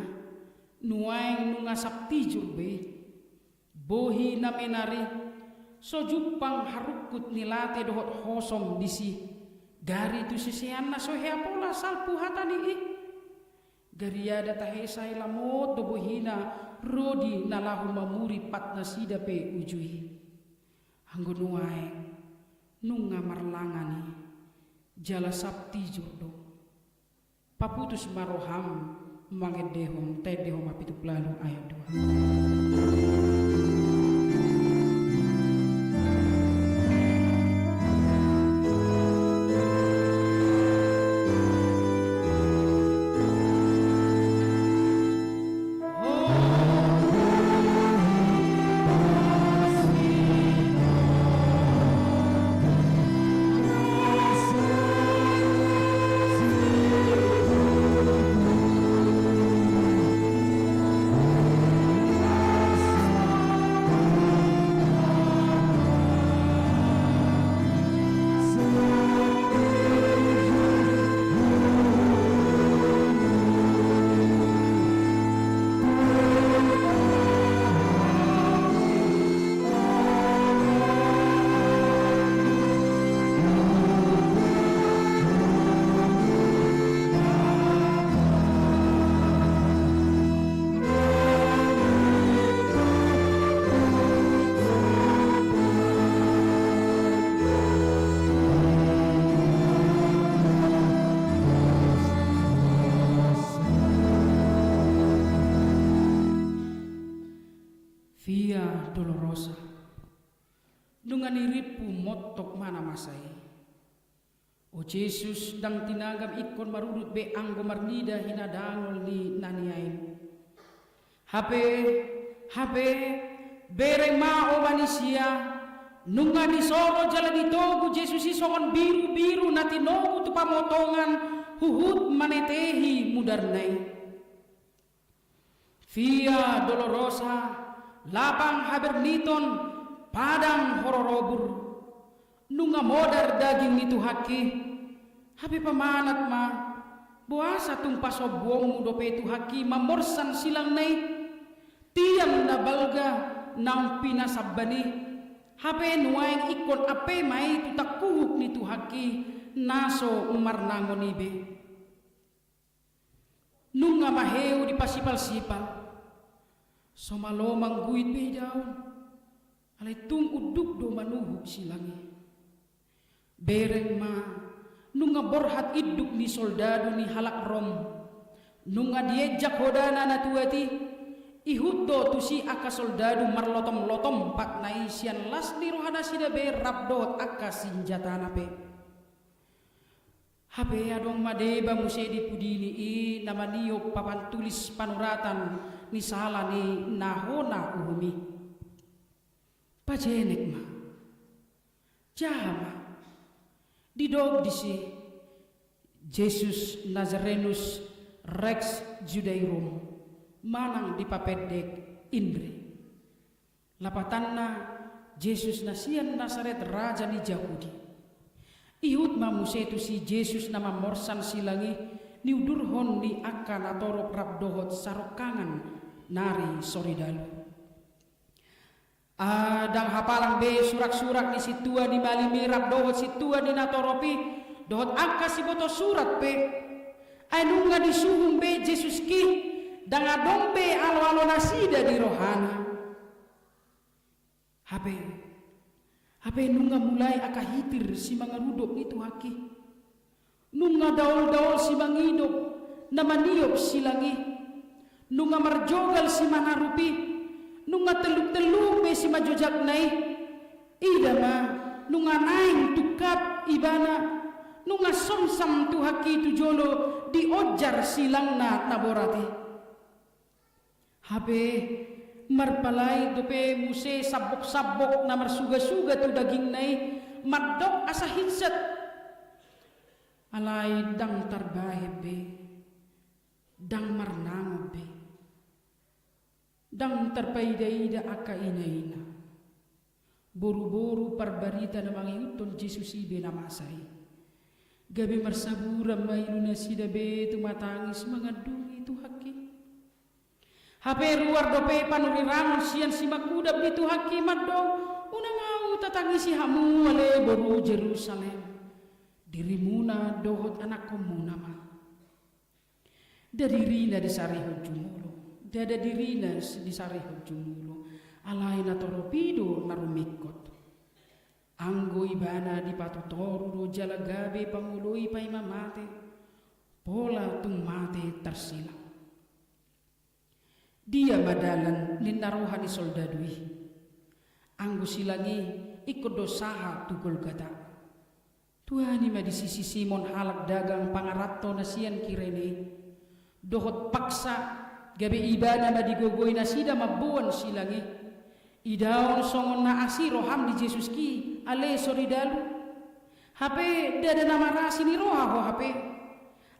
nuaeng nunga sap tijur be i. Bohi na menar i, so jumpang harungkut ni late dohot hosom disi, gari tu siseanna so hea pola salpu hata ni i. Gariada tahe sai lamot do bohina ro di na laho mamuri pat nasida pe uju i. Anggo nuaeng, nunga marlangan i, jala sap tijur do. Paputus ma roham mangendehon, taendehon ma pitu pulu ualu ayat dua. Via Dolorosa. Nunga nirimpu montok ma na masa i. O Jesus, ndang tinagam ingkon marurut be anggo marnida hinadangol ni na niain. Hape, hape, bereng ma o manisia, nunga disoro jala ditogu Jesus i songon birubiru na tinogu tu pamotongan huhut manetehi mudarna i. Via Dolorosa, lapang haberniton, padang hororobur. Nunga modar daging ni Tuhanki. Hape pamanat ma, boasa tung pasombuonmu dope Tuhanki mamorsan silangna i? Tiang na balga naung pinasamban i. Hape nuaeng ingkon ampe ma i tu tangkuhuk ni Tuhanki na so marnangon i be. Nunga maheu dipasipalsipal. So malo mangguit be idaon. Alai tung unduk do manuhuk silang i. Bereng ma, nunga borhat induk ni soldadu ni halak Rom. Nunga dienjak hodana na tuat i, ihut do tusi angka soldadu marlotomlotom patna i sian las ni rohanasida be rap dohot angka sinjatana pe. Hape adong ma deba muse di pudini i na maniop papan tulis panuratan ni sala ni na hona uhum i. Pajenek ma. Jaha ma. Didok disi Jesus Nazarenus Rex Judaeorum, manang dipapendek Inri. Lapatanna, Jesus na sian Nasaret, raja ni Jahudi. Ihut ma muse tusi Jesus na mamorsan silang i, niudurhon ni angka natorop rap dohot sarongkangan nari soridalu. Ah, ndang hapalang be suraksurak ni sintua ni malim i rap dohot sintua ni natorop i, dohot angka siboto surat pe. Ai nunga disuhung be Jesuski, ndang adong be aloalonasida di rohana. Hape, hape nunga mulai angka hitir simangarudop ni Tuhanki. Nunga daoldaol simangidop na maniop silang i. Nunga marjogal simanarup i. Nunga tellungtellung be simanjojakna i. Ida ma, nunga naeng tungkap ibana. Nunga somsam Tuhanki tu jolo dionjar silangna na borat i. Hape, marpalait dope muse samboksambok na marsugasuga tu dagingna i, mandok asa hinsat. Alai ndang tarbahen be, ndang marnangon be. Ndang tarpaidaida angka inaina. Boruboru parbarita na mangihuthon Jesus i be na masa i. Gabe marsaburan ma ilunasida be tumatangis mangandungi Tuhanki. Hape ruar dope panurirangon sian simangkudap ni Tuhanki mandok, unang ahu tatangisi hamu ale boru Jerusalem. Dirimuna dohot anakkonmuna ma. Nda dirina disarihon jumolo, nda dirina disarihon jumolo, alai natorop i do na rumingkot. Anggo ibana dipatutoru do jala gabe pangoloi paima mate, pola tung mate tarsilang. Dia ma dalan ninna roha ni soldadu i. Anggo silang i ingkon do sahat tu Golgata. Tuani ma disi si Simon halak dagang pangaranto na sian Kirene i. Dohot paksa, gabe ibana ma digogoi nasida mamboan silang i. Idaon songon na asi roham di Jesuski, ale soridalu. Hape ndada na marasi ni roha ho hape.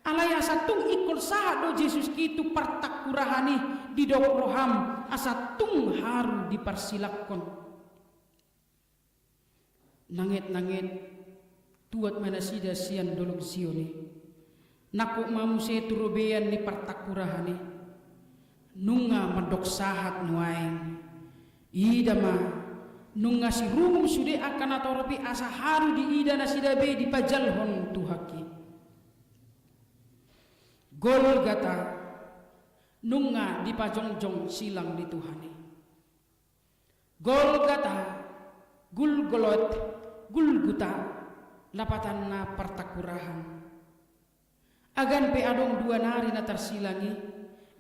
Alai asa tung ingkon sahat do Jesuski tu partangkurahan i, didok roham asa tung haru diparsilanghon. Nangetnanget, tuat ma nasida sian Dolok Sion i. Nangkok ma muse tu robean ni partangkurahan i. Nunga mandok sahat nuaeng. Ida ma, nunga sirungum sude angka natorop i asa haru diida nasida be dipajalhon Tuhanki. Golgata, nunga dipajongjong silang ni Tuhan i. Golgata, Gulgolot, Gulguta, lapatanna partangkurahan. Agan pe adong dua nari na tarsilang i,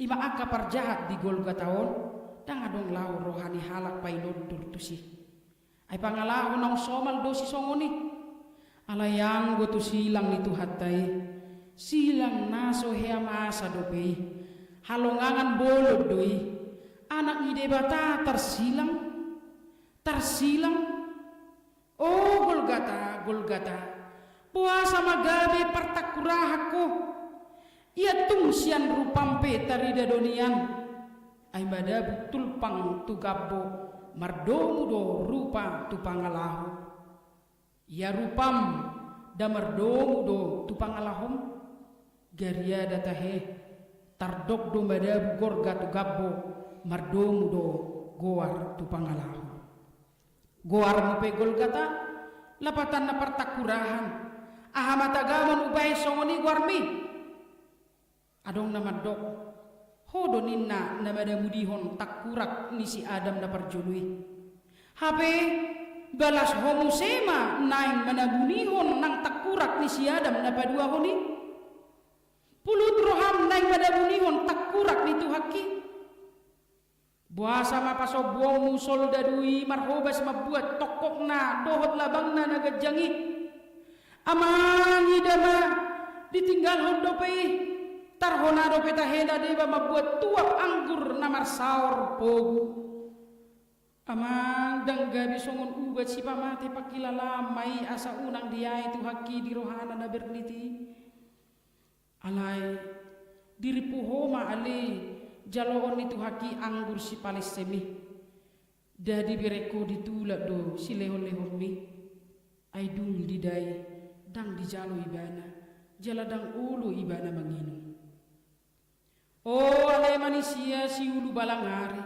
ima angka parjahat di Golgata on, ndang adong laho roha ni halak painondor tusi. Ai pangalaho naung somal do sisongon i. Alai anggo tu silang ni Tuhanta i, silang na so hea masa dope i, halongangan bolon do i, Anak ni Debata tarsilang, tarsilang. O Golgata, Golgata, boasa ma gabe partangkurahan ho? Ia tung sian rupam pe tarida do nian. Ai madabu tulpang tu gambo, mardomu do rupa tu pangalaho. Ia rupam nda mardomu do tu pangalahom? Gariada tahe, tardok do madabu gorga tu gambo, mardomu do goar tu pangalaho. Goarmu pe Golgata, lapatanna partangkurahan. Aha ma tagamon hubahen songon i goarmi? Adong na mandok, ho do ninna na manabunihon tangkurak ni si Adam na parjolo i. Hape, balas ho muse ma naeng manabunihon nang tangkurak ni si Adam na paduahon i. Pulut roham naeng manabunihon tangkurak ni Tuhanki. Boasa ma pasombuonmu soldadu i marhobas mambuat tongkokna dohot labangna na ganjang i? Amang, ida ma, ditinggalhon dope i, tarhona dope tahe na deba mambuat tuak anggur na marsaor pogu. Amang, ndang gabe songon ubat sipamate pangkilalaanma i asa unang diae Tuhanki di rohana na bernit i. Alai, dirimpu ho ma ale jaloon ni Tuhanki anggur sipalessem i. Nda dibereng ho ditulak do silehonlehonmi. Ai dung didai, ndang dijalo ibana, jala ndang olo ibana manginum. O ale manisia siulu balang ari,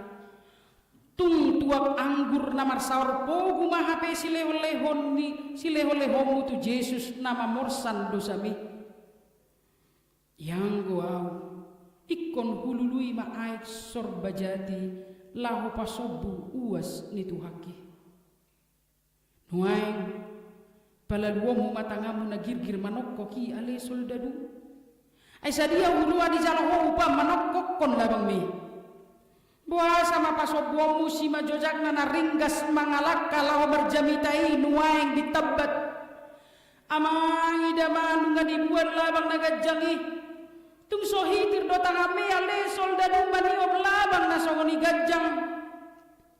tung tuak anggur na marsaor pogu ma hape silehonlehon ni, silehonlehonmu tu Jesus na mamorsan dosami. Ianggo ahu, ingkon hulului ma aek sorba jati laho pasombu uas ni Tuhanki. Nuaeng, palaluonmu ma tanganmu na girgir manongkok i ale soldadu. Ai sadia huroha dijalo ho upa manongkokkon labangmi? Boasa ma pasombuonmu simanjojakna na ringgas mangalangka laho marjamita i nuaeng ditambat? Amang, ida ma nunga dibuat labang na ganjang i. Tung so hitir do tanganmi ale soldadu maniop labang na songon i ganjang.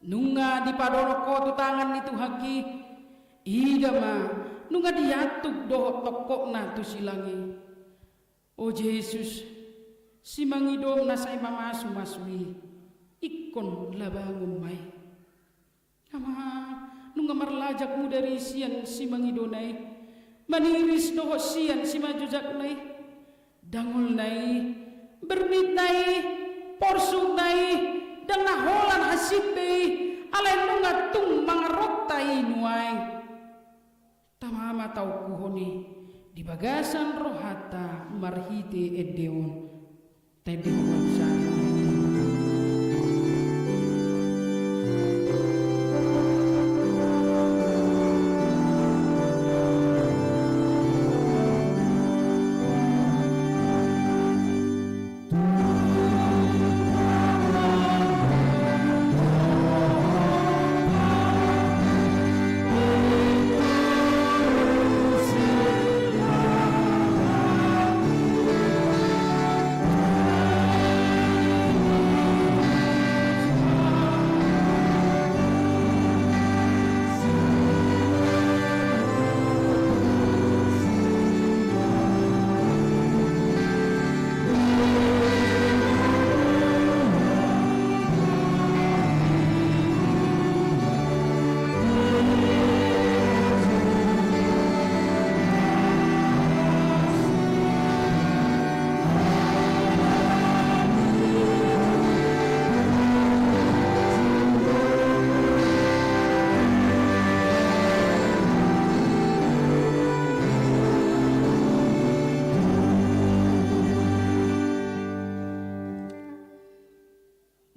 Nunga dipadonok ho tu tangan ni Tuhanki. Ida ma, nunga diantuk dohot tongkokna tu silang i. O Jesus, simangidom na sai mamasumasu i, ingkon labangon ma i. Amang, nunga marlajak mudar i sian simangidona i, maniris dohot sian simanjojakna i. Dangolna i, bernitna i, porsukna i, ndang na holan hansit be i, alai nunga tung mangaronta i nuaeng. Tama ma taungkuhon i di bagasan rohanta marhite ende on. Taendehon ma sada.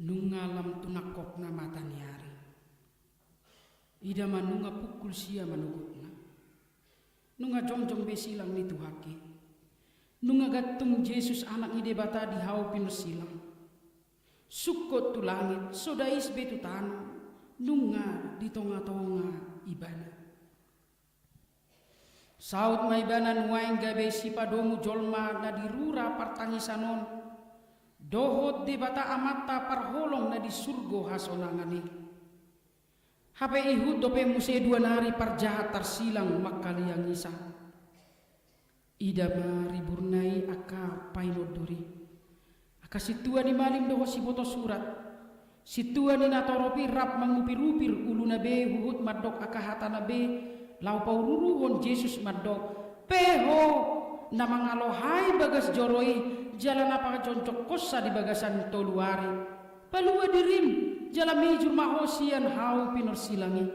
Nunga lam tu nangkokna mata ni ari. Ida ma nunga pukul sia manogotna. Nunga jongjong be silang ni Tuhanki. Nunga gantung Jesus Anak ni Debata di hau pinarsilang. Sungkot tu langit, so dais be tu tano, nunga di tongatonga Ibana. Saut ma Ibana nuaeng gabe sipadomu jolma na di rura partangisan on, dohot Debata Amanta parholong na di surgo hasonangan i. Hape ihut dope muse dua nari parjahat tarsilang mangkaliangisan. Ida ma riburna i angka painondor i. Angka sintua ni malim dohot siboto surat. Sintua ni natorop i rap mangupirupir uluna be huhut mandok angka hatana be, laho paururuhon Jesus mandok, "Pe ho, na mangalohai bagas joro i, jala na pajongjongkonsa di bagasan tolu ari. Palua dirim, jala mijur ma ho sian hau pinorsilang i."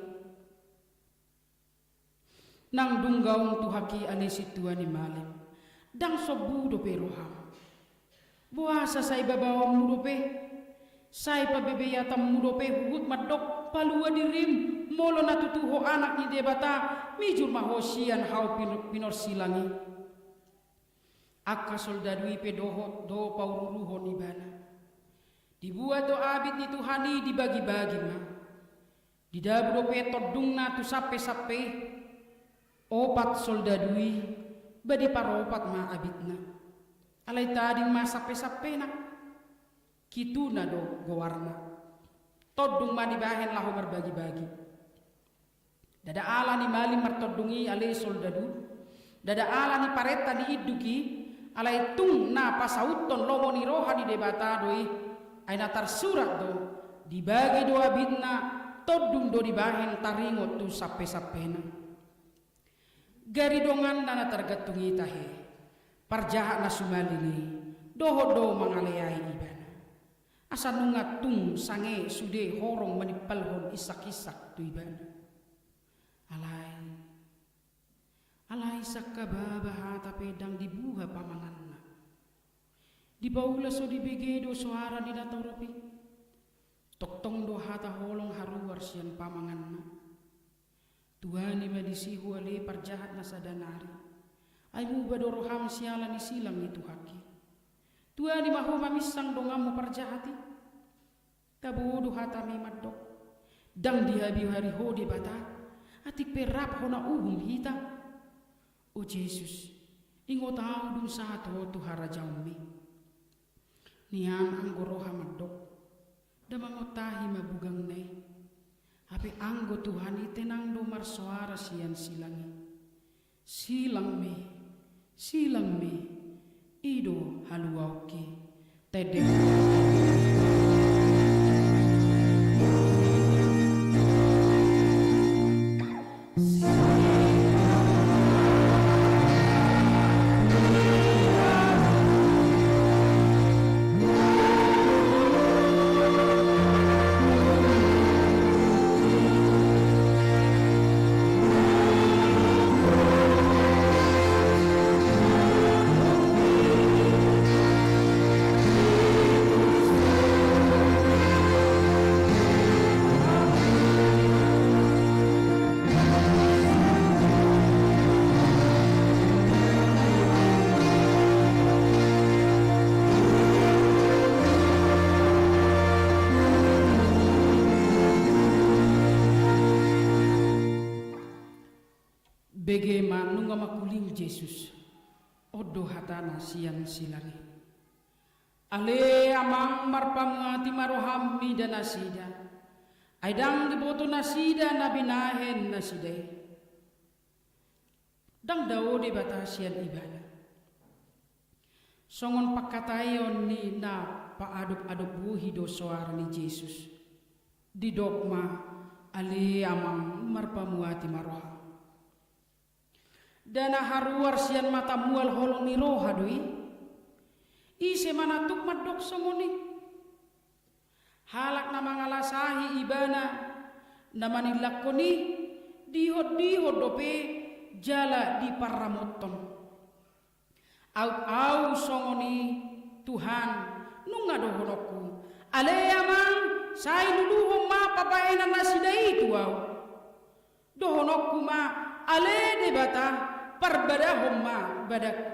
Nang dung gaung tu haki ale sintua ni malim, ndang sombu dope roham. Boasa sai babaonmu dope, sai pabebeatanmu dope huhut mandok, "Palua dirim, molo na tutu ho anak ni Debata, mijur ma ho sian hau pin-, pinorsilang i." Angka soldadu i pe dohot do paururuhon ibana. Dibuat do abit ni Tuhan i, dibagibagi ma. Didabu dope tondungna tu sampesampe i, opat soldadu i, ba diparopat ma abitna. Alai tading ma sampesampena, Kituna do goarna. Tondung ma dibahen laho marbagibagi. Ndada ala ni malim martondung i ale soldadu, ndada ala ni parenta ni induk i, alai tung na pasauthon lomo ni roha ni Debata do i, ai na tarsurat do, dibagi do abitna, tondung do dibahen taringot tu sampesampena. Gari donganna na targantung i tahe, parjahat na sumalin i, dohot do mangaleai ibana. Asa nunga tung sange sude horong manimpalhon insakinsak tu ibana. Alai, alai sangkababa hata pe ndang dibuha pamanganna. Dipaula so dibege do soara ni natorop i. Tongtong do hata holong haruar sian pamanganna. Tuani ma disi ho ale parjahat na sada nari. Ai muba do roham siala ni silang ni Tuhanki. Tuani ma ho maminsang donganmu parjahat i. Tabo do hatami mandok, ndang dihabihari ho Debata, atik pe rap hona uhum hita. O Jesus, ingot ahu dung sahat ho tu harajaonmi. Nian anggo roha mandok, nda mangontahi ma bugangna i. Hape anggo Tuhan i tenang do marsoara sian silang i. Silangmi, silangmi, i do haluaonki. Tedeng. Bege ma nunga mangkuling Jesus. On do hatana sian silang i. Ale Amang, marpamuati ma roham mida nasida. Ai ndang diboto nasida na binahen nasida i. Ndang dao Debata sian ibana. Songon pangkataion ni na paadop-adop bohi do soara ni Jesus. Didok ma, ale Amang, marpamuati ma roham. Nda na haruar sian mata mual holong ni roha do i. Ise ma na tuk mandok songon i? Halak na mangalasahi ibana, na manillangkon i, dihot-dihot dope jala diparramothon. Aut ahu songon i, Tuhan, nunga dohononku, ale Amang, sai luluhon ma pabahenan nasida i tu ahu. Dohononku ma, ale Debata, parbadahon ma badangku.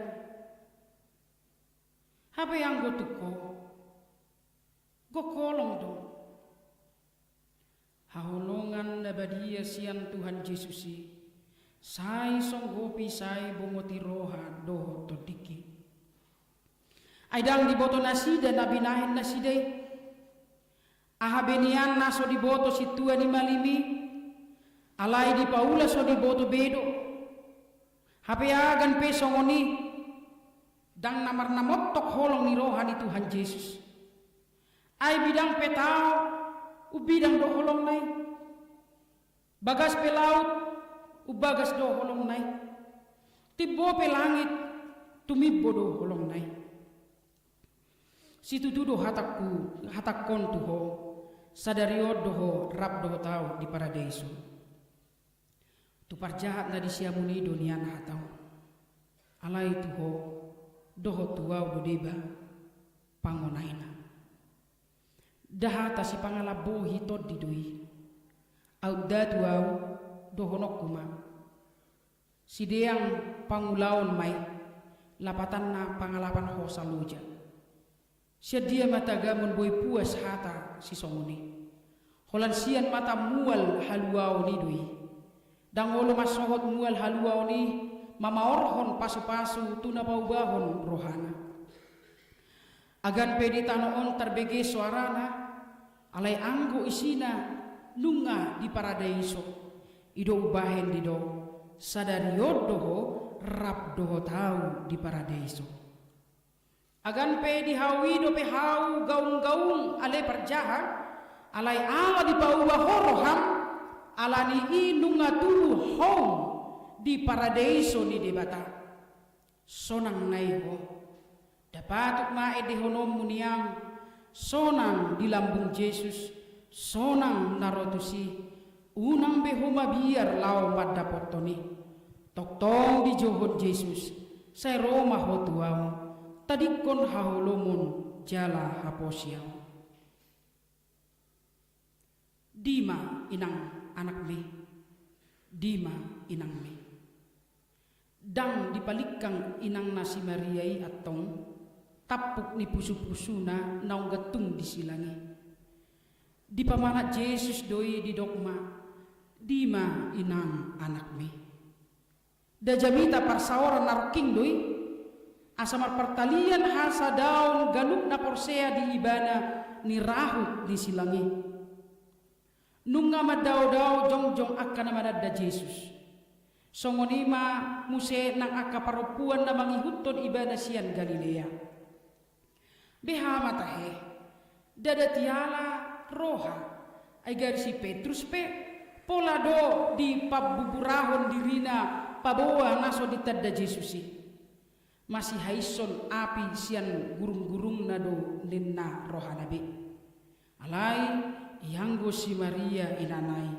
Hape anggo tung ho, gok holong do. Haholongan na badia sian Tuhan Jesus i, sai songgopi sai bongoti roha dohot tondingki. Ai ndang diboto nasida na binahen nasida i. Aha be nian na so diboto sintua ni malim i, alai dipaula so diboto be do. Hape agan pe songon i, ndang na marnamontok holong ni roha ni Tuhan Jesus. Ai bidang pe tao, umbidang do holongna i. Bagas pe laut, umbagas do holongna i. Timbo pe langit, tumimbo do holongna i. Situtu do hatangku, hatangkon tu ho, sadari on do ho rap dohot au di paradeiso. Tu parjahat na di siamun i do nian hatau. Alai tu ho, dohot tu au do deba, pangonaina. Nda hata sipangalambohi tondi do i. Aut nda tu au, dohononku ma. Sideang pangulaon ma i, lapatanna pangalapan hosa loja. Sian dia ma tagamon boi puas hata sisongon i? Holan sian mata mual haluaon i do i. Ndang olo mansohot mual haluaon i, mamaorhon pasupasu tu na paubahon rohana. Agan pe di tano on tarbege soarana, alai anggo isina nunga di paradeiso, i do umbahen didok, sadari on do ho rap dohot au di paradeiso. Agan pe di hau i dope hau gaung-gaung ale parjahat, alai ala dipauba ho roham, alani i nunga tubu houm di paradeiso ni Debata. Sonang nai ho. Nda patut ma endehononmu nian, sonang di lambung Jesus, sonang na ro tusi, unang be ho mabiar laho mandapothon i. Tongtong dijouhon Jesus, sai ro ma ho tu au, tadingkon haholomon jala haposiaon. Dima inang anakmi, dima inangmi. Ndang dipalingkang inangna si Maria i antong, tampuk ni pusupusuna naung gantung di silang i. Dipamanat Jesus do i didok ma, dima inang anakmi. Nda jamita parsaoran na rongking do i, asa marpartalian hasadaon ganup na porsea di ibana ni rahut ni silang i. Nunga mandaodao jongjong angka na mananda Jesus. Songon i ma muse nang angka parompuan na mangihuthon ibana sian Galilea. Beha ma tahe, ndada tiala roha, ai gari si Petrus pe, pola do dipambuburahon dirina paboa na so ditanda Jesus i. Masihaishon api sian gurunggurungna do ninna rohana be. Alai, ianggo si Maria inana i,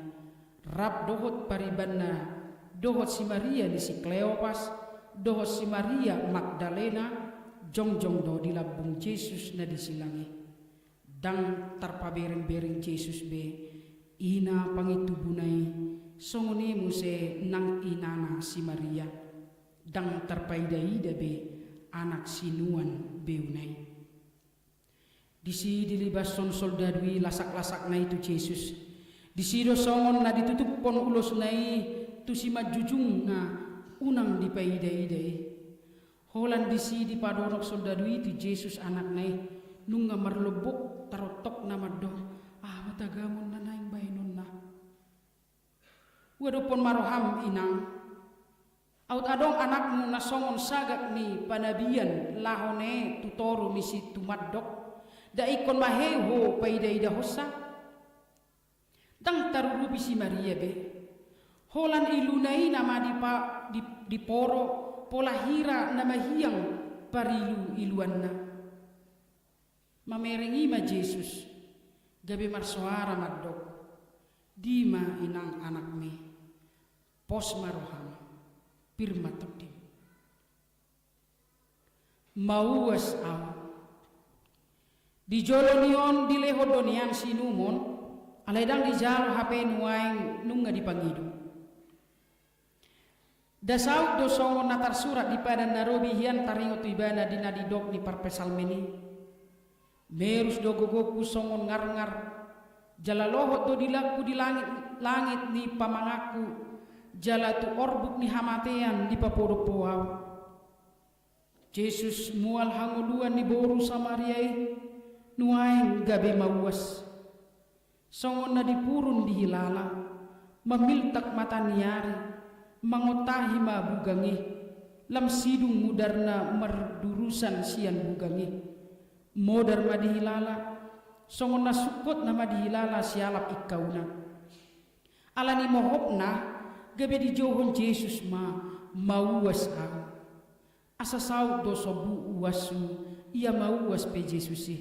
rap dohot paribanna, dohot si Maria ni si Kleopas, dohot si Maria Magdalena, jongjong do di lambung Jesus na di silang i. Ndang tarpaberengbereng Jesus be, ina pangintubuna i, songon i muse nang inana si Maria. Ndang tarpaidaida be anak sinuan beuna i. Disi dilibashon soldadu i lasaklasakna i tu Jesus. Disi do songon na ditutuphon ulosna i tu simanjujungna unang dipaidaida i. Holan disi dipadonok soldadu i tu Jesus anakna i, nunga marlombok tarontokna mandok, aha ma tagamon na naeng bahenonna. Ua dophon ma roham inang. Aut adong anakmu na songon sagak ni panabian laho ne tu toru ni si tumandok, nda ingkon ma he ho paidaidahonsa? Ndang tarurupi si Maria be. Holan iluna i nama dipa, di, diporo, pola hira na mahiang pariluiluanna. Mamereng i ma Jesus, gabe marsoara mandok, dima inang anakmi, pos ma roham, pir ma tondim. Mauas au. Di jolo ni on dilehon do nian siinumon, alai ndang dijalo hape nuaeng nunga dipangido. Nda saut do songon na tarsurat di Padan na Robi hian taringot tu ibana di na didok ni parpsalmen i. Merus do gogongku songon ngarngar, jala lohot do dilangku di langit, langit ni pamanganku, jala tu orbuk ni hamatean dipapodop ho au. Jesus mual hangoluan ni boru Samaria i, nuaeng gabe mauas. Songon na dipurun dihilala, mamiltak mata ni ari, mangontahi ma bugang i, lam sidung mudarna mardurusan sian bugang i. Modar ma dihilala, Songon na sungkot nama dihilala sialap ingkauna. Ala ni mohopna, gabe dijouhon Jesus ma, mauas ahu. Asa saut do sombu uashu, ia mauas pe Jesus i.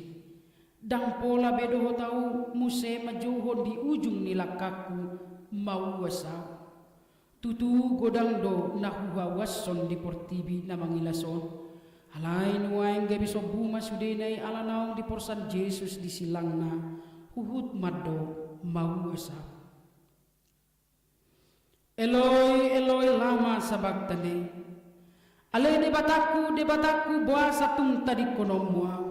Ndang pola be dohot ahu muse manjouhon di ujung ni langkangku, mauas ahu. Tutu godang do na huhauashon di portibi na mangilas on. Alai nuaeng gabe sombu ma sudena i ala naung diporsan Jesus di silangna, huhut mandok, mauas ahu. Eloi, Eloi, lama sabaktani? Ale Debatangku, Debatangku, boasa tung tadingkononmu ahu?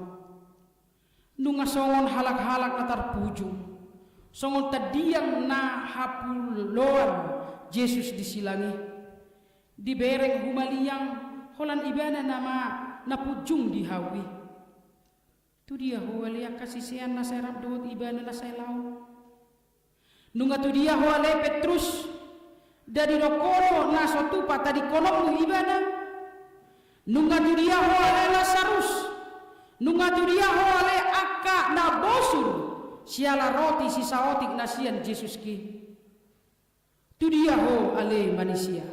Nunga songon halak-halak na tarpujung, songon tandiang na hapuloan Jesus di silang i. Dibereng humaliang holan ibana nama na punjung di hau i. Tudia ho ale angka sisean na sai rap dohot ibana na sai laho? Nunga tudia ho ale Petrus, nda didok ho do na so tupa tadingkononmu ibana? Nunga tudia ho ale Lasarus? Nunga tudia ho ale angka na bosur siala roti sisaotik na sian Jesus i? Tudia ho ale manisia?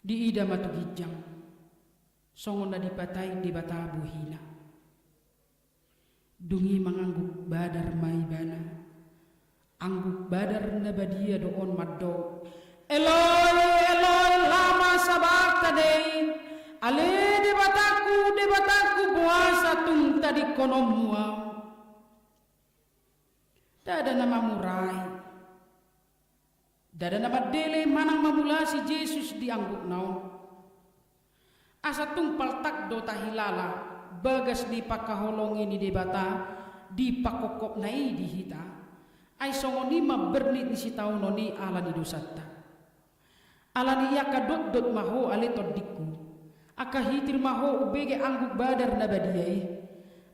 Diida ma tu ginjang, songon na dipatai Debata bohina. Dung i mangangguk badar ma ibana. Angguk badar na badia do on mandok, Eloi, Eloi, lama sabaktani? Ale Debatangku, Debatangku, boasa tung tadingkononmu ahu? Ndada na mamurai. Ndada na mandele manang mamulasi Jesus di anggukna on. Asa tung paltak do tahilala bagas ni pangkaholongi ni Debata di pangkophopna i di hita. Ai songon i ma bernit ni sitaonon i ala ni dosanta. Ala ni i angka dotdot ma ho ale tondingku. Angka hitir ma ho umbege angguk badar na badia i.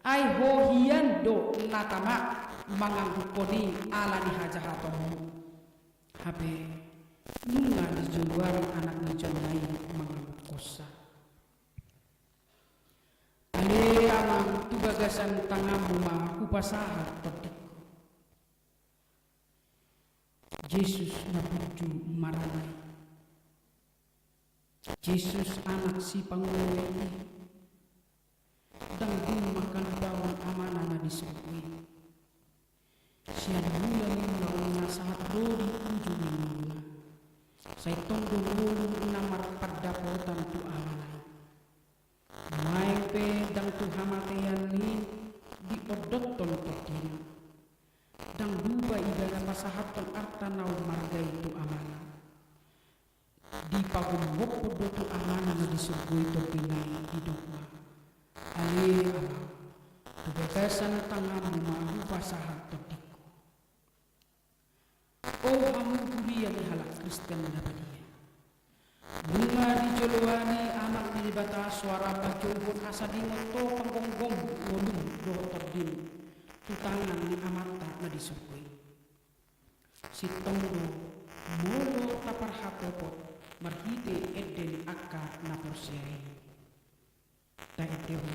Ai ho hian do na tama manganggukhon i ala ni hajahatonmu. Hape nunga dijoloan anak ni jolma i mangangukhonsa. Ale Amang, tu bagasan tanganmu ma hupasahat tondingku. Jesus na punju marana i. Jesus anak sipangoloi i. Ndang dung mangkalupahon Amana na di surgo i. Sian mula ni ulaon na sahat ro di ujung ni ngoluna. Sai tong do ngolu na marpandapotan tu Amana i. Nuaeng pe ndang tu hamatean i diondothon tondina. Ndang lupa ibana pasahathon arta na ummarga i tu Amana. Dipagomgophon do tu Amana na di surgo i tondina i, didok ma, Ale Amang, tu bagasan tanganmu ma hupasahat tondingku. O hamu huria ni halak Kristen na badia. Nunga dijoloani Anak ni Debata soara manjouhon asa diingot ho panggomgom ngolum dohot tondim tu tangan ni Amanta na di surgo i. Sintong do molo taparhatopot marhite ende ni angka na porsea i. Taendehon.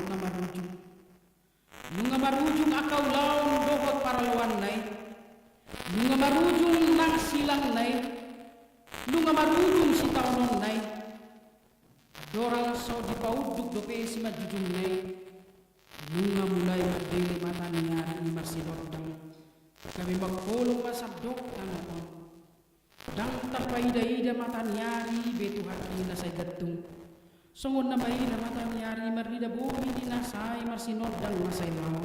na marujung. Nunga marujung angka ulaon dohot paraloanna i. Nunga marujung nang silangna i. Nunga marujung sitaononna i. Andorang so dipaunduk dope simanjujungna i, nunga mulai mandele mata ni ari i marsinondang. Gabe mangkolong ma sandok tano on. Ndang tapaida-ida mata ni ari i be tu hata i na sai gantung. Songon na maida mata ni ari i marnida bohi di na sai marsinondang na sai laon.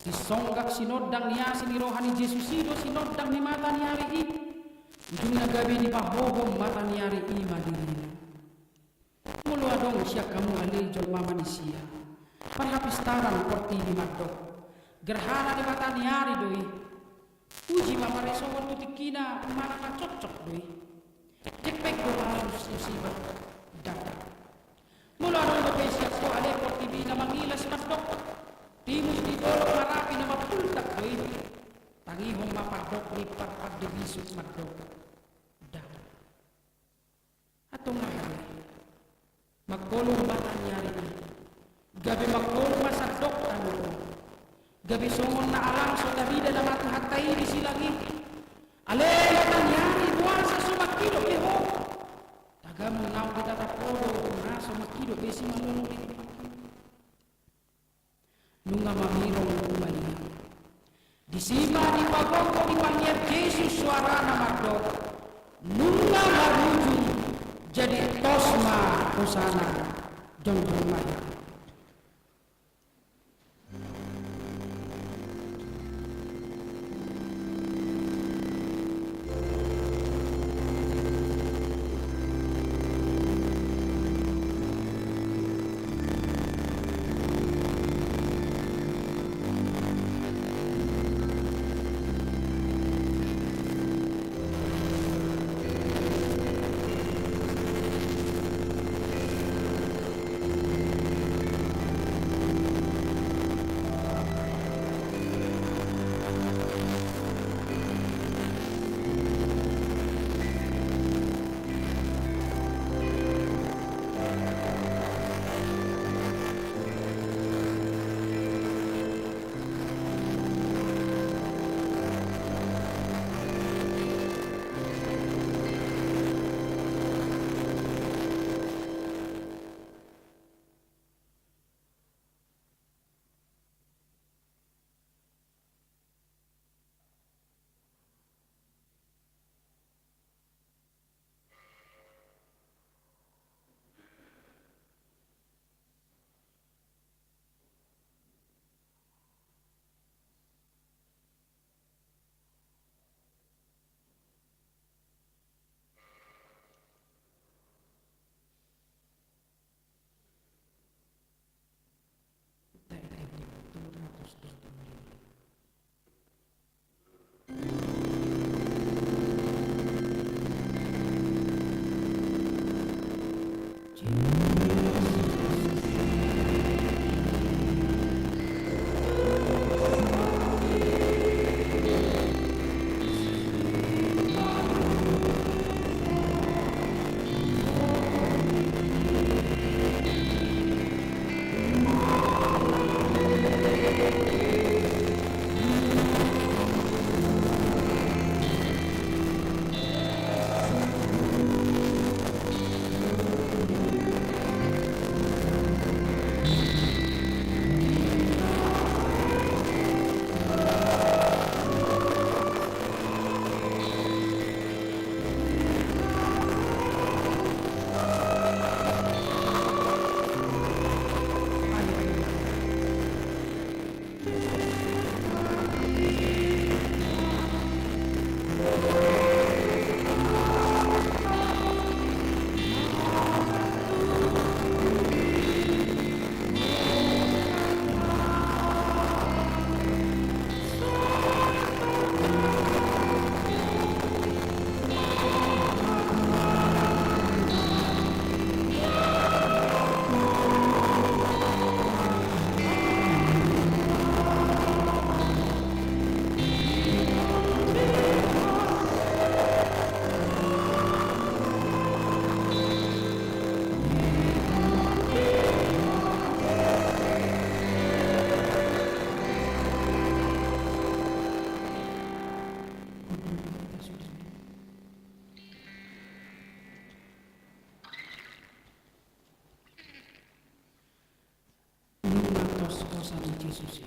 Disonggak sinondang ni asi ni roha ni Jesus i do sinondang ni mata ni ari i. Ujungna gabe dipahohom mata ni ari i ma dirina. Molo adong sian hamu ale jolma manisia, parhapistaran portibi mandok, gerhana ni mata ni ari do i. Uji ma paresongon tu tingkina manang na cocok do i. Jekpek do harus musiba. Ndang. Molo adong dope sian ho ale portibi na mangilas mandok, timus di dolok marapi na mambultak do i. Tangihon ma pandok ni parpande bisuk mandok, ndang. Antong aha do i? Mangkolong mata ni ari i. Gabe mangkolong ma sandok tano on. Gabe songon na alang so tarida nama Tuhanta i di silang i. Ale mata ni ari, boasa so mangkidop be ho? Tagamon naung ditatap ho do na so mangkidop be simalolong i. Nunga mamirong uma i. Disi ma dipagogo, dipangiar Jesus soarana mandok, nunga marujung, jadi tos ma hosana. Jongjong ma. Naposo ni Jesus i.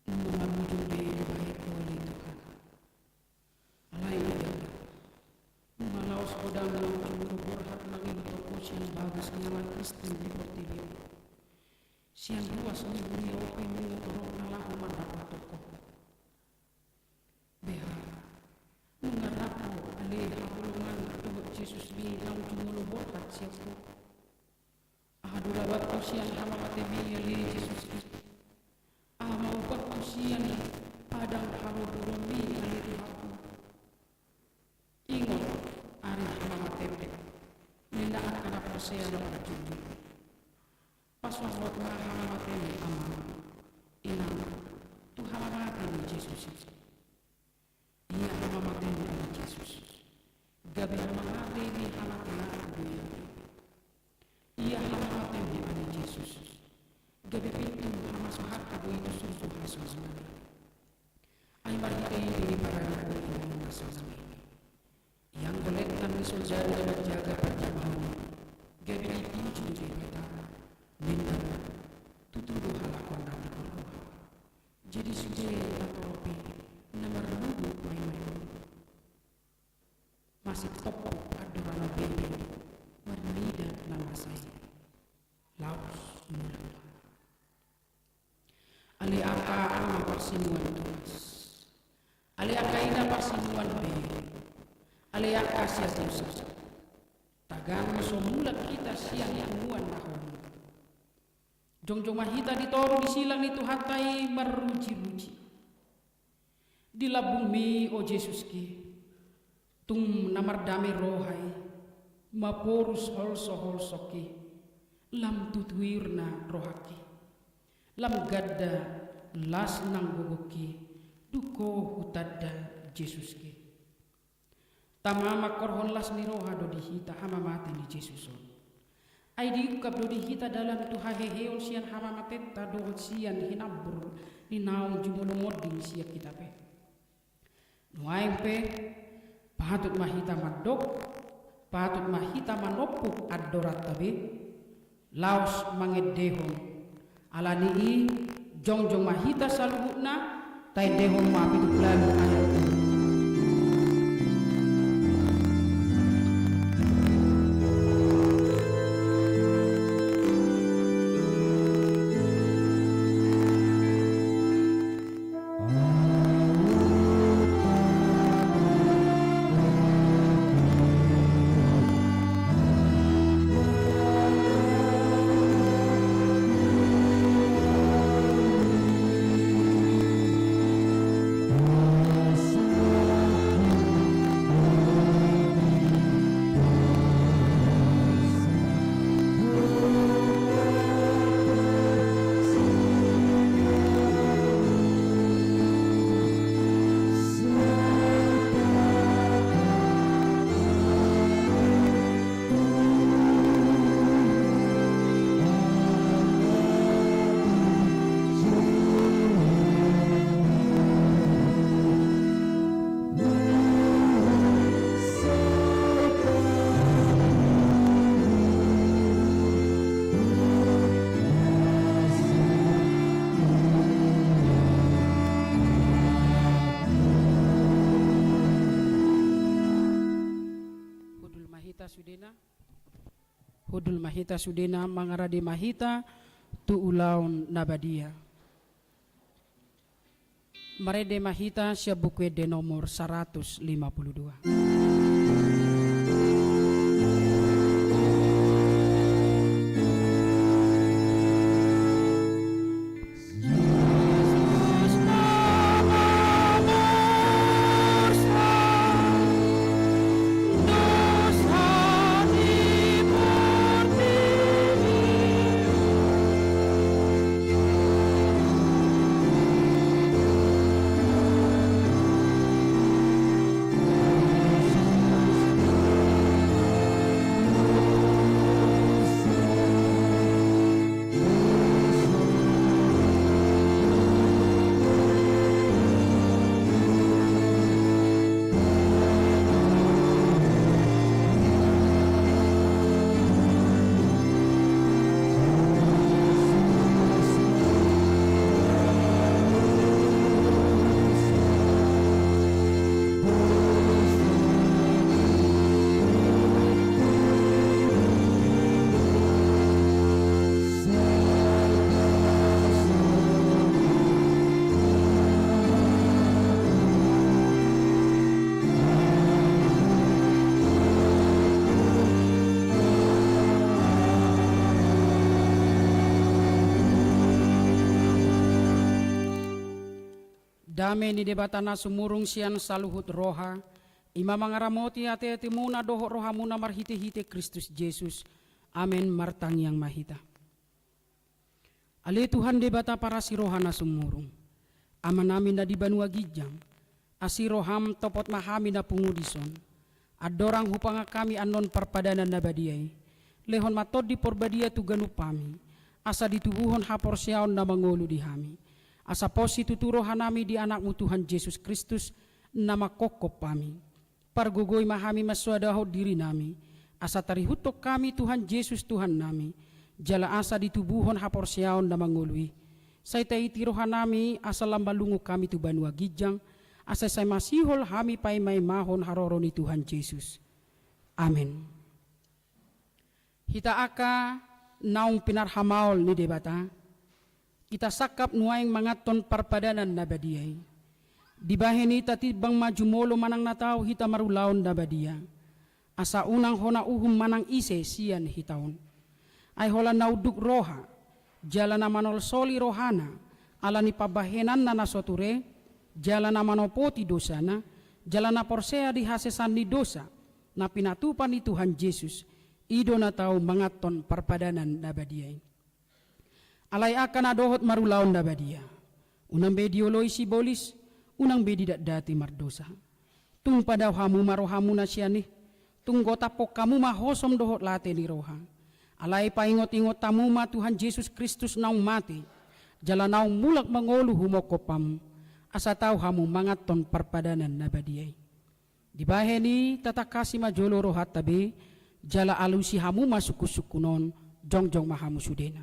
Nunga marujung be dibahen Ho ale Tuhan. Alai ida, nunga laos godang ni angka jumolo borhat mangihuthon Ho sian bagas ni halak Kristen di portibi on. Sian ruas ni huria ope ningot rohana laho mandapothon Ho. Beha, nunga rap Ho ale haholongan dohot Jesus be naung jumolo borhat sian Ho. Aha do laban Ho sian hamamatemi ale Jesus i? Aha ma ubat Ho sian padang haroborami ale Tuhan Ho? Ingot, ari hamamatem ninna angka na porsea dohot jumolo. Pasohot ma hamamatemi amang, inang, tu hamamate ni Jesus i. Ia hamamatem ale Jesus, gabe hamamate ni hamatean do i. Ia hamamatem ale Jesus, gabe pintu hamasoanhon do i tu surgo hasonangan. Ai marhite i do diparade Ho inganan na sonang i. Ianggo letnan ni soldadu na manjaga parjamaon i, gabe ditijo Debata, ninna, tutu do halak on na tigor roha. Jadi sude na torop i na marlungun main-main on, masitompuk andorana bebe marnida na masa i. Laos mulak. Ale angka ama parsinuan tunas, ale angka ina parsinuan bere, ale angka siapusan, tagan so mulak hita sian punguan na hohom. Jongjong ma hita di toru ni silang ni Tuhanta i marruji-ruji. Di lambungmi, o Jesuski, tung na mardame roha i, maporus holso-holsoki, lam tutu irna rohangki, lam ganda las nang gogoki, dung ho hutanda, Jesuski. Tama mangkorhon las ni roha do di hita hamamate ni Jesus on. Ai diungkap do di hita dalan tu haheheon sian hamamatenta dohot sian hinambur ni naung jumolo monding sian hita pe. Nuaeng pe, patut ma hita mandok, patut ma hita manompuk andoranta be, laos mangendehon. Ala ni i, jongjong ma hita saluhutna, taendehon ma pitu pulu ualu ayat tolu. Hundul ma hita sudena. Hundul ma hita sudena, mangarade ma hita tu ulaon na badia. Marende ma hita sian Buku Ende nomor saratus lima pulu dua. Dame ni Debata na sumurung sian saluhut roha, i ma mangaramoti ateatemuna dohot rohamuna marhitehite Kristus Jesus. Amen. Martangiang ma hita. Ale Tuhan Debata parasi roha na sumurung, Amanami na di banua ginjang, asi roham topot ma hami na pungu dison. Andorang hupangan hami annon parpadanan na badia i, lehon ma Tondi Porbadia tu ganup hami, asa ditubuhon haporseaon na mangolu di hami, asa pos situtu rohanami di Anakmu Tuhan Jesus Kristus, na manghophop hami. Pargogoi ma hami mansoadahon dirinami, asa tarihuthon hami Tuhan Jesus Tuhannami, jala asa ditubuhon haporseaon na mangolu i. Sai taiti rohanami asa lam malungun hami tu banua ginjang, asa sai masihol hami paimaimahon haroro ni Tuhan Jesus. Amen. Hita angka naung pinarhamaol ni Debata, hita sangkap nuaeng manganhon parpadanan na badia i. Dibahen i tatimbang ma jumolo manang na tau hita marulaon na badia, asa unang hona uhum manang ise sian hita on. Ai holan na unduk roha, jala na manolsoli rohana, ala ni pambahenanna na so ture, jala na manopoti dosana, jala na porsea di hasesaan ni dosa, na pinatupa ni Tuhan Jesus, i do na tau manganhon parpadanan na badia i. Alai angka na dohot marulaon na badia, unang be dioloi sibolis, unang be didatdati mardosa. Tung padao hamu ma rohamuna sian i, tung gotaphon hamu ma hosom dohot late ni roha. Alai paingotingot hamu ma Tuhan Jesus Kristus naung mate, jala naung mulak mangolu humongkop hamu, asa tau hamu manganhon parpadanan na badia i. Dibahen i tatangkasi ma jolo rohanta be, jala alusi hamu ma sungkunsungkun on, jongjong ma hamu sudena.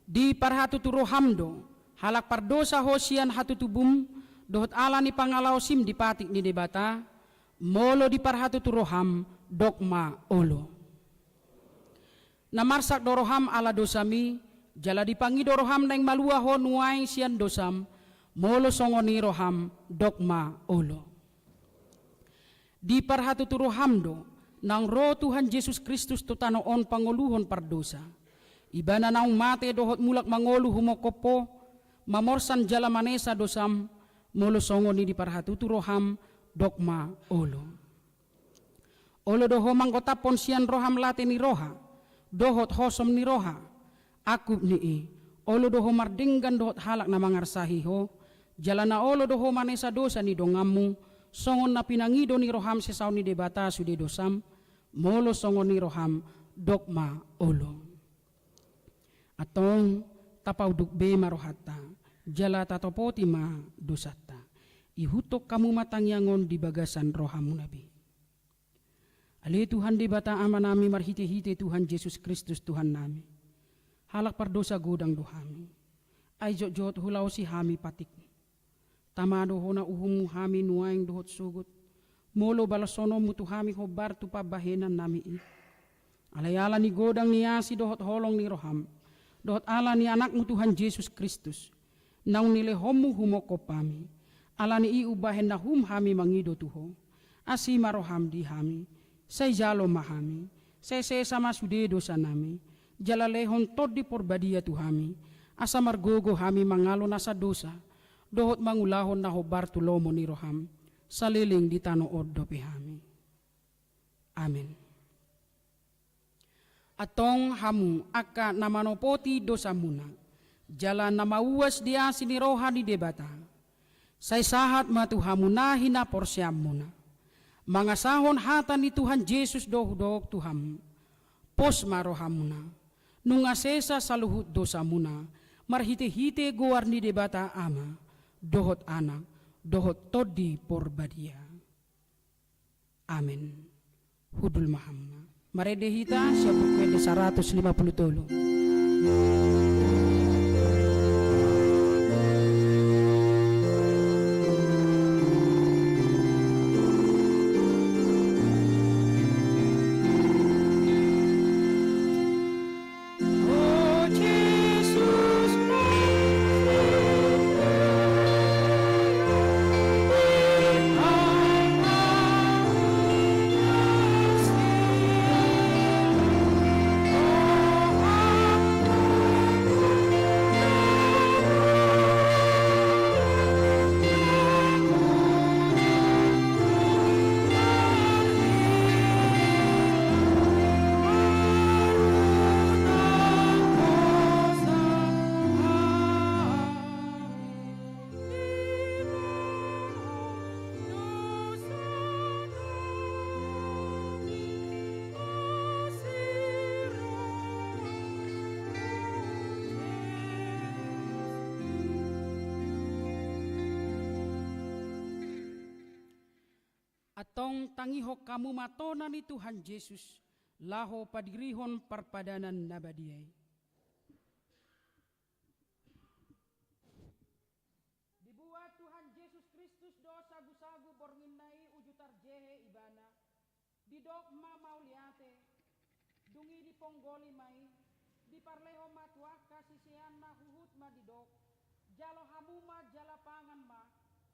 Diparhatutu roham do, halak pardosa ho sian hatutubum, dohot ala ni pangalaosim di patik ni Debata, molo diparhatutu roham, dok ma olo. Na marsak do roham ala dosami, jala dipangido roham naeng malua ho nuaeng sian dosam, molo songon i roham, dok ma olo. Diparhatutu roham do, naung ro Tuhan Jesus Kristus tu tano on pangoluhon pardosa. Ibana naung mate dohot mulak mangolu humongkop ho, mamorsan jala manesa dosam, molo songon i diparhatutu roham, dok ma olo. Olo do ho manggotaphon sian roham late ni roha, dohot hosom ni roha, angkup ni i, olo do ho mardenggan dohot halak na mangarsahi ho, jala na olo do ho manesa dosa ni donganmu, songon na pinangido ni roham sesaon ni Debata sude dosam, molo songon i roham, dok ma olo. Antong, tapaunduk be ma rohanta, jala tatopoti ma dosanta. Ihuthon hamu ma tangiang on di bagasan rohamuna be. Ale Tuhan Debata Amanami marhitehite Tuhan Jesus Kristus Tuhannami. Halak pardosa godang do hami. Ai jotjot hulaosi hami patik. Tama do hona uhummu hami nuaeng dohot sogot. Molo balashononmu tu hami hombar tu pambahenannami i. Alai ala ni godang ni asi dohot holong ni roham. Dohot ala ni Anakmu Tuhan Jesus Kristus. Naung nilehonmu humongkop hami. Ala ni i umbahen na hum hami mangido tu ho. Asi ma roham di hami. Sai jalo ma hami. Sai sesa ma sude dosanami. Jala lehon Tondi Porbadia tu hami. Asa margogo hami mangalo nasa dosa. Dohot mangulahon na hombar tu lomo ni roham. Saleleng di tano on dope hami. Amen. Antong hamu angka na manopoti dosamuna, jala na mauas di asi ni roha ni Debata, sai sahat ma tu hamu na hinaporseaonmuna, mangasahon hata ni Tuhan Jesus do hudok tu hamu, pos ma rohamuna, nunga sesa saluhut dosamuna, marhitehite goar ni Debata Ama, dohot Anak, dohot Tondi Porbadia. Amen. Hundul ma hamu. Marende hita sian Buku Ende saratus lima pulu tolu. Tong tangihon hamu ma tona ni Tuhan Jesus, laho padirihon parpadanan na badia i. Dibuat Tuhan Jesus Kristus do sagusagu bornginna i uju tarjehe ibana. Didok ma mauliate, dung i diponggoli ma i, diparlehon ma tu angka siseanna huhut ma didok, jalo hamu ma jala pangan ma,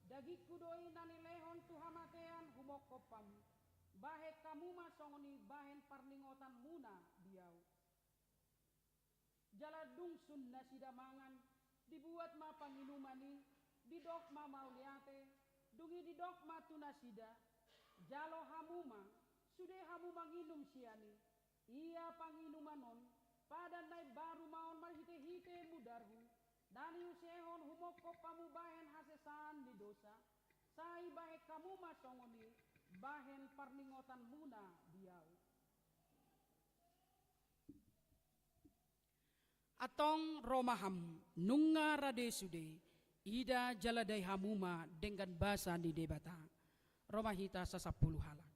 dagingku do i na nilehon tu hamatean humongkop hamu, bahen hamu ma songon i bahen parningotanmuna di ahu. Jala dung sun nasida mangan, dibuat ma panginuman i, didok ma mauliate, dung i didok ma tu nasida, jalo hamu ma, sude hamu manginum sian i, ia panginuman on, padan na imbaru ma on marhitehite mudarhu, na niusehon humongkop hamu bahen hasesaan ni dosa, sai bahen hamu ma songon i bahen parningotanmuna di ahu. Antong ro ma hamu, nunga rade sude, ida jala dai hamu ma denggan basa ni Debata. Ro ma hita sasampulu halak.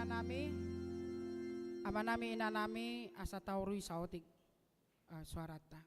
Nami, amanami, inanami, asa taurui saotik, eh, suaranta.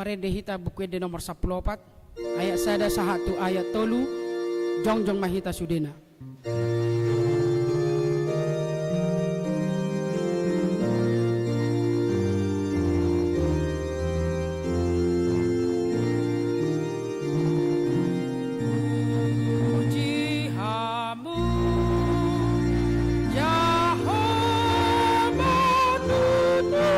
Marende hita Buku Ende nomor sampulu opat, ayat sada sahat tu ayat tolu, jongjong ma hita sudena. Puji Hamu, Jahowa tutu.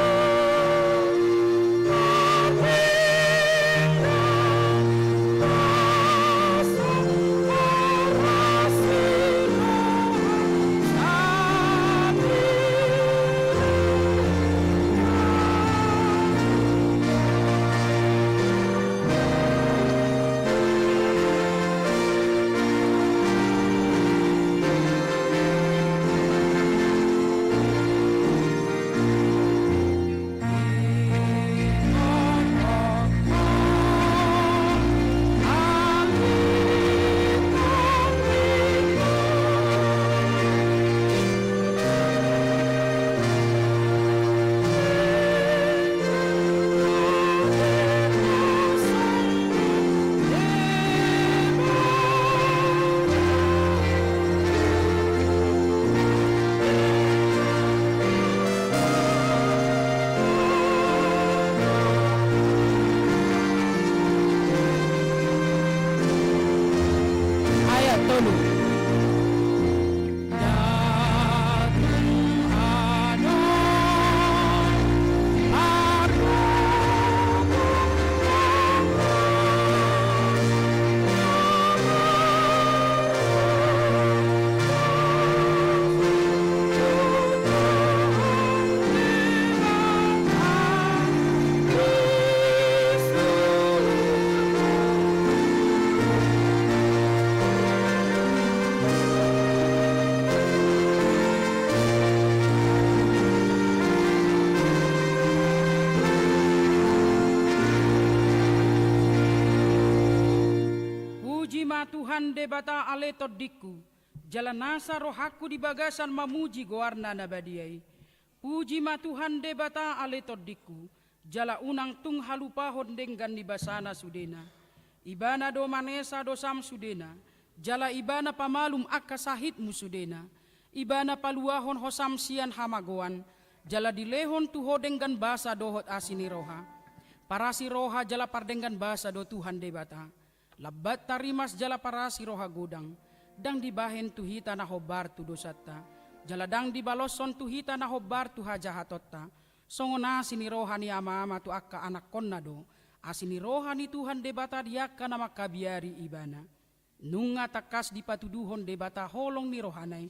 Ayat tolu. Puji ma Tuhan Debata ale tondingku, jala nasa rohangku di bagasan mamuji goarna na badia i. Puji ma Tuhan Debata ale tondingku, jala unang tung halupahon denggan ni basana sudena. Ibana do manesa dosam sudena, jala Ibana pamalum angka sahitmu sudena. Ibana paluahon hosam sian hamagoan, jala dilehon tu ho denggan basa dohot asi ni roha. Parasi roha jala pardenggan basa do Tuhan Debata. Lambat tarimas jala parasi roha godang, ndang dibahen tu hita na hombar tu dosanta, jala ndang dibaloshon tu hita na hombar tu hajahatonta. Songon asi ni roha ni ama-ama tu angka anakkonna do asi ni roha ni Tuhan Debata di angka na mangkabiari Ibana. Nunga tangkas dipatuduhon Debata holong ni rohana i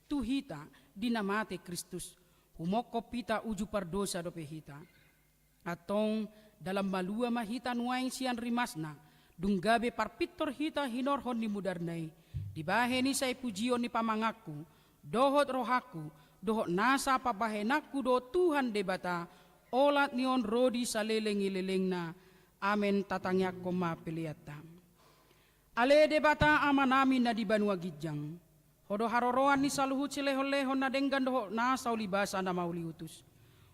tu hita di na mate Kristus, humongkop hita uju pardosa dope hita. Antong, dalan malua ma hita nuaeng sian rimasna, dung gabe parpintor hita hinorhon ni mudarna i, dibahen i sai pujion ni pamanganku, dohot rohangku, dohot nasa pambahenanku do Tuhan Debata, olat ni on ro di saleleng-lelengna. Amen. Tatangiangkon ma peleanta. Ale Debata Amanami na di banua ginjang, Ho do haroroan ni saluhut silehon-lehon na denggan dohot nasa uli basa na mauliutus.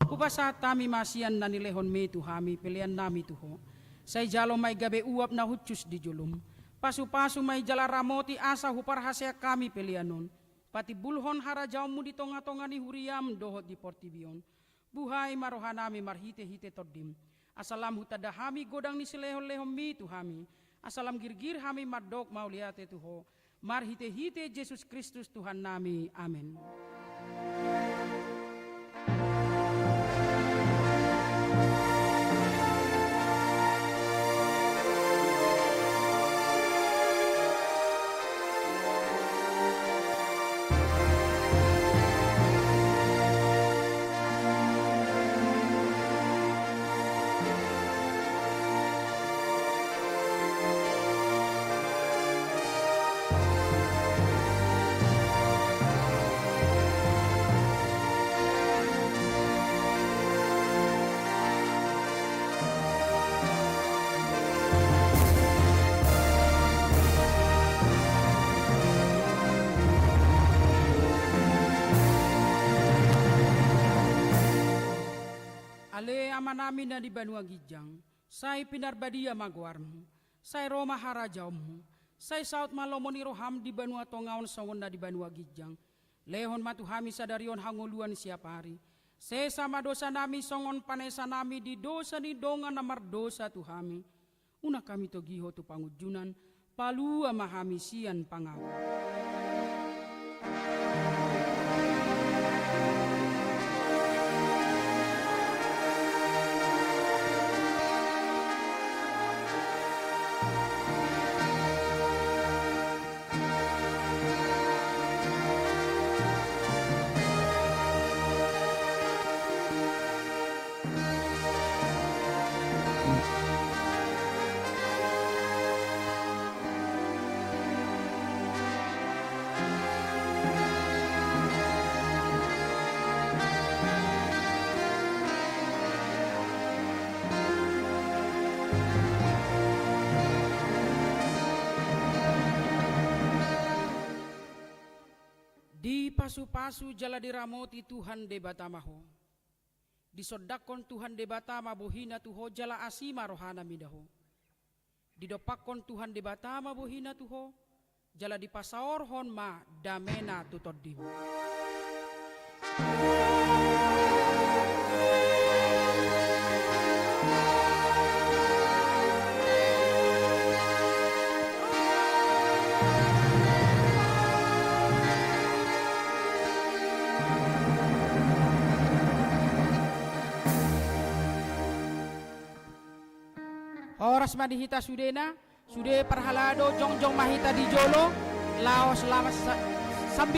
Hupasahat hami ma sian na nilehonmi tu hami peleannami tu Ho. Sai jalo ma i gabe uap na hushus di jolom. Pasu-pasu ma i jala ramoti asa huparhaseang hami pelean on. Patimbulhon harajaonmu di tonga-tonga ni huriam dohot di portibi on. Buhai ma rohanami marhite-hite Tondim, asa lam hutanda hami godang ni silehon-lehonmi tu hami, asa lam girgir hami mandok mauliate tu Ho, marhite-hite Jesus Kristus Tuhannami. Amen. Ale Amanami na di banua ginjang, Sai pinarbadia ma goarmu, sai ro ma harajaonmu, sai saut ma lomo ni roham di banua tonga on songon na di banua ginjang. Lehon ma tu hami sadari on hangoluan siapari. Sesa ma dosanami songon panesanami di dosa ni dongan na mardosa tu hami. Unang hami togihon tu pangunjunan, palua ma hami sian pangago. Dipasupasu jala diramoti Tuhan Debata ma ho. Disondangkon Tuhan Debata ma bohina tu ho jala asi ma rohana mida ho. Didompakkon Tuhan Debata ma bohina tu ho, jala dipasaorhon ma damena tu tondim. Horas ma di hita sudena. Sude parhalado, jongjong ma hita di jolo, laos lamas sa-,